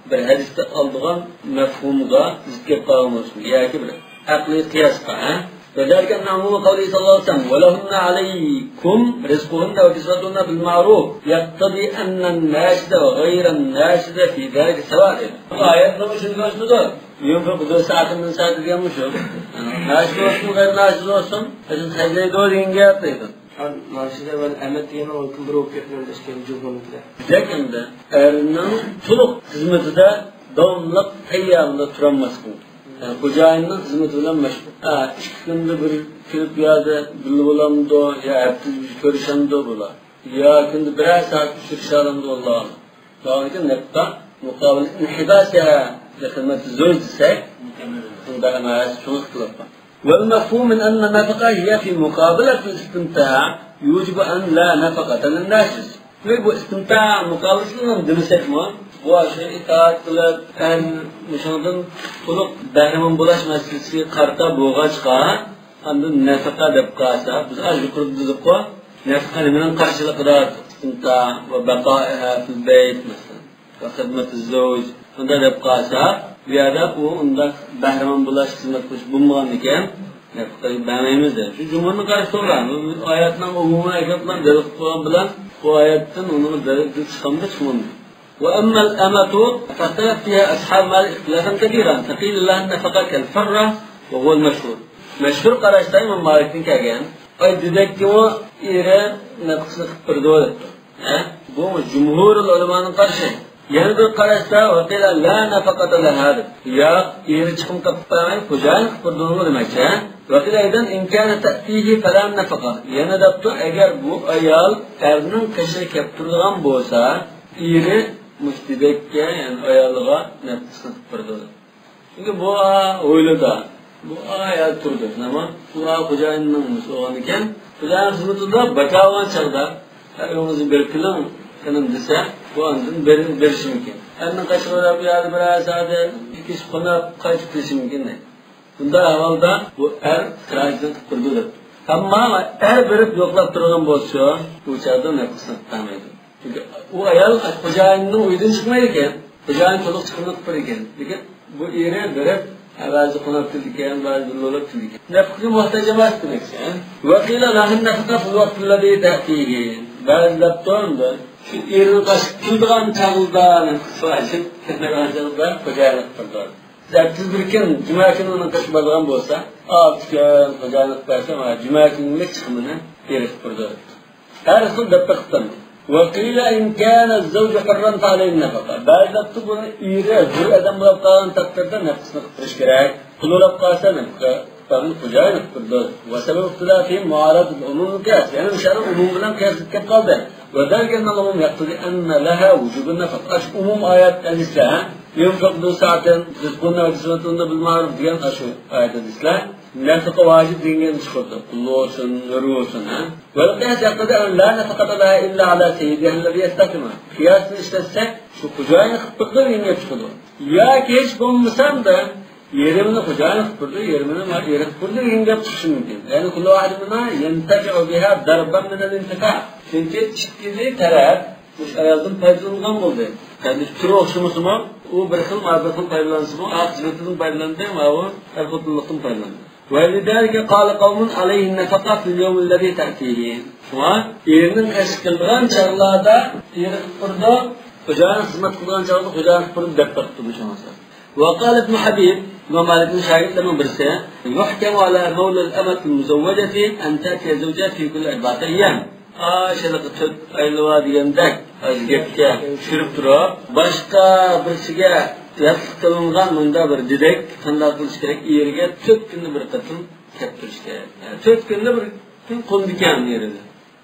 بىر ھەدىستە ئالىدىغان مەفھۇمغا زىت كېلىپ قالغان بولۇشى مۇمكىن. ياكى بىر ئەقلىي قىياسقا، ھە؟ وذلك أن عموم قوله صلى الله عليه وسلم: "ولهن عليكم رزقهن وكسوتهن بالمعروف" يقتضي أن الناشز وغير الناشز في ذلك سواء. بۇ ئايەتنىڭ شۇنى كۆرسىتىدۇ. يۇنفىقۇ ذو ساعة من ساعته دېگەن مۇشۇ. ناشىز بولسۇن، غەيرىي ناشىز بولسۇن، ئۆزى خەجلەيدۇ دېگەن گەپ دەيدۇ. ناشىز ۋەل ئەمەت دېگەن ئون كۈن بىر بولۇپ كەتكەن جۇمھۇرنىڭكىدە. دېمەك ئەمدى ئەرنىڭ تولۇق خىزمىتىدە داۋاملىق تەييارلىقتا تۇرالماسلىقى. يەنى خوجايىننىڭ خىزمىتى بىلەن مەشغۇل. ھە، ئىككى كۈندە بىر كېلىپ بۇ يەردە بىللە بولامدۇ، يا ھەپتىدە بىر كۆرۈشەمدۇ بۇلار؟ يا كۈندە بىرەر سائەت ئۇچرىشالامدۇ، ئاللاھ ئالەم. داۋاملىق نەپقە مۇقابىل ئىنھىباسىھا لخدمة الزوج دېسەك، بۇنداق ئەمەس، شۇڭا ئىختىلاپ بار. والمفهوم من أن النفقة هي في مقابلة الاستمتاع يوجب أن لا نفقة للناشز. دېمەك، بۇ ئىستىمتاع مۇقابىلىسىنى دېمىسەكمۇ، بۇ ئاشۇ ئىتائەت قىلىپ، ئەر مۇشۇنىڭدىن تولۇق بەھرىمەن بولاش مەسىلىسىگە قارىتا بولغاچقا، ئاندىن نەفەقە دەپ قالسا، بىز ئاشۇ يۇقىرىدا دېدۇققۇ، نەفەقە نېمىنىڭ قارشىلىقىدا؟ ئىستىمتاع ۋە بەقائىھا فىل بەيت، مەسىلەن. ۋە خىدمەتۇ زەۋج، ئۇنداق دەپ قالسا، بۇ يەردە ئۇ ئۇنداق بەھرىمەن بولاش، خىزمەت قىلىش بولمىغاندىكىن، نەپەقە بەرمەيمىز دەپ. شۇ جۇمھۇرنىڭ قارىشى توغرا. بۇ ئايەتنىڭ ئومۇمىي ئەكەپ بىلەن دەلىل قىلغان بىلەن، بۇ ئايەتتىن ئۇنىڭ دەلىل چىقامدۇ، چىقمامدۇ؟ وأما الأمة فاختلف فيها أصحاب مالك اختلافا كثيرا، فقيل لها النفقة كالحرة وهو المشهور. مەشھۇر قاراشتا ئىمام مالىكتىن كەلگەن، ئاي، دېدەككىمۇ ئېرى نەپقىسىنى قىلىپ بېرىدۇ دەپتۇ. ھە؟ بۇ جۇمھۇرۇل ئۆلىمانىڭ قارىشى. يەنە بىر قاراشتا، وقيل لا نفقة لها دەپ. ياق، ئېرى چىقىم تاپىپ بەرمەي، خوجايىن قىلىپ بېرىدۇ دېمەكچى. وقيل أيضا إن كان تأتيه فلا نفقة. يەنە دەپتۇ، ئەگەر بۇ ئايال ئەرنىڭ قېشىغا كەپ تۇرىدىغان بولسا، ئېرى مۇشۇ دېدەككە، يەنى ئايالىغا نەپقىسىنى قىلىپ بېرىدۇ. چۈنكى بۇ ھويلىدا، بۇ ئايال تۇرىدۇ. نېمە؟ بۇ خوجايىننىڭ نېمىسى بولغان ئىكەن. خوجايىن خىزمىتىدە باكا بولغان چاغدا، «ھە، ئۆيىڭىزنى بېرىپ كېلىڭ، خېنىم» دېسە، بۇ ئاندىن بېرى-، بېرىشى مۇمكىن. ئەرنىڭ قېشىغا بېرىپ، بۇ يەردە بىرەر سائەت كېچىكىپ قونۇپ، قايتىپ كېلىشى مۇمكىن. بۇنداق ئەھۋالدا بۇ ئەر خىراجىتىنى قىلىپ بېرىدۇ دەپ. ئەمما ئەر بېرىپ يوقلاپ تۇرغان بولسا، بۇ چاغدا نەپقىسىنى قىلالمايدۇ. چۈنكى ئۇ ئايال خوجايىننىڭ ئۆيىدىن چىقمايدىكەن، خوجايىن تولۇق چىقىملىق بېرىدىكەن. لېكىن بۇ ئېرى بېرىپ، ھە، بەزى قوناق كېلىدىكەن، بەزى بىر لولاب كېلىدىكەن. نەپقىگە موھتاج ئەمەس دېمەكچى. وقيل لها النفقة في الوقت الذي تأتيه. بەزى دەپتۇ ئەمدى، شۇ ئېرىنىڭ قېشىغا كېلىدىغان چاغدا نەپقىسى ۋاجىپ، كەلمەيدىغان چاغدا خوجايىنلىق قىلىدۇ. سەككىز بىر كۈن، جۈمە كۈنى ئۇنىڭ قېشىغا بارىدىغان بولسا، ئالتە كۈن خوجايىنلىق بەرسە، مانا جۈمە كۈنلۈك چىقىمىنى ئېرى قىلىپ بېرىدۇ. ھەر خىل دەپ بېقىپتۇ. وقيل إن كان الزوج حرا فعليه النفقة. بەزى دەپتۇ، بۇنى ئېرى ھۆر ئادەم بولۇپ قالغان تەقدىردە نەپقىسىنى قىلىپ بېرىش كېرەك. قۇل بولۇپ قالسا نەپقە بەرگىنى خوجايىن قىلىپ بېرىدۇ. وسبب اختلافهم معارضة العموم للقياس. يەنى مۇشۇ ئۇنىڭ بىلەن قىياس كېلىپ قالدى. وذلك أن العموم يقتضي أن لها وجوب النفقة. ئاشۇ ئومۇم ئايەت ھەدىسلەر، ھە؟ ينفق ذو سعة رزقهن وكسوتهن بالمعروف دېگەن ئاشۇ ئايەت ھەدىسلەر نەپقە ۋاجىپ دېگەن چىقىدۇ. قۇل بولسۇن، ھۆر بولسۇن، ھە؟ والقياس يقتضي أن لا نفقة لها إلا على سيدها الذي يستخدمها. قىياسنى ئىشلەتسەك، شۇ خوجايىن قىلىپ بېرىدۇ دېگەن گەپ چىقىدۇ. ياكى ھېچ بولمىسامدا، يېرىمىنى خوجايىن قىلىپ بېرىدۇ، يېرىمىنى ما ئېرى قىلىپ بېرىدۇ دېگەن گەپ چىقىشى مۇمكىن. يەنى كل واحد منهما ينتفع بها ضربا من الانتفاع. چۈنكى ئىككىلى تەرەپ مۇشۇ ئايالدىن پايدىلانغان بولدى. يەنى تۈرى ئوخشىمىسىمۇ، ئۇ بىر خىل، ما بىر خىل پايدىلانسىمۇ، ئا خىزمىتىدىن پايدىلاندى، ما ئۇ ئەر خوتۇنلۇقتىن پايدىلاندى. ولذلك قال قوم عليه النفقة في اليوم الذي تأتيه. شۇڭا ئېرىنىڭ قېشىغا كېلىدىغان چاغلاردا ئېرى قىلىپ بېرىدۇ، خوجايىن خىزمەت قىلىدىغان چاغدا خوجايىن قىلىپ بېرىدۇ دەپ بېقىپتۇ مۇشۇ مەسىلە. وقال ابن حبيب، ئىمام مالىكنىڭ شاگىرتلىرىنىڭ بىرسى، يحكم على مولى الأمة المزوجة أن تأتي زوجها في كل أربعة أيام. ئاشۇ تۆت ئايلىۋا دېگەندەك، ھازىر گەپكە چۈشۈرۈپ تۇرۇپ، باشقا بىرسىگە ياتلىق قىلىنغان مۇنداق بىر دېدەك قانداق قىلىش كېرەك؟ ئېرىگە تۆت كۈندە بىر قېتىم كەپ تۇرۇش كېرەك. يەنى تۆت كۈندە بىر قېتىم قونىدىكەن ئېرىگە.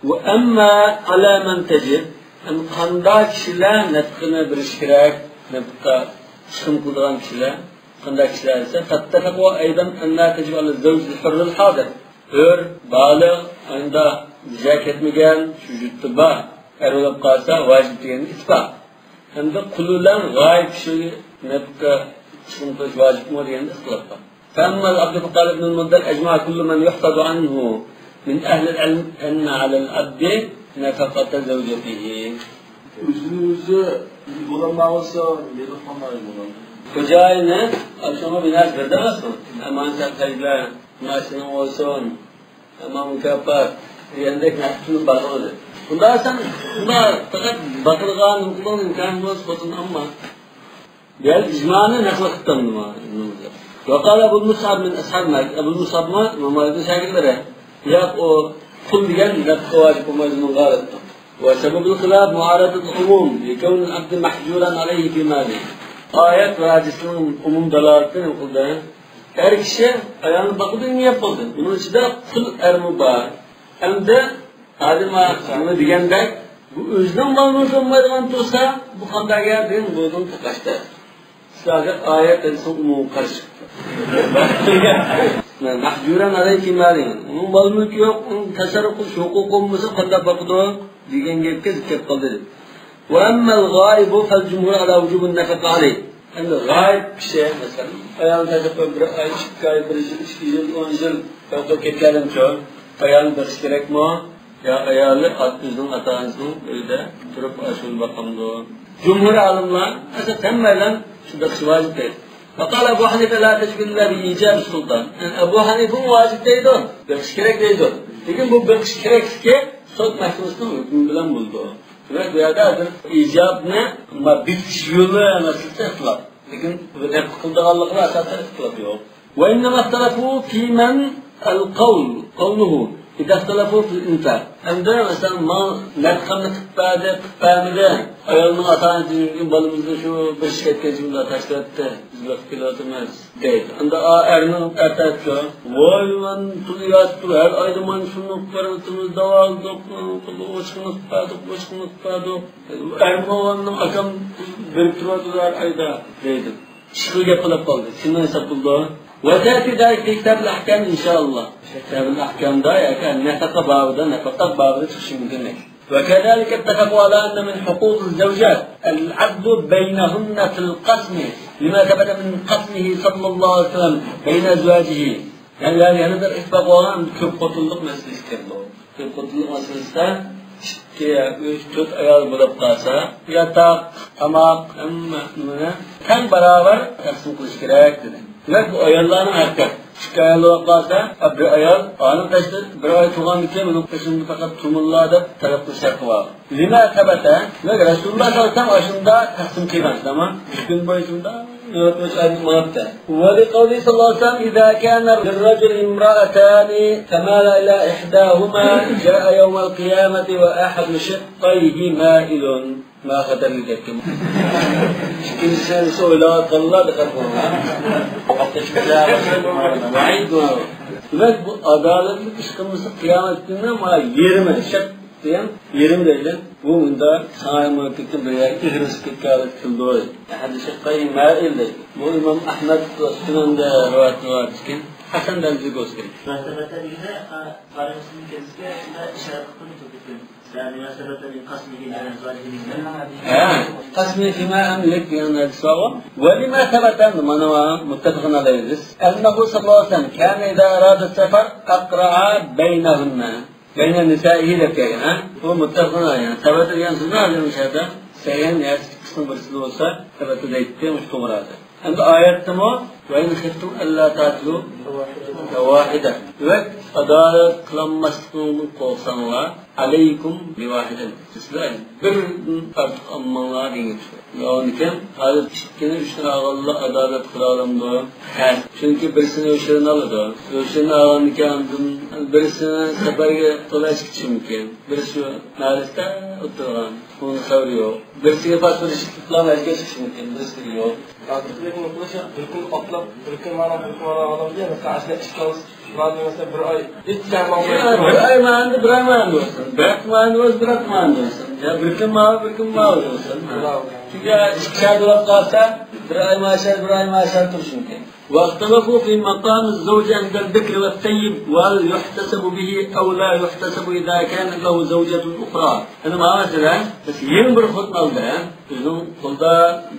وأما على من تجب، ئەمما قانداق كىشىلەر نەپقىنى بېرىشى كېرەك؟ نەپقە چىقىم قىلىدىغان كىشىلەر قانداق كىشىلەر دېسە، فاتفقوا أيضا أنها تجب على الزوج الحر الحاضر. ھۆر، بالىغ، ئەمدى زىيان كەتمىگەن، شۇ يۇرتتا بار ئەر بولۇپ قالسا ۋاجىپ دېگەن ئىتتىپاق. ھەمدە قۇل بىلەن غايىب كىشىگە نەپقە چىقىم قىلىش ۋاجىپمۇ دېگەندە ئىختىلاپ بار. فأما العبد فقال ابن المنذر أجمع كل من يحفظ عنه من أهل العلم أن على العبد نفقة زوجته. ئۆزىنى ئۆزى بولالمايۋاتسا، يېرىقماي بولامدۇ؟ خوجايىنى ئاشۇنىڭغا بىر نەرسە بېرىدۇ ئەمەسمۇ؟ ئەمانەت خەجلەر، ماشىنىڭ بولسۇن، ئەمما مۇكاپات دېگەندەك نەرسىنى باقىدۇ. ئۇنداق سەن، ئۇنداق پەقەت باقىدىغان، ئۇنىڭ ئىمكانى بولسا خوتۇن ئالما. بۇ يەردە ئىجمانى نەقىل قىلىپتۇ. وقال أبو المصعب من أصحاب مالك. ئەبۇل مۇسئەبمۇ ئىمام مالىكنىڭ شاگىرتلىرى. ياق، ئۇ قۇل دېگەن نەپقە ۋاجىپ بولمايدۇ ئۇنىڭغا دەپتۇ. وسبب الخلاف معارضة العموم لكون العبد محجورا عليه في ماله. ئايەت ۋە ھەدىسنىڭ ئومۇم دالالىتى نېمە قىلدى؟ ئەر كىشى ئايالنى باقىدۇ، نىيەت قىلدى. بۇنىڭ ئىچىدە قۇل ئەرمۇ بار. ئەمدى ھازىر مانا دېگەندەك، بۇ ئۆزىنىڭ مال-مۈلكى بولمايدىغان تۇرسا، بۇ قانداق گەپ دېگەن بۇنىڭ تاقاشتا. سىلەرگە ئايەت ھەدىسنىڭ ئومۇمىغا قارشى چىقىپتۇ. مەھجۇران ئەلەيھى مالى. ئۇنىڭ مال-مۈلكى يوق، ئۇنىڭ تەسەررۇپ قىلىش ھوقۇقى بولمىسا قانداق باقىدۇ دېگەن گەپكە زىت كەپ قالدى دېدى. وأما الغائب فالجمهور على وجوب النفقة عليه. ئەمدى غايىب كىشى، مەسىلەن، ئايالىنى تاشلاپ قويۇپ، بىر ئاي، ئىككى ئاي، بىر يىل، ئىككى يىل، ئون يىل يوقاپ كەتكەندىن كېيىن ئايالىنى بېقىش كېرەكمۇ؟ يا ئايالى ئات-، ئۆزىنىڭ ئاتا-ئانىسىنىڭ ئۆيىدە تۇرۇپ ئاشۇنى باقامدۇ؟ جۇمھۇر ئالىملار، ئەسەس ھەممەيلەن شۇ بېقىش ۋاجىپ دەيدۇ. فقال أبو حنيفة لا تجب إلا بإيجاب السلطان. يەنى ئەبۇ ھەنىفىمۇ ۋاجىپ دەيدۇ، بېقىش كېرەك دەيدۇ. لېكىن بۇ بېقىش كېرەكلىكى سوت مەھكىمىسىنىڭ ھۆكمى بىلەن بولىدۇ. دېمەك، بۇ يەردە ھازىر ئىجابنى، ئەمما بېكىتىش يولى مەسىلىسىدە ئىختىلاپ. لېكىن بۇ نەپقە قىلىدىغانلىقىدا ئاساسەن ئىختىلاپ يوق. وإنما اختلفوا في من القول، قوله إذا اختلفوا في الإنفاق. ئەمدى مەسىلەن، ماڭا نەپىقەمنى قىلىپ بەردى، قىلىپ بەرمىدى. ئايالنىڭ ئاتا-ئانىسى بالىمىزنى شۇ بىر ئىشكە كەتكەنچە مۇنداق تاشلاپ كەتتى. بىز بېقىپ كېلىۋاتىمىز، دەيدۇ. ئەمدى ئا-، ئەرنىڭ ئەتراپىدا، ۋاي، مەن پۇل ياتىپ تۇرۇپ، ھەر ئايدا مانا شۇنى قىلىپ بەرمىدىمىز، داۋالىدۇق، ئۇ چىقىمنى قىلىپ بەردۇق، بۇ چىقىمنى قىلىپ بەردۇق. ئەرمۇ ئاۋامنىڭ ئاكام بېرىپ تۇرۇۋاتىدۇ ھەر ئايدا، دەيدۇ. ئىشقىلىپ گەپ قىلىپ قالدى. شۇنداق ھېساب قىلىدۇ. وتأتي ذلك في كتاب الأحكام إن شاء الله. كتاب الأحكام دا ياكى نەپەقە بابىدا، نەپەقە بابىدا چىقىشى مۇمكىن. وكذلك اتفقوا على أن من حقوق الزوجات العدل بينهن في القسم، لما ثبت من قسمه صلى الله عليه وسلم بين أزواجه. يەنى، يەنى، يەنە بىر ئىتتىپاق بولغان كۆپ خوتۇنلۇق مەسىلىسى ئىكەن بۇ. كۆپ خوتۇنلۇق مەسىلىسىدە ئىككى، ئۈچ، تۆت ئايال بولۇپ قالسا، ياتاق، تاماق، ھەممە نېمىنى تەڭ باراۋەر تەقسىم قىلىش كېرەك دېدى. دېمەك، بۇ ئاياللارنىڭ ھەققى. ئىككى ئايال بولۇپ قالسا، بىر ئايال ئانىڭ تەشتە بىر ئاي تۇرغاندىن كېيىن ئۇنىڭ قېشىڭدا پەقەت تۇرمىلا دەپ تەلەپ قىلىش ھەققى بار. لما ثبت، دېمەك، رەسۇلۇللا سەللەللاھۇ ئەلەيھى ۋەسەللەم ئاشۇنداق تەقسىم قىلغان، شۇنداقمۇ؟ نۆۋەت بويىچە شۇنداق نۆۋەت بويىچە ئايرىپ ماڭاتتى. ولقوله صلى الله عليه وسلم: إذا كان للرجل امرأتان فمال إلى إحداهما جاء يوم القيامة وأحد شقيه مائل. ما خەتەرلىك گەپكەن. ئىككىنچىسى ئويلاۋاتقانلار دىققەت قىلىڭلار. دېمەك، بۇ ئادالەتلىك ئىش قىلمىسا، قىيامەت كۈنى مانا يېرىمى، شەق دېگەن يېرىم دەيدۇ. بۇ مۇنداق ساڭا مۇناپىقتىن بىر يەرگە ئېغىر ئىسكىتكە كېلىدۇ. ئەھەدى شەققەيھى مائىل دەيدۇ. بۇ ئىمام ئەھمەد سۈنەندە رىۋايەت قىلىۋاتىدىكەن. ھەسەن دەرىجىگە بولسا كېرەك. مۇناسىۋەتتە دېگەندە، بۇخارىي مۇسلىمنىڭ كەلگۈسىگە شۇنداق ئىشارە قىلىپ قويدۇم. يەنى مۇناسىۋەتتە بىر قاسمىگە يەنى زاھىرىي دېگەن. ھە، قاسمى فيما أملك دېگەن ھەدىس بارغۇ. ولما ثبت، مانا مۇتتەپىقۇن ئەلەيھى. أنه صلى الله عليه وسلم كان إذا أراد السفر أقرع بينهن. بين نسائه دەپ كەلگەن، ھە؟ بۇ مۇتتەپىقۇن ئەلەيھى. سەبەتە دېگەن سۆزنى ھازىر مۇشۇ يەردە سەھىھ ھەدىس قىسمى بىرسىدە بولسا، سەبەتە دەيتتى، مۇشۇ توغرا. ئەمدى ئايەتتىمۇ، وإن خفتم ألا تعدلوا فواحدة. دېمەك، ئادالەت قىلالماسلىقىڭدىن قورقساڭلار، عليكم بواحدة. سىزلەر بىردىن ئارتۇق ئالماڭلار دېگەن گەپ. ئۇنىڭدىن كېيىن ھازىر ئىككىنى، ئۈچنى ئالغانلار ئادالەت قىلالامدۇ؟ تەس. چۈنكى بىرسىنى يوشۇرۇن ئالىدۇ. يوشۇرۇن ئالغاندىن كېيىن ئاندىن بىرسىنى سەپەرگە تولا چىقىشى مۇمكىن. بىرسى شۇ مەھەللىسىدە ئولتۇرغان. ئۇنىڭ خەۋىرى يوق. بىرسىگە پاسپورت ئىشلىتىپلا مەجلىسكە چىقىشى مۇمكىن. بىرسىگە يوق. ئارتۇقلۇقنى قىلىش، بىر كۈن ئاتلاپ، بىر كۈن مانا، بىر كۈن مانا ئادەم دېگەن، مەسىلەن، ئاشۇنداق ئىش قىلىمىز. مانا، مەسىلەن، بىر ئاي، ھېچ جاي ماڭماي. يا، بىر ئاي ماڭدى، بىر ئاي ماڭدى بولسۇن. بىر ھەپتە ماڭدى بولسا، بىر ھەپتە ماڭدى بولسۇن. يا، بىر كۈن ماڭا، بىر كۈن ماڭا بولسۇن. چۈنكى ئىككى شەھەر بولۇپ قالسا، بىر ئاي ماشا، بىر ئاي ماشا تۇرۇشى مۇمكىن. واختلفوا في مقام الزوج عند البكر والثيب، وهل يحتسب به أو لا يحتسب إذا كانت له زوجة أخرى. ئەنە مانا مەسىلە، بىز يېڭى بىر خوتۇن ئالدى، ئۆزىنىڭ قولىدا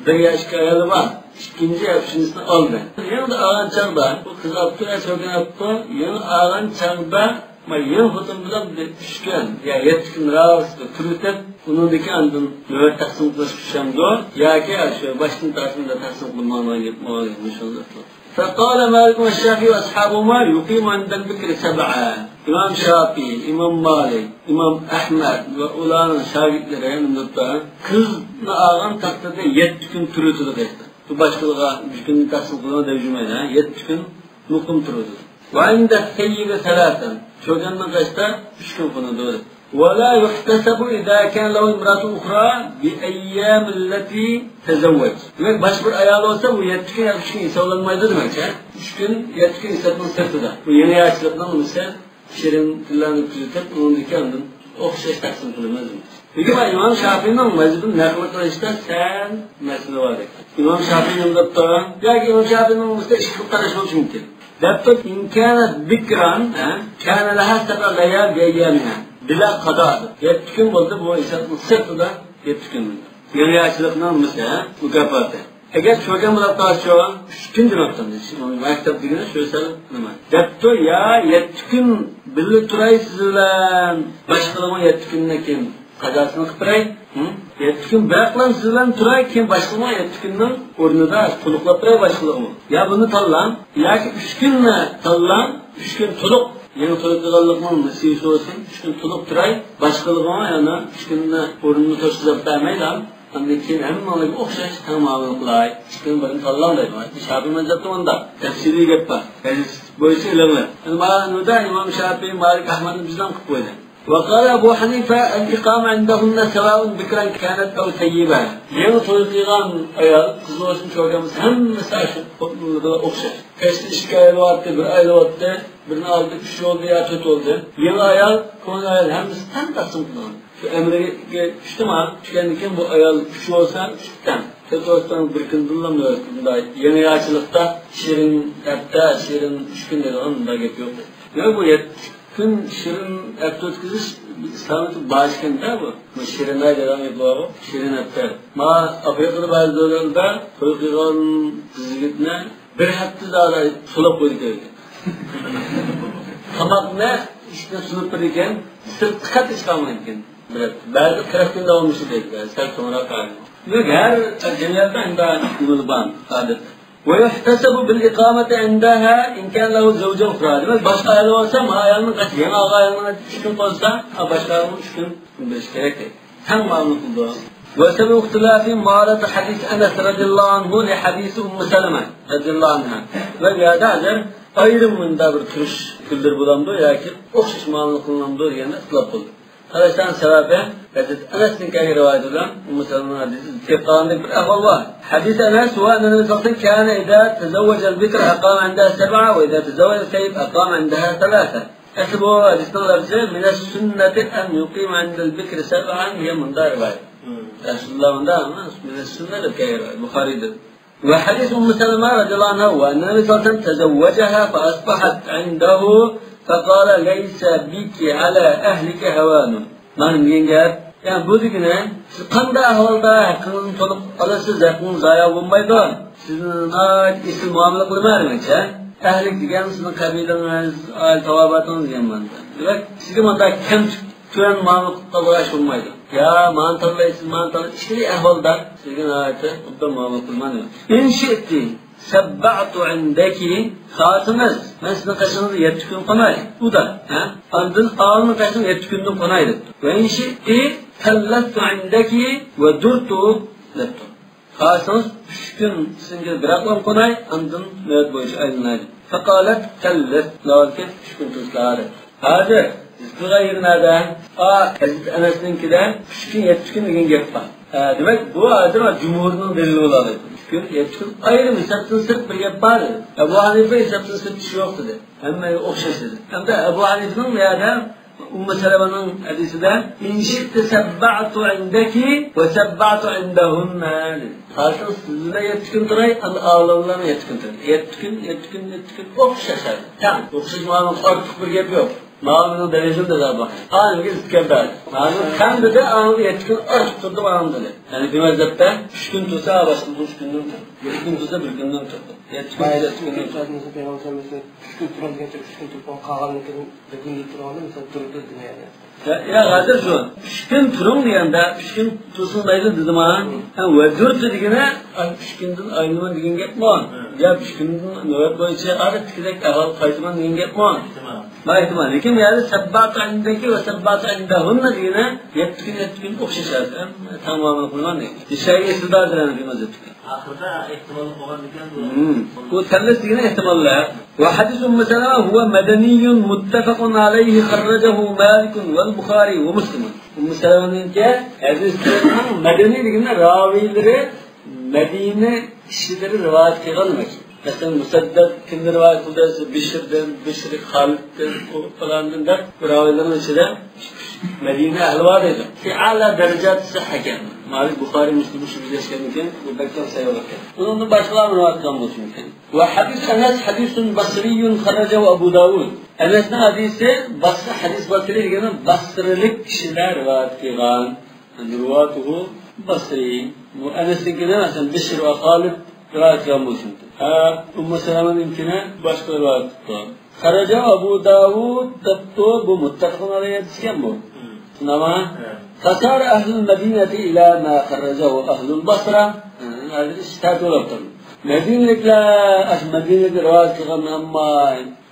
بىر يا ئىككى ئايالى بار، ئىككىنچى يا ئۈچىنچىسىنى ئالدى. يېڭى ئالغان چاغدا، بۇ قىز ئاپتۇ يا سۆگۈن ئاپتۇ، يېڭى ئالغان چاغدا، مانا يېڭى خوتۇن بىلەن بىر ئۈچ كۈن يا يەتتە كۈن راۋۇسىدا تۇرۇۋېتىپ، ئۇنىڭدىن كېيىن ئاندىن نۆۋەت تەقسىم قىلىش چۈشەمدۇ؟ ياكى شۇ باشتىن تارتىپ تەقسىم قىلمايدىغان گەپمۇ بار، مۇشۇنى. فقال مالك والشافعي وأصحابهما يقيم عند البكر سبعا. ئىمام شافىئى، ئىمام مالىك، ئىمام ئەھمەد ۋە ئۇلارنىڭ شاگىرتلىرى نېمە دەپتۇ؟ قىزنى ئالغان تەقدىردە يەتتە كۈن تۇرۇۋېتىدۇ دەيدۇ. بۇ باشقىلىرىغا ئۈچ كۈن تەقسىم قىلىڭ دەپ يۈرمەيدۇ، ھە؟ يەتتە كۈن مۇقىم تۇرىدۇ. وعند الثيب ثلاثا. چۆگەندىن قاچتا ئۈچ كۈن قىلىنىدۇ. ولا يحتسب إذا كان له امرأة أخرى بأيام التي تزوج. دېمەك، باشقا بىر ئايال بولسا، بۇ يەتتە كۈن يا ئۈچ كۈن ھېسابلانمايدۇ دېمەكچى. ئۈچ كۈن، يەتتە كۈن ھېسابنىڭ سىرتىدا. بۇ يېڭى ياشلىقنىڭ نېمىسى، شېرىن كۈنلەرنى كۆزىتىپ، ئۇنىڭدىن كېيىن ئاندىن ئوخشاش تەقسىم قىلىمىز دېمەكچى. لېكىن ئىمام شافىئىنىڭ مەزھىپىنى نەقىل قىلىشتا سەل مەسىلە بار ئىكەن. ئىمام شافىئى نېمە دەپتۇ؟ ياكى ئىمام شافىئىنىڭ ئىككى خىل قارىشى بولۇشى مۇمكىن. دەپتۇ، إن كانت بكرا، ھە، كان لها سبع ليال بأيامها بلا قضاء. يەتتە كۈن بولدى، بۇ ھېسابنىڭ سىرتىدا يەتتە كۈن. يېڭى ياشلىقنىڭ نېمىسى، ھە، مۇكاپاتى. ئەگەر چۆگەن بولۇپ قالسىچۇ، ئۈچ كۈن دېمەپتۇ. مەكتەپ دېگىنى شۇ سەل نېمە. دەپتۇ، يا يەتتە كۈن بىللە تۇراي سىز بىلەن، باشقىلىرىمۇ يەتتە كۈندىن كېيىن قازاسىنى قىلىپ بېرەي. ھە؟ يەتتە كۈن بىراقلا سىز بىلەن تۇراي، كېيىن باشقىلىرىمۇ يەتتە كۈننىڭ ئورنىدا تولۇقلاپ بېرەي باشقىلىرىمۇ. يا بۇنى تاللاڭ، ياكى ئۈچ كۈننى تاللاڭ، ئۈچ كۈن تولۇق. يەنە توي قىلغانلىقنىڭ نېسىۋىسى بولسۇن، ئۈچ كۈن تولۇق تۇراي، باشقىلىرىمۇ يەنە ئۈچ كۈننى ئورنىنى توشقۇزۇپ بەرمەيلا. ئاندىن كېيىن ھەممىڭلارغا ئوخشاش تەڭ مۇئامىلە قىلاي. ئىككىدىن بىرىنى تاللاڭ دەيدۇ. شافىئىي مەزھەپتە مۇنداق تەپسىلىي گەپ بار. بويىچە ئېلىڭلار. ئەمما نۇدا ئىمام شافىئى، مالىك، ئەھمەدنى بىزدىن قىلىپ قويدى. وقال أبو حنيفة: الإقامة عندهن سواء بكرا كانت أو ثيبا. يېڭى توي قىلغان ئايال، قىز بولسۇن، چوكان بولسۇن، ھەممىسى ئاشۇ ئوخشاش. كەچتە ئىككى ئايلىۋاتتى، بىر ئايلىۋاتتى، بىرنىڭ ئالدىدا ئۈچ بولدى يا تۆت بولدى. يېڭى ئايال، كونا ئايال، ھەممىسى تەڭ تەقسىم قىلىنغان. شۇ ئەمرىگە چۈشتىما، چۈشكەندىن كېيىن بۇ ئايال ئۈچ بولسا، ئۈچ تەڭ. تۆت بولسا، بىر كۈندىنلا مۇنداق يېڭى ياچىلىقتا شېرىن ھەپتە، شېرىن ئۈچ كۈن دەيدىغان مۇنداق گەپ يوق. يا بۇ يەتتە كۈن شېرىن ھەپتە ئۆتكۈزۈش ئىسلامدا بار ئىكەن-دە بۇ. بۇ شېرىن ئاي دەيدىغان گەپ بارغۇ، شېرىن ھەپتە. ما ئافرىقىدا بەزى دۆلەتلەردە توي قىلغان قىز يىگىتنى بىر ھەپتە زادى سولاپ قويىدىكەن. تاماقنى ئىشتىن سۇنۇپ بېرىدىكەن، سىرتقا قەتئىي چىقالمايدىكەن. بىر ھەپتە. بەزى قىرىق كۈن داۋاملىشىدۇ دەيدۇ، بەزى سەل چوڭراق ئائىلە. دېمەك، ھەر جەمئىيەتتە ئۇنداق ئۇسۇل بار، ئادەت. ويحتسب بالإقامة عندها إن كان له زوجة أخرى. دېمەك، باشقا ئايال بولسا، ما ئايالنىڭ قاچ-، يېڭى ئالغان ئايالنىڭ ئۈچ كۈن قالسا، ھا، باشقا ئايالنىڭ ئۈچ كۈن بېرىش كېرەك دەيدۇ. تەڭ مۇئامىلە قىلىدۇ. وسبب اختلاف مالة حديث أنس رضي الله عنه لحديث أم سلمة رضي الله عنها. ۋە بۇ يەردە ھازىر ئايرىم مۇنداق بىر تۇرۇش كۈنلىرى بولامدۇ ياكى ئوخشاش مۇئامىلە قىلىنامدۇ دېگەندە ئىختىلاپ بولدى. قاراشلارنىڭ سەۋەبى، ھەزرەت ئەنەسنىڭ كەلگەن رىۋايىتى بىلەن ئۇممۇ سەلەمەنىڭ ھەدىسى كېلىپ قالغاندەك بىر ئەھۋال بار. حديث أنس هو أن النبي صلى الله عليه وسلم كان إذا تزوج البكر أقام عندها سبعة وإذا تزوج الثيب أقام عندها ثلاثة. ئەسلى بۇ ھەدىسنىڭ لەپزى من السنة أن يقيم عند البكر سبعا دېگەن مۇنداق رىۋايەت. مم. رەسۇلۇللا مۇنداق، من السنة دەپ كەلگەن رىۋايەت بۇخارىدا. وحديث أم سلمة رضي الله عنها وأن النبي صلى الله عليه وسلم تزوجها فأصبحت عنده فقال ليس بك على أهلك هوان. مانا دېگەن گەپ. يەنى بۇ دېگىنى، سىز قانداق ئەھۋالدا ھەققىڭىزنى تونۇپ ئالىسىز، ھەققىڭىز زايا بولمايدۇ. سىزنى ناھايىتى ئېسىل مۇئامىلە قىلىمەن دېمەكچى. ئەھلىك دېگەن سىزنىڭ قەبىلىڭىز، ئائىلە تاۋابىئاتىڭىز دېگەن مەنىدە. دېمەك، سىزگە مۇنداق كەمتۈك تۆۋەن مۇئامىلە قىلىپ قالغان ئىش بولمايدۇ. يا مانا تاللايسىز، مانا تاللايسىز. ئىككىلا ئەھۋالدا سىزگە ناھايىتى ئوبدان مۇئامىلە قىلىمەن دېمەكچى. إن شئت سبعت عندك، خالىسىڭىز، مەن سىزنىڭ قېشىڭىزدا يەتتە كۈن قوناي. ئۇدا، ھە؟ ئاندىن ئالىنىڭ قېشىڭىزدا يەتتە كۈندىن قوناي دەپتۇ. وإن شئت ثلثت عندك ودرت دەپتۇ. خالىسىڭىز ئۈچ كۈن سىزنىڭكىدە بىراقلا قوناي، ئاندىن نۆۋەت بويىچە ئايلىناي دەپتۇ. فقالت ثلث، ئۇلار ئۈچ كۈن تۇرسىلا دەپتۇ. ھازىر بىز قىلغان يېرى نەدە؟ ئا، ھەزرىتى ئەنەسنىڭكىدە ئۈچ كۈن، يەتتە كۈن دېگەن گەپ بار. ھە، دېمەك، بۇ ھازىر جۇمھۇرنىڭ دەلىلى بولالايدۇ. ئۈچ كۈن، يەتتە كۈن ئايرىم، ھېسابتىن سىرت بىر گەپ بار دېدى. ئەبۇ ھەنىفە ھېسابتىن سىرت ئىش يوق دېدى. ھەممىگە ئوخشاش دېدى. ھەمدە ئەبۇ ھەنىفىنىڭ بۇ يەردە ئۇممۇ سەلەمەنىڭ ھەدىسىدە إن شئت سبعت عندك وسبعت عندهن دېدى. خالىسىڭىز سىز بىلەن يەتتە كۈن تۇراي، ئاندىن ئالىڭلار بىلەن يەتتە كۈن تۇراي. يەتتە كۈن، يەتتە كۈن، يەتتە كۈن ئوخشاش ھالدا. تەڭ. ئوخشاش مۇئامىلە، ئارتۇق بىر گەپ يوق. ماۋۇ مېنىڭ دەلىلىم دېدى ئابا. ئاڭىڭىز كەلدى. ماۋۇ تەڭ دېدى، ئاڭىڭىز يەتتە كۈن ئارتۇق تۇردى ئاڭىڭ دېدى. يەنى بۇ مەزھەپتە ئۈچ كۈن تۇرسا، باشقا ئۈچ كۈندىن تۇردى. بىر كۈن تۇرسا، بىر كۈندىن تۇردى. يەتتە كۈن تۇرسا، يەتتە كۈندىن تۇردى. ئۈچ كۈن تۇرۇڭ دېگەنچە ئۈچ كۈن تۇرۇپ، قالغاندىن كېيىن بىر كۈن تۇرۇڭ دېسە تۇرىدۇ دېگەن. يا، يا، ھازىر شۇ ئۈچ كۈن تۇرۇڭ دېگەندە، ئۈچ كۈن تۇرسىڭىز مەيلى دېدىما؟ ھە، ۋەدۇرتۇ دېگىنى، ئۈچ كۈندىن ئايلىنىمەن دېگەن گەپمۇ؟ يا ئۈچ كۈندىن نۆۋەت بويىچە ئادەتتىكىدەك ئەھۋالغا قايتىمەن دېگەن گەپمۇ؟ ئېھتىمال. بار ئېھتىمال. لېكىن بۇ يەردە سبعت عندك وسبعت عندهن دېگىنى يەتتە كۈن، يەتتە كۈن ئوخشاش ھالدا تەڭ مۇئامىلە قىلغان دېگەن. شەرئىي ئىستىدلال بىلەن قىلىمىز دېدۇق. ئاخىرىدا ئېھتىمال بولغاندىكىن بۇ. مم. بۇ تەللىس دېگىنى ئېھتىماللار. وحديث أم سلمة هو مدني متفق عليه خرجه مالك والبخاري ومسلم. ئۇممۇ سەلەمەنىڭكى ھەدىسلىرىنىڭ مەدەنىي دېگىنى راۋىيلىرى مەدىنە كىشىلىرى رىۋايەت قىلغان دېمەك. مەسىلەن، مۇسەددەد كىمدىن رىۋايەت قىلدى دېسە، بىشردىن، بىشرى خالىدتىن، ئۇ پالاندىن دەپ راۋىيلارنىڭ ئىچىدە مەدىنە ئەھلى بار دەيدۇ. في أعلى درجات الصحة ئىكەن. مالىك، بۇخارىي، مۇسلىم شۇ يۈزلەشكەندىن كېيىن بۇ بەك كەڭ سەۋىيە بولغان. ئۇنىڭدىن باشقىلار رىۋايەت قىلغان بولۇشى مۇمكىن. وحديث أنس حديث بصري خرجه أبو داود. ئەنەسنىڭ ھەدىسى باسرا، ھەدىس باسرى دېگەن باسرىلىك كىشىلەر رىۋايەت قىلغان. رواته بصري. بۇ ئەنەسنىڭكىنى، مەسىلەن، بىشر ۋە خالىد رىۋايەت قىلغان بولۇشى مۇمكىن. ھە، ئۇممۇ سەلەمەنىڭكىنى باشقا رىۋايەت قىپتۇ. خرجه أبو داود دەپتۇ، بۇ مۇتتەپىقۇن ئەلەيھى ھەدىس ئىكەن بۇ. مم. شۇنداقمۇ؟ ھە. فصار أهل المدينة إلى ما خرجه أهل البصرة. ھە، ھازىر ئىش تەتۈر بولۇپ تۇر. مەدىنىلىكلەر، ئاشۇ مەدىنىلىكلەر رىۋايەت قىلغان ئەمما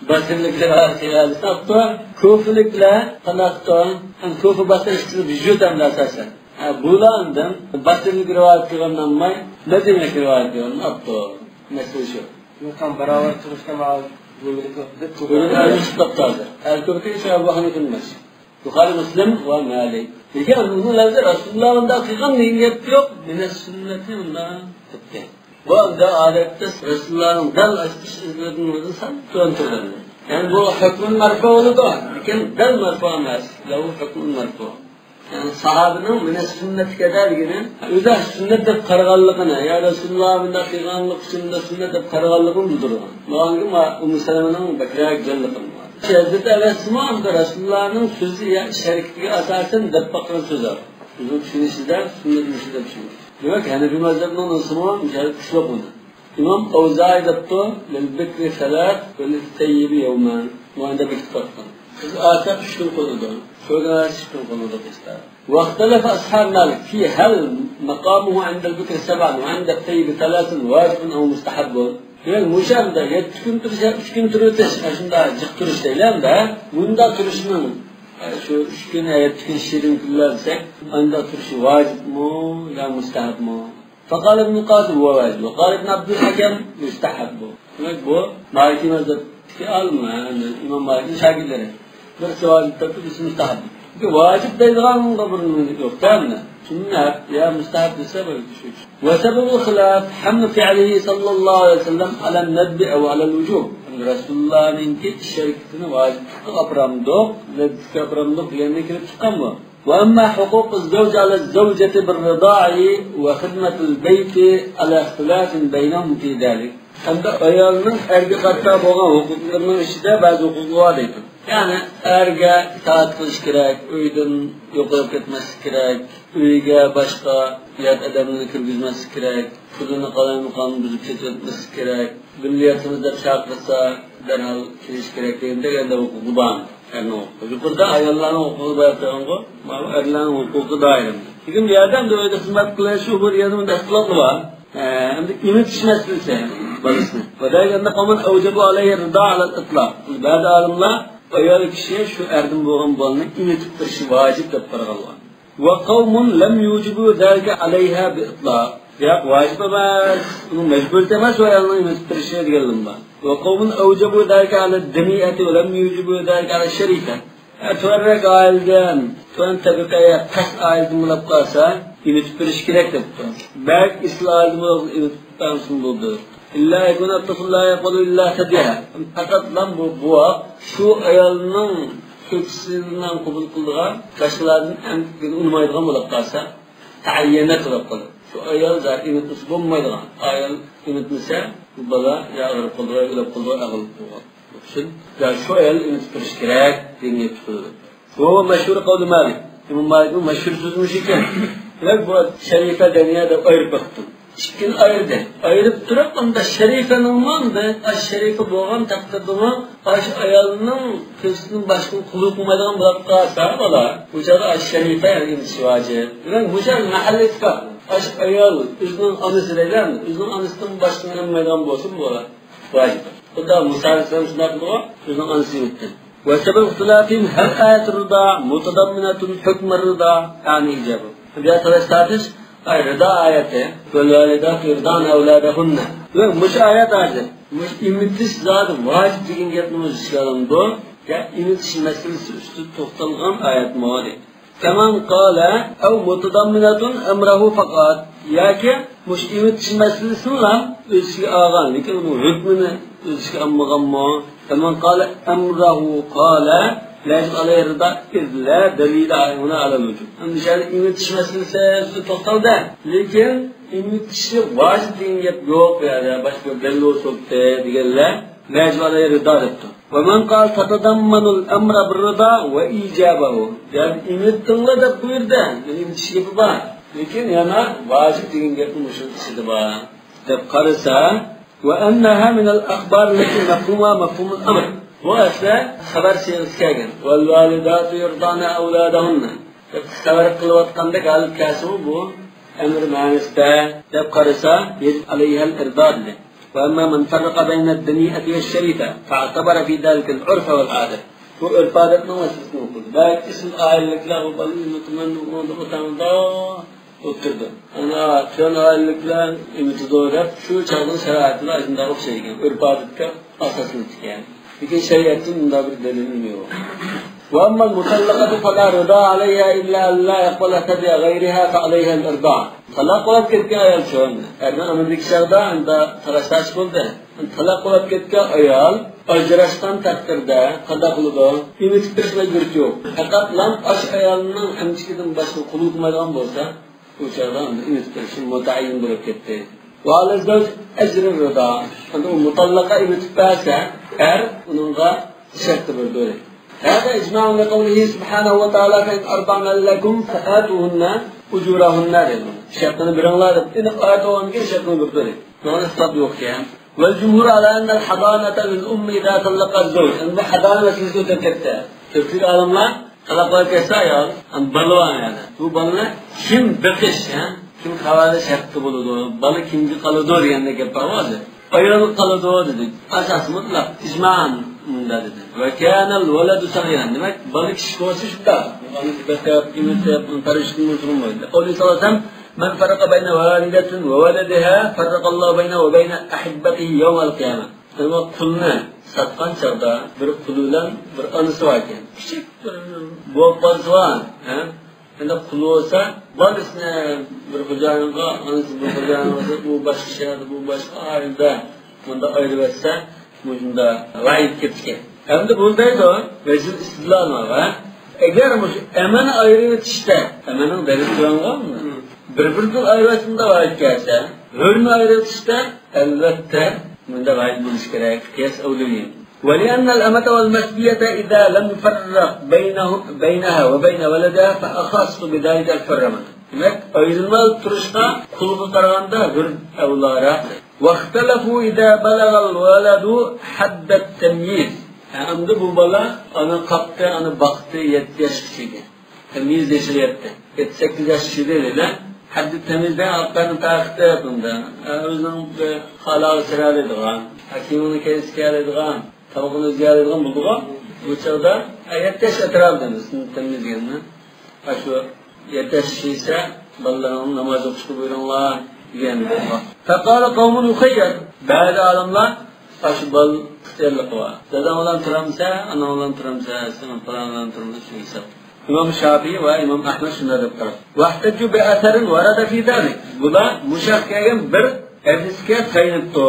باسرىلىكلەر رىۋايەت قىلغان دەپتۇ. كۇفىلىكلەر قانداق قىپتۇ؟ ھەم كۇفا، باسرا ئىككىسى بىر يۇرت ئەمدى ئاساسەن. ھە، بۇلار ئاندىن باسرىلىك رىۋايەت قىلغان ئەمما مەدىنىلىك رىۋايەت قىلغان ئاپتۇ. مەسىلە شۇ. يوق، ھەم باراۋەر تۇرۇشتا ماۋۇ بۇنىڭ ئەرزىشى توختالدى. ئەركىبىتى ئىسرائىل بۇ خانىكىن ئەمەس. بۇخارى، مۇسلىم ۋە مالىك. لېكىن ئۇنىڭ لەۋزى رەسۇلۇللا ئۇنداق قىلغان دېگەن گەپ يوق. مىنەس سۈننەتى ئۇنداق دەپتى. بۇ ئەمدى ئادەتتە رەسۇلۇللانىڭ دەل ئاشتىش ئىزلىرىدىن ئۆزى سەل تۆۋەن تۇرىدۇ. يەنى بۇ ھۆكمۇن مەرفۇ بولىدۇ، لېكىن دەل مەرفۇ ئەمەس. لەۋۇ ھۆكمۇن مەرفۇ. يەنى ساھابىنىڭ مىنەس سۈننەتى كەدە دېگىنى، ئۆزى سۈننەت دەپ قارىغانلىقىنى، يا رەسۇلۇللا مۇنداق قىلغانلىقى ئۈچۈن مۇنداق سۈننەت دەپ قارىغانلىقىنى بىلدۈرىدۇ. ماڭا ئۇممۇ سەلەمىنىڭ بەكرەك جانلىقىنى بار. ھەزرىتى ئەنەسمۇ ئەمدى رەسۇلۇللانىڭ سۆزى يا ئىش ھەرىكىتىگە ئاساسەن دەپ باققان سۆزى. ئۆزىنىڭ چۈشىنىشىدە سۈننەت مۇشۇ دەپ چۈشىنىدۇ. دېمەك، ھەنەفىي مەزھەپنىڭ نۇسخىسىمۇ مۇشۇ كۈچلۈك بولدى. ئىمام ئەۋزائىي دەپتۇ، لىلبىكرى سەلەس ۋە لىسسەييىبى يەۋمان. مۇئەندە بېكىتىپ باققان. قىز ئاتەق ئۈچ كۈن قونىدۇ. شوگىناس ئۈچ كۈن قونىدۇ قىزدا. واختلف أصحاب مالك في هل مقامه عند البكر سبعا وعند الثيب ثلاثا واجب أو مستحب. دېمەك، مۇشۇ ئەمدى يەتتە كۈن تۇرۇش يا ئۈچ كۈن تۇرۇۋېتىش، ئاشۇنداق جىق تۇرۇش دەيلى ئەمدى. بۇنداق تۇرۇشنىڭ، شۇ ئۈچ كۈن يا يەتتە كۈن شېرىن كۈنلەر دېسەك، ئانداق تۇرۇشى ۋاجىپمۇ يا مۇستەھەبمۇ؟ فقال ابن القاسم هو واجب، وقال ابن عبد الحكم يستحب. دېمەك، بۇ مالىكىي مەزھەپتىكى ئالىملار، يەنى ئىمام مالىكنىڭ شاگىرتلىرى. بىرسى ۋاجىپ دەپتۇ، بىرسى مۇستەھەب. چۈنكى ۋاجىپ دەيدىغانغا بىر يوق-تە مانا. سۈننەت يا مۇستەھەب دېسە بولىدۇ شۇ ئۈچۈن. وسبب الخلاف حمل فعله صلى الله عليه وسلم على الندب أو على الوجوب. رەسۇلۇللانىڭكى ئىش ھەرىكىتىنى ۋاجىپلىققا ئاپىرامدۇق، نەدبكە ئاپىرامدۇق دېگەندىن كېلىپ چىققان بۇ. وأما حقوق الزوج على الزوجة بالرضاع وخدمة البيت على اختلاف بينهم في ذلك. ئەمدى ئايالنىڭ ئەرگە قارىتا بولغان ھوقۇقلىرىنىڭ ئىچىدە بەزى ھوقۇقلىرى بار دەيدۇ. يەنى ئەرگە ئىتائەت قىلىش كېرەك، ئۆيدىن يوقىلىپ كەتمەسلىك كېرەك، ئۆيىگە باشقا يات ئادەمنى كىرگۈزمەسلىك كېرەك، پۇلىنى قالايمىقان بۇزۇپ كېتىۋەتمەسلىك كېرەك، بىللە ياتىمىز دەپ چاقىرسا دەرھال كېلىش كېرەك دېگەندەك ئەمدى ھوقۇقى بار. ئەرنىڭ ھوقۇقى. يۇقىرىدا ئاياللارنىڭ ھوقۇقى بار دېگەنغۇ، ماۋۇ ئەرلەرنىڭ ھوقۇقى دائىرىدە. لېكىن بۇ يەردە ئەمدى ئۆيدە خىزمەت قىلىش، ئۇ بۇ دېگەندە بۇنداق ئىختىلاپمۇ بار. ئە، ئەمدى ئېمىتىش مەسىلىسى بالىسىنى. وذلك أن قوما أوجبوا عليه الرضاع على الإطلاق. بەزى ئالىملار ئايال كىشى شۇ ئەردىن بولغان بالىنى ئېمىتىپ بېرىشى ۋاجىپ دەپ قارىغانلار. وقوم لم يوجبوا ذلك عليها بإطلاق. ياق، ۋاجىپ ئەمەس، ئۇنىڭ مەجبۇرىيىتى ئەمەس ئۇ ئايالنىڭ ئېمىتىپ بېرىشى دېگەنلىرىمۇ بار. وقوم أوجبوا ذلك على الدنيئة ولم يوجبوا ذلك على الشريفة. ھە، تۆۋەنرەك ئائىلىدىن، تۆۋەن تەبىقە يا پەس ئائىلىدىن بولۇپ قالسا، ئېمىتىپ بېرىش كېرەك دەپتۇ. بەك ئېسىل ئائىلىدىن بولۇپ ئېمىتىپ بەرمىسىمۇ بولىدۇ. إلا يكون الطفل لا يقبل إلا ثديها. پەقەتلا بۇ بوۋاق شۇ ئايالنىڭ تۆھپىسىنى قوبۇل قىلىدىغان، باشقىلاردىن ئەمدى ئۇنىمايدىغان بولۇپ قالسا، تەئەييەنە تۇرۇپ قالىدۇ. شۇ ئايال زادى ئېمىتمىسە بولمايدىغان. ئايال ئېمىتمىسە، بۇ بالا يا ئاغرىپ قالىدىغان، يا ئۆلۈپ قالىدىغان، يا ئاغرىپ قالىدىغان. شۇ، يا شۇ ئايال ئېمىتىپ تۇرۇشى كېرەك دېگەن گەپ چىقىدۇ. وهو مشهور قول مالك. ئىمام مالىكنىڭ مەشھۇر سۆزى مۇشۇ ئىكەن. دېمەك، بۇ شەرىفە دەنىيە دەپ ئايرىپ باقتىم. ئىككىنى ئايرىدى. ئايرىپ تۇرۇپ، ئۇندا شەرىفەنىڭمۇ ئۇندا، ئاش شەرىفە بولغان تەقدىردىمۇ، ئاش ئايالنىڭ كۆزىدىن باشقىنى قوبۇل قىلمايدىغان بولۇپ قالسا، بالا، بۇ چاغدا ئاش شەرىفە يەنى ئېمىتىش ۋاجىپ. دېمەك، مۇشۇ مەھەللە ئىتتىپاق. ئاش ئايال ئۆزىنىڭ ئانىسى دەيدۇ، ئۆزىنىڭ ئانىسىدىن باشقىنى ئېمىتمەيدىغان بولسا، بۇ بالا ۋاجىپ. خۇدا مۇسا ئەلەيھىسسالام شۇنداق قىلدىغۇ، ئۆزىنىڭ ئانىسى ئېمىتتى. وسبب اختلافهم هل آية الرضاع متضمنة حكم الرضاع أم إيجابه. بۇ يەردە تالاش تارتىش، ئاي، رىدا ئايەتى، والوالدات يرضعن أولادهن. ۋە مۇشۇ ئايەت ھازىر، مۇشۇ ئېمىتىش زادى ۋاجىپ دېگەن گەپنى ئۆز ئىچىگە ئالىدۇ. يا ئېمىتىش مەسىلىسى ئۈستىدە توختالغان ئايەتمۇ دەيدۇ. كمن قال أو متضمنة أمره فقط. ياكى مۇشۇ ئېمىتىش مەسىلىسىنىلا ئۆز ئىچىگە ئالغان، لېكىن ئۇنىڭ ھۆكمىنى ئۆز ئىچىگە ئالمىغانمۇ؟ كمن قال أمره قال لا يجب عليه الرضاع إذ لا دليل هنا على الوجوب. ئەمدى شۇ يەردە ئېمىتىش مەسىلىسى ئۈستىدە توختالدى. لېكىن ئېمىتىشى ۋاجىپ دېگەن گەپ يوق بۇ يەردە. باشقا بىر دەلىل بولسا بوپتۇ دېگەنلەر لا يجب عليه الرضاع دەپتۇ. ومن قال تتضمن الأمر بالرضاع وإيجابه. يەنى ئېمىتىڭلار دەپ بۇيرۇدى. ئېمىتىش گېپى بار. لېكىن يەنە ۋاجىپ دېگەن گەپمۇ مۇشۇنىڭ ئىچىدە بار دەپ قارىسا، وأنها من الأخبار التي مفهومها مفهوم الأمر. بۇ ئەسلى خەۋەر سىيغىسى كەلگەن. والوالدات يرضعن أولادهن دەپ خەۋەر قىلىۋاتقاندەك ھالەت كەلسىمۇ بۇ ئەمر مەنىسىدە دەپ قارىسا، يجب عليها الإرضاع دېدى. وأما من فرق بين الدنيئة والشريفة فاعتبر في ذلك العرف والعادة. بۇ ئۆرپ-ئادەتنىڭ مەسىلىسىنى ئوقۇدى. بەك ئېسىل ئائىلىلىكلەر بۇ بالىنى ئېمىتىمەن دېگەندە ئوتاڭدا ئولتۇرىدۇ. ئەنە تۆۋەن ئائىلىلىكلەر ئېمىتىدۇ دەپ شۇ چاغنىڭ شارائىتىدا ئاشۇنداق ئوخشايدىكەن. ئۆرپ-ئادەتكە ئاساسلىنىپتىكەن. لېكىن شەرىئەتتىن مۇنداق بىر دەلىل يوق. وأما المطلقة فلا رضا عليها إلا أن لا يقبل ثدي غيرها فعليها الإرضاع. تالاق بولۇپ كەتكەن ئايال شۇ، ئەرنىڭ ئامىدىكى چاغدا ئاندا تالاش تاش بولدى. تالاق بولۇپ كەتكەن ئايال ئاجراشقان تەقدىردە قانداق قىلىدۇ؟ ئېمىتىپ بېرىش مەجبۇرىيىتى يوق. پەقەتلا ئاشۇ ئايالنىڭ ئەمچىكىدىن باشقا قوبۇل قىلمايدىغان بولسا، ئۇ چاغدا ئۇنى ئېمىتىپ بېرىشى مۇتەئەييىن بولۇپ كەتتى. وعلى الزوج أجر الرضاع. ئەمدى ئۇ مۇتاللىققا ئېمىتىپ بەرسە، ئەر ئۇنىڭغا شەرتنى بېرىدۇ. هذا إجماع لقوله سبحانه وتعالى: فإن أرضعن لكم فآتوهن أجورهن دەيدۇ. شەرتنى بېرىڭلار دەپ، ئېنىق ئايەت بولغاندىن كېيىن شەرتنى بېرىدۇ. بۇنىڭغا ئىسپات يوق ئىكەن. والجمهور على أن الحضانة للأم إذا طلق الزوج. ئەمدى بۇ ھەدانە مەسىلىسى ئۆتۈپ كەتتى. كۆپچىلىك ئالىملار تالاق بولۇپ كەتسە ئايال، ئەمدى بالا بار يەنە. بۇ بالىنى كىم بېقىش، ھە؟ كىم خەۋەرلىك شەرتتە بولىدۇ؟ بالا كىمگە قالىدۇ دېگەندەك گەپ بار ھازىر. ئايالغا قالىدۇ دېدى. ئاساس مۇتلەق، ئىجمائەن مۇنداق دېدى. وكان الولد صغيرا. دېمەك، بالا كىچىك بولسا شۇنداق. ئانىسى بېقىپ، ئېمىتىپ، ئۇنى پەرۋىش قىلمىسا بولمايدۇ. قوله صلى الله عليه وسلم: من فرق بين والدة وولدها فرق الله بينه وبين أحبته يوم القيامة. ئەمما قۇلنى ساتقان چاغدا بىر قۇل بىلەن بىر ئانىسى بار ئىكەن. كىچىك بىر بوۋاق بالىسى بار. ھە؟ ئەمدى قۇل بولسا، بالىسىنى بىر خوجايىنغا، ئانىسى بىر خوجايىنغا، ئۇ باشقا شەھەردە، بۇ باشقا ئائىلىدە، بۇنداق ئايرىۋەتسە، مۇشۇنداق ۋەئىد كېلىدىكەن. ئەمدى بۇ دەيدۇ، ۋەجىل ئىستىدلال مانا. ئەگەر مۇشۇ ئەمەنى ئايرىۋېتىشتە، ئەمەننىڭ دەلىلى تۆۋەنغۇ، بىر-بىردىن ئايرىۋەتسە مۇنداق ۋەئىد كەلسە، ھۆرنى ئايرىۋېتىشتە، ئەلۋەتتە، مۇنداق ۋەئىد بولۇشى كېرەك. قىياس ئەۋلىيى. ولأن الأمة والمسبية إذا لم يفرق بينه، بينها وبين ولدها فأخص بذلك الحر. دېمەك، ئايرىلماي تۇرۇشقا قۇلغا قارىغاندا ھۆر ئەۋلاراق. واختلفوا إذا بلغ الولد حد التمييز. ئەمدى بۇ بالا ئانا قاپتى، ئانا باقتى، يەتتە ياشقىچە ئىدى. تەميىز يېشىغا يەتتى. يەتتە، سەككىز ياشقىچە ئىدى دېدى. ھەددى تەميىز دېگەن ئاققاننى تارقىتىپ، بۇندا، ئە، ئۆزىنىڭ بىر خالاغا كىرەلەيدىغان، ھەكىمىنىڭ كەينىسىگە كىرەلەيدىغان، تاۋىقىنى ئۈزگەلەيدىغان بولىدىغۇ. بۇ چاغدا، ئە، يەتتە ياش ئەتراپىدا بىز تەميىز دېگەننى. ئاشۇ يەتتە ياش ئىچىسە بالىلىرىڭنى ناماز ئوقۇشقا بۇيرۇڭلار دېگەن. فقال قوم يخير. بەزى ئالىملار ئاشۇ بالا ئىختىيارلىقى بار. داداڭ بىلەن تۇرامسەن، ئاناڭ بىلەن تۇرامسەن، سېنىڭ پالان بىلەن تۇرامسەن، شۇ ھېساب. ئىمام شافىئى ۋە ئىمام ئەھمەد شۇنداق دەپ قارىدى. واحتجوا بأثر ورد في ذلك. بۇلار مۇشۇ ھەققە كەلگەن بىر ھەدىسكە تايىنىپتۇ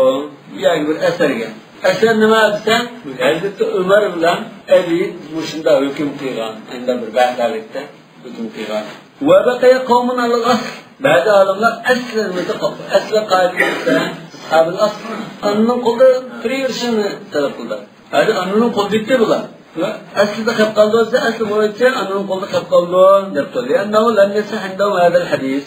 ياكى بىر ئەسەرگە. ئەسەر نېمە دېسە، ھەزرىتى ئۆمەر بىلەن ئەلى مۇشۇنداق ھۆكۈم قىلغان، ئەندى بىر بەھسلىكتە ھۆكۈم قىلغان. وبقي قوم على الأصل. بەزى ئالىملار ئەسلى نېمىدە قالدى؟ ئەسلى قائىدە بولسا، أصحاب الأصل. ئانىنىڭ قولىدا تۇرۇۋېرىشىنى تەلەپ قىلدى. ھازىر ئانىنىڭ قولىدا ئىدى بۇلار. ئەسلىدە قېلىپ قالدى دېسە، ئەسلى بويىچە ئانىنىڭ قولىدا قېلىپ قالدى دەپتۇ. لأنه لم يصح عندهم هذا الحديث.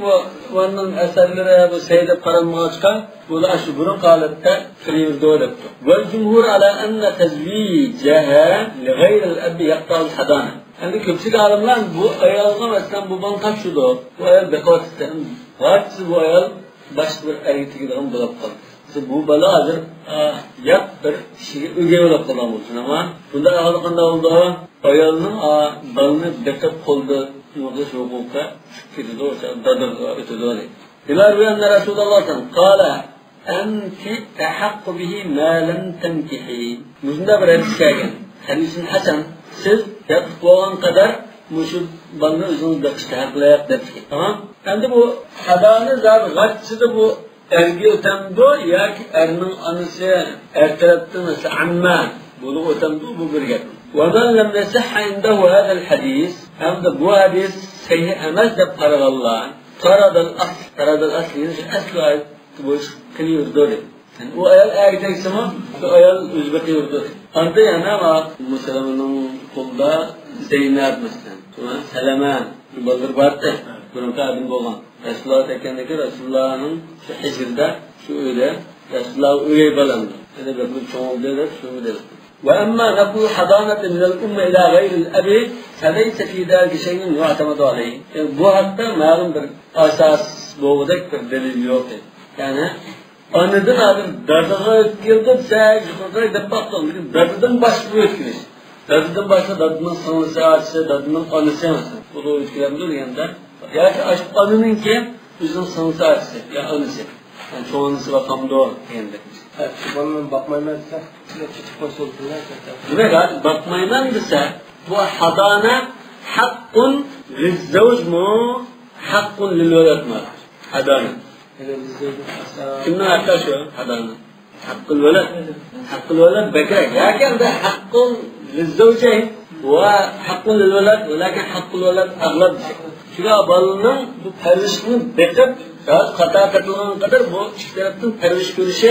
بۇ، بۇنىڭ ئەسەرلىرى بۇ سەھىھ دەپ قارالمىغاچقا، بۇلار شۇ بۇرۇنقى ھالەتتە تۇرۇۋېرىدۇ دەپتۇ. والجمهور على أن تزويجها لغير الأب يقطع الحضانة. ئەمدى كۆپچىلىك ئالىملار بۇ ئايالغا، مەسىلەن، بۇ بالىنى تاپشۇردۇق. بۇ ئايال بېقىۋاتىدۇ. غايەتسىز بۇ ئايال باشقا بىر ئەرگە تېگىدىغان بولۇپ قالدى. بۇ بالا ھازىر، ئا، يات بىر كىشىگە ئۆگەي بولۇپ قالغان بولسۇن، ئەمما بۇنداق ئەھۋالدا قانداق بولىدۇ؟ ئايالنىڭ، ئا، بالىنى بېقىپ قولدا نېمە قىلىش ھوقۇقى چۈشۈپ كېتىدۇ، دادىغا ئۆتىدۇ دەيدۇ. لما روي أن رسول الله صلى الله عليه وسلم قال: أنت أحق به ما لم تنكحي. مۇشۇنداق بىر ھەدىس كەلگەن. ھەدىسىن ھەسەن. سىز ياتلىق بولغان قەدەر مۇشۇ بالىنى ئۆزىڭىز بېقىشقا ھەقلىق دەپتىكەن. تامام. ئەمدى بۇ ھەدانە زادى غاچچىدا بۇ ئەرگە ئۆتەمدۇ ياكى ئەرنىڭ ئانىسى، ئەر تەرەپتىن مەسىلەن، ئەممە بۇلۇغ ئۆتەمدۇ، بۇ بىر گەپ. ومن لم يصح عنده هذا الحديث، ھەمدە بۇ ھەدىس سەھىھ ئەمەس دەپ قارىغانلار، طرد الأصل، طرد الأصل، يەنى شۇ ئەسلى ئايەت بويىچە قىلىۋېرىدۇ دەيدۇ. يەنى ئۇ ئايال ئەرگە تەگسىمۇ، شۇ ئايال ئۆزى بېقىۋېرىدۇ دەيدۇ. ئاندىن يەنە مۇسەلمىنىڭ قولىدا زەينەپ مەسىلەن، سەلەمە، شۇ بالىلىرى بارتى، بۇرۇنقى ئادەم بولغان. رەسۇلۇللاغا تەگكەندىن كېيىن رەسۇلۇللانىڭ شۇ ھىجرىدە، شۇ ئۆيدە رەسۇلۇللا ئۆگەي بالامدۇ؟ يەنە بەكمۇ چوڭ بولدى دەپ شۇمۇ دەيدۇ. وأما نقل الحضانة من الأم إلى غير الأب فليس في ذلك شيء يعتمد عليه. يەنى بۇ ھەقتە مەلۇم بىر ئاساس بولغۇدەك بىر دەلىل يوق. يەنى ئانىدىن ھازىر دادىغا ئۆتكىلى دەپ سەل يۇقىرىراق دەپ باقتۇق. لېكىن دادىدىن باشقىغا ئۆتكىلى. دادىدىن باشقا دادىنىڭ سىڭلىسى، ئاچىسى، دادىنىڭ ئانىسى مەسىلەن. بۇلارغا ئۆتكىلەمدۇ دېگەندە، ياكى ئاشۇ ئانىنىڭكى ئۆزىنىڭ سىڭلىسى، ئاچىسى يا ئانىسى. يەنى چوڭ ئانىسى باقامدۇ دېگەندەك. بالىنى باقمايمەن دېسە، چېتىپ قويسا بولىدۇ. دېمەك، ھازىر باقمايمەن دېسە، بۇ ھەدانە ھەققۇن لىززەۋجمۇ، ھەققۇن لىلۋەلەدمۇ؟ ھەدانە. كىمنىڭ ھەققى شۇ؟ ھەدانە. ھەققۇل ۋەلەد. ھەققۇل ۋەلەد بەكرەك. ياكى ئەمدى ھەققۇل لىززەۋجەين ۋە ھەققۇل لىلۋەلەد، ۋەلەكىن ھەققۇل ۋەلەد ئەغلەب. چۈنكى بالىنىڭ بۇ پەرۋىشىنى بېقىپ، ھازىر قاتار قېتىلغان قەدەر بۇ ئىككى تەرەپتىن پەرۋىش كۆرۈشى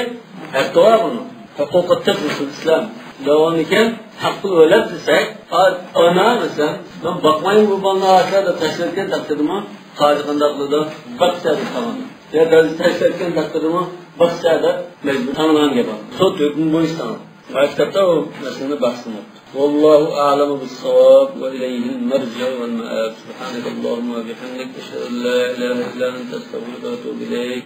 ھەققى بار بۇنىڭ. ھوقۇقى تىق ئىسلام. دەۋامىكەن، ھەققۇل ۋەلەد دېسەك، ئا-، ئانا مەسىلەن، مەن باقمايمەن بۇ بالىنى ئاشۇ يەردە تاشلىۋەتكەن تەقدىردىمۇ، قاضى قانداق قىلىدۇ؟ باقسا دەپ قالغان. يا بەزى تاشلىۋەتكەن تەقدىردىمۇ، باقسا دەپ مەجبۇر تاڭلىغان گەپ بار. سوت ھۆكمى بويىچە تاڭلىغان. مانا كىتابتا ئۇ مەسىلىنى بەھس قىلماپتۇ. والله أعلم بالصواب وإليه المرجع والمآب. سبحانك اللهم وبحمدك، أشهد أن لا إله إلا أنت، أستغفرك وأتوب إليك.